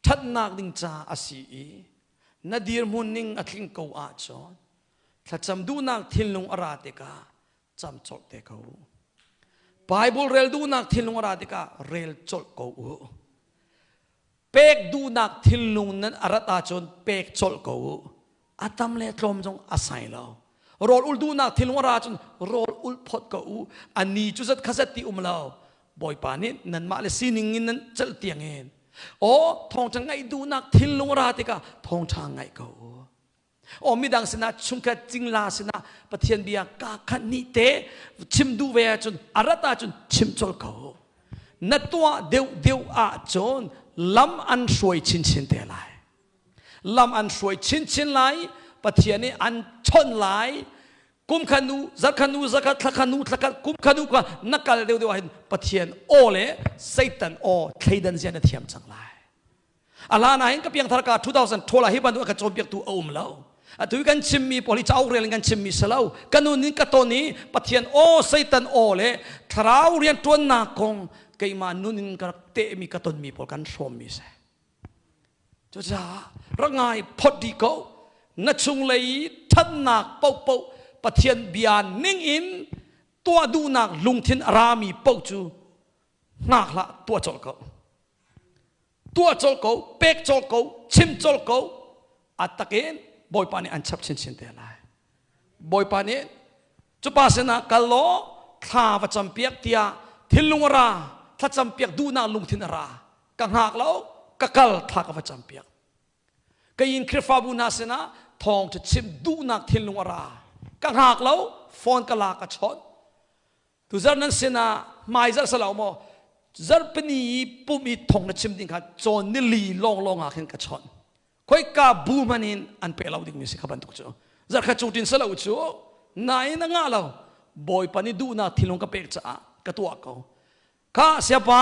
ṭhatnak ding ca a si i na dirhmun ning a tling ko ahcun thlacam duhnak thinlung a ra tikah cam colh te ko. Bible rel duhnak thinlung a ra tikah rel colh ko u. Pek duhnak thinlung nan a rat ahcun pek colh ko u. A tam le tlawm zong a sai lo. Rawl ul duhnak thinlung a ra ahcun rawl ul phot ko u. A ni cu zat kha zat ti um lo. Bawipa nih nanmah le sining in nan celh tiang in. Aw thawngṭha ngaih duhnak thinlung a ra tikah thawngṭha ngaih ko u. Aw midang sinah chungkhat cingla sinah Pathian bia ka khat nih te chim duh ve ahcun a rat ahcun chim colh ko. Na tuah deuh deuh ahcun lam an hruai chinchin te lai. Lam an hruai chinchin lai, Pathian nih an chawnh lai. Kum kha nu, zarh kha nu, zarh kha thla kha nu, thla kha kum kha nu kha na kal deuh deuh ahhin Pathian aw le Satan aw thleidan zia na thiam cang lai. A hlan ah hin ka piangthar ka 2000 thola hi bantuk a ka cawnpiaktu a um lo. Atu kan chimmi pawl hi cauk rel in kan chimmi si lo. Ka nun in ka ton i Pathian aw, Satan aw le thlarau rian ṭuannak kong keimah nun in ka rak tehmi ka tonmi pawl kan hrawmmi si. Cucaah rak ngai phot dih ko. Na chunglei i ṭhatnak paohpaoh Pathian bia ning in tuah duhnak lungthin a rami paoh cu hngak hlah tuah colh ko. Tuah colh ko, pek colh ko, chim colh ko. A takin Bawipa nih an chap chinchin te lai. Bawipa nih cupa sinah kal law thla va campiak tiah thinlung a ra, thlacampiak duhnak lungthin a ra. Ka hngak lo, ka kal thla ka va campiak. Ka inn Khrihfabu hna sinah thawngṭha chim duhnak thinlung a ra. Ka hngak lo, phone ka la ka chawnh. Tuzarh nan sinah hmaizarh si lo maw zarhpini i pum i thong na chim ding kha cawn nili lawnglawng ah khin ka chawnh. Khoika bu hmanh in an pe lo dingmi si kha bantuk cu. Zarhkhat chung tin si lo cu nain a ngah lo. Bawipa nih duhnak thinlung ka pek caah ka tuah ko. Kha siapa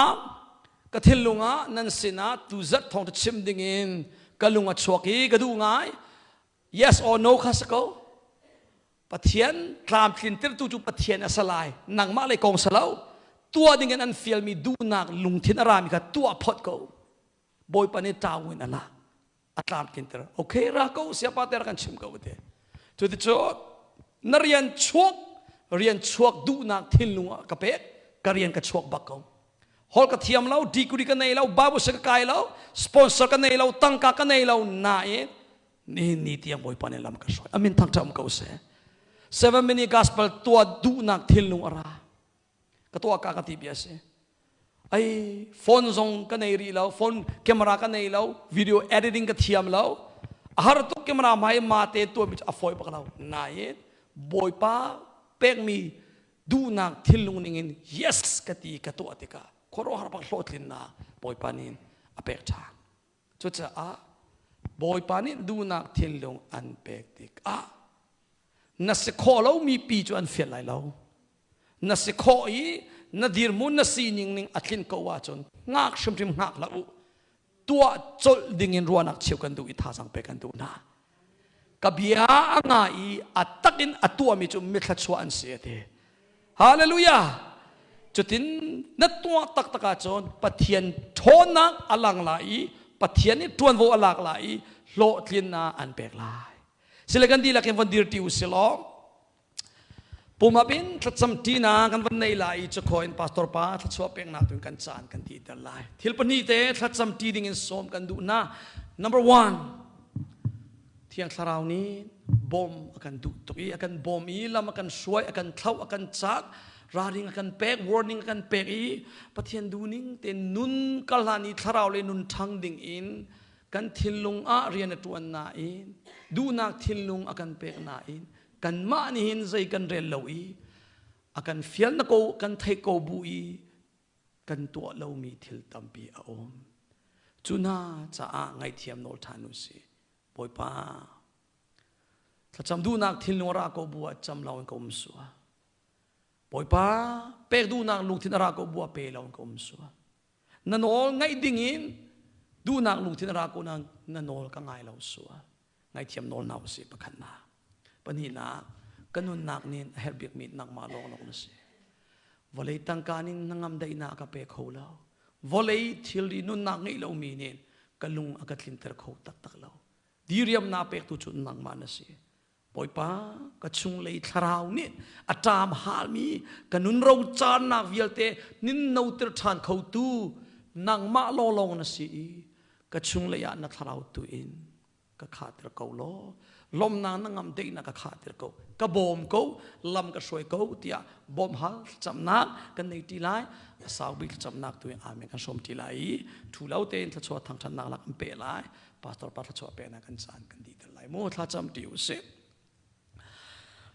ka thinlung ah nan sinah tuzarh thawng chim ding in ka lung a chuak i ka duh ngai. Yes or no kha si ko. Pathian tlamtlintertu cu Pathian a si lai. Nangmah lei kong si lo. Tuah ding in an fialmi duhnak lungthin a rami kha tuah phot ko. Bawipa nih ṭau in a lak. A tlamtlinter. Okay, ra ko siapa te kan chim ko te. Cuticun na rian chuak rian chuak duhnak thinlung ah ka pek ka rian ka chuak bak ko. Hol ka thiam lo, degree ka nei lo, Bible ka kai lo, sponsor ka nei lo, tangka ka nei lo, nain nihin ni tiang Bawipa nih lam ka hruai. Amin thangṭhat um ko seh. 7 minute gospel tuah duhnak thinlung a ra. Ka tuah ka ka ti bia si. Ai phone zong ka nei rih lo, phone camera ka nei lo, video editing ka thiam lo. A har tuk camera hmai ma te tuah mi a fawi bak lo. Nain Bawipa pekmi duhnak thinlung ning in yes ka ti ka tuah tikah khuaruahhar bak hlawhtlinnak Bawipa nih a pek ṭhan. Cucaah Bawipa nih duhnak thinlung an pek tikah na si khawh lomi pi cu an fial lai lo. Na si khawh i na dirhmun na sining ning a tlin ko ahcun hngak hrimhrim hngak hlah u. Tuah colh dingin ruahnak cheu kan duh i thazaang pek kan duh hna. Ka bia a nga i a tak in a tuahmi cu mithluachuah an si a ti. Hallelujah! Cutin na tuah taktak ahcun Pathian ṭhawnnak a lang lai i Pathian nih ṭuanvo a lak lai i hlawhtlinnak an pek lai. Sile kan dihlak in von dir ti u si law pumap in thlacam ṭinak kan van nei lai i cukhaw in pastor pa thluachuah peknak tu kan caan kan ti ter lai. Thil pahnih te thlacam ṭi ding in sawm kan duh hna. Number one, Thiang Thlarau nih bawm a kan duh tuk i a kan bawm i lam a kan hruai, a kan thlauh, a kan cak. Ralring a kan pek, warning a kan pek i Pathian duhning te nun kal hlan i thlarau le nun ṭhang ding in kan thinlung ah rian a ṭuan nain duhnak thinlung a kan pek nain kanmah nih hin zei kan rel lo i a kan fial na ko kan theih ko bu i kan tuah lomi thil tampi a um. Cu hna caah ngaihthiam nawl ṭhan u sih. Bawipa, thlacam duhnak thinlung a ra ko bu ah cam lo in ka um sua. Bawipa, pek duhnak lungthin a ra ko bu ah pe lo in ka um sua. Na nawl ngaih ding in duhnak lungthin a ra ko na na nawl ka ngai lo sua. Ngaihthiam nawl na usih pakhatnak. Pahnihnak, ka nunnak nih a herh bikmi nangmah lawnglawng na si. Vawlei tangka ning na ngam daihnak ka pe kho lo. Vawlei thilri nunnak ngeih lomi nih ka lung a ka tlinter kho taktak lo. Diriamnak pektu cu nangmah na si. Bawipa, ka chunglei thlarau nih a ṭam halmi ka nun rocarnak vialte nin noter ṭhan khotu nangmah lawnglawng na si i ka chunglei ah na thlarau tu in ka khahter ko law lawmnak na ngam deihnak ka khahter ko ka bawm ko lam ka hruai ko tiah bawm hal thlacamnak kan nei ti lai a sau bik thlacamnak tu in amen kan hrawm ti lai i thu lo tein thluachuah thangthatnak lak an pe lai pastor pa thluachuah pe na kan caan kan dih ter lai mu thlacam ti u sih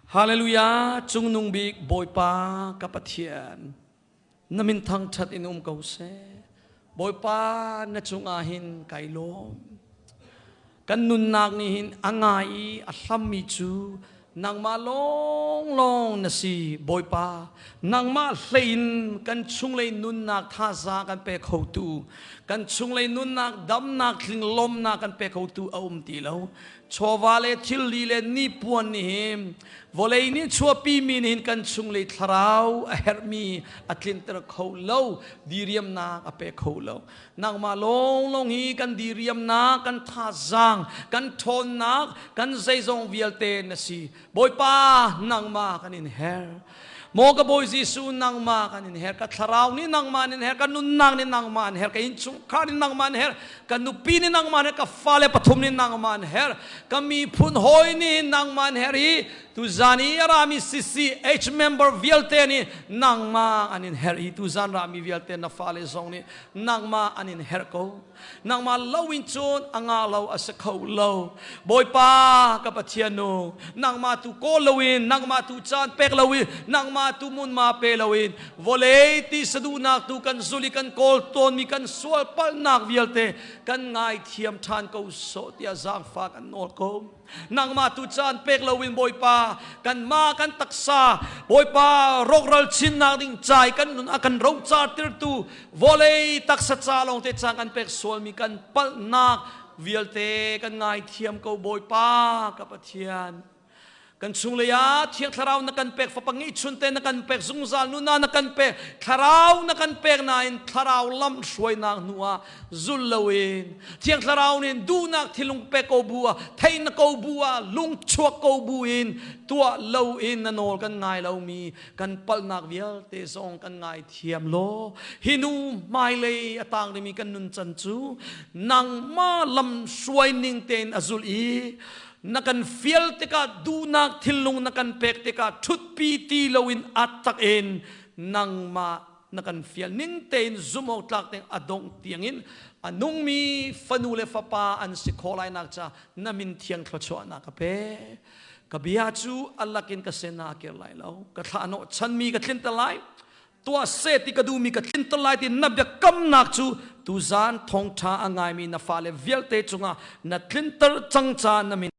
Hallelujah cungnung bik Bawipa ka Pathian na min thangthat in um ko seh Bawipa na cungah hin kai lawm kan nunnak nih hin a ngai i a hlammi cu nangmah lawnglawng na si Bawipa nangmah hlei in kan chunglei nunnak thazaang kan pe khotu kan chunglei nunnak damnak tling lawmnak kan pe khotu a um ti lo chawva le thilli le nipuan nih hin vawlei nih chuahpi mi nih hin kan chunglei thlarau a herhmi a tlinter kho lo diriamnak a pe kho lo nangmah lawnglawng hi kan diriamnak kan thazaang kan ṭhawnnak kan zeizong vialte na si Bawipa nangmah kan in her Maw ka Bawi Jesuh nangmah kan in her ka thlarau nih nangmah in her ka nunnak nih nangmah in her ka innchungkhar nih nangmah in her ka nupi nih nangmah in her ka fale pathum nih nangmah in her ka miphun hawi nih nangmah in her i tuzan i a rami CCH member vialte nih nangmah an in her i tuzan rami vialte na fale zong nih nangmah an in herh ko nangmah lo in cun a nga lo a si kho lo bawipa ka pathian nu nangmah tu kawl loin nangmah tu caan pek loin nangmah tu munma pe loin vawlei ti saduhnak tu kan zul i kan kawl tawnmi kan sual palhnak vialte kan ngaithiam ṭhan ko sawh tiah zaangfah kan nawl ko Nangmah tu caan pek loin Bawipa kanmah kan taksa Bawipa rawkral chinnak ding cai kan nun a kan rocar tirtu vawlei taksa ca lawng te caan kan pek sualmi kan palhnak vialte kan ngaithiam ko Bawipa ka Pathian kan chunglei ah Thiang Thlarau na kan pek fapa ngeihchun te na kan pek zungzal nuna na kan pek Thlarau na kan pek nain Thlarau lam hruainak hnu ah zul loin Thiang Thlarau nih duhnak thilung pe ko bu ah theih na ko bu ah lungchuak ko bu in tuah loin na nawl kan ngai lomi kan palhnak vialte zong kan ngai thiam law hi nu hmailei a tang rimi kan nun can cu nangmah lam hruai ning tein a zul i na kan fial tikah duhnak thinlung na kan pek tikah ṭhutpi ti loin a tak in nangmah na kan fial ning tein zumh awk tlak ding a dongh tiangin a nungmi fanu le fapa an si khawh lai nak ca na min thiang thluachuahnak ka pe ka bia cu a lakin ka sin ah a kir lai lo ka thlah hnawh chanmi ka tlinter lai tuah se ti ka duhmi ka tlinter lai ti na biakamnak cu tuzan thawngṭha a ngaimi na fale vialte cungah na tlinter cang ca na min.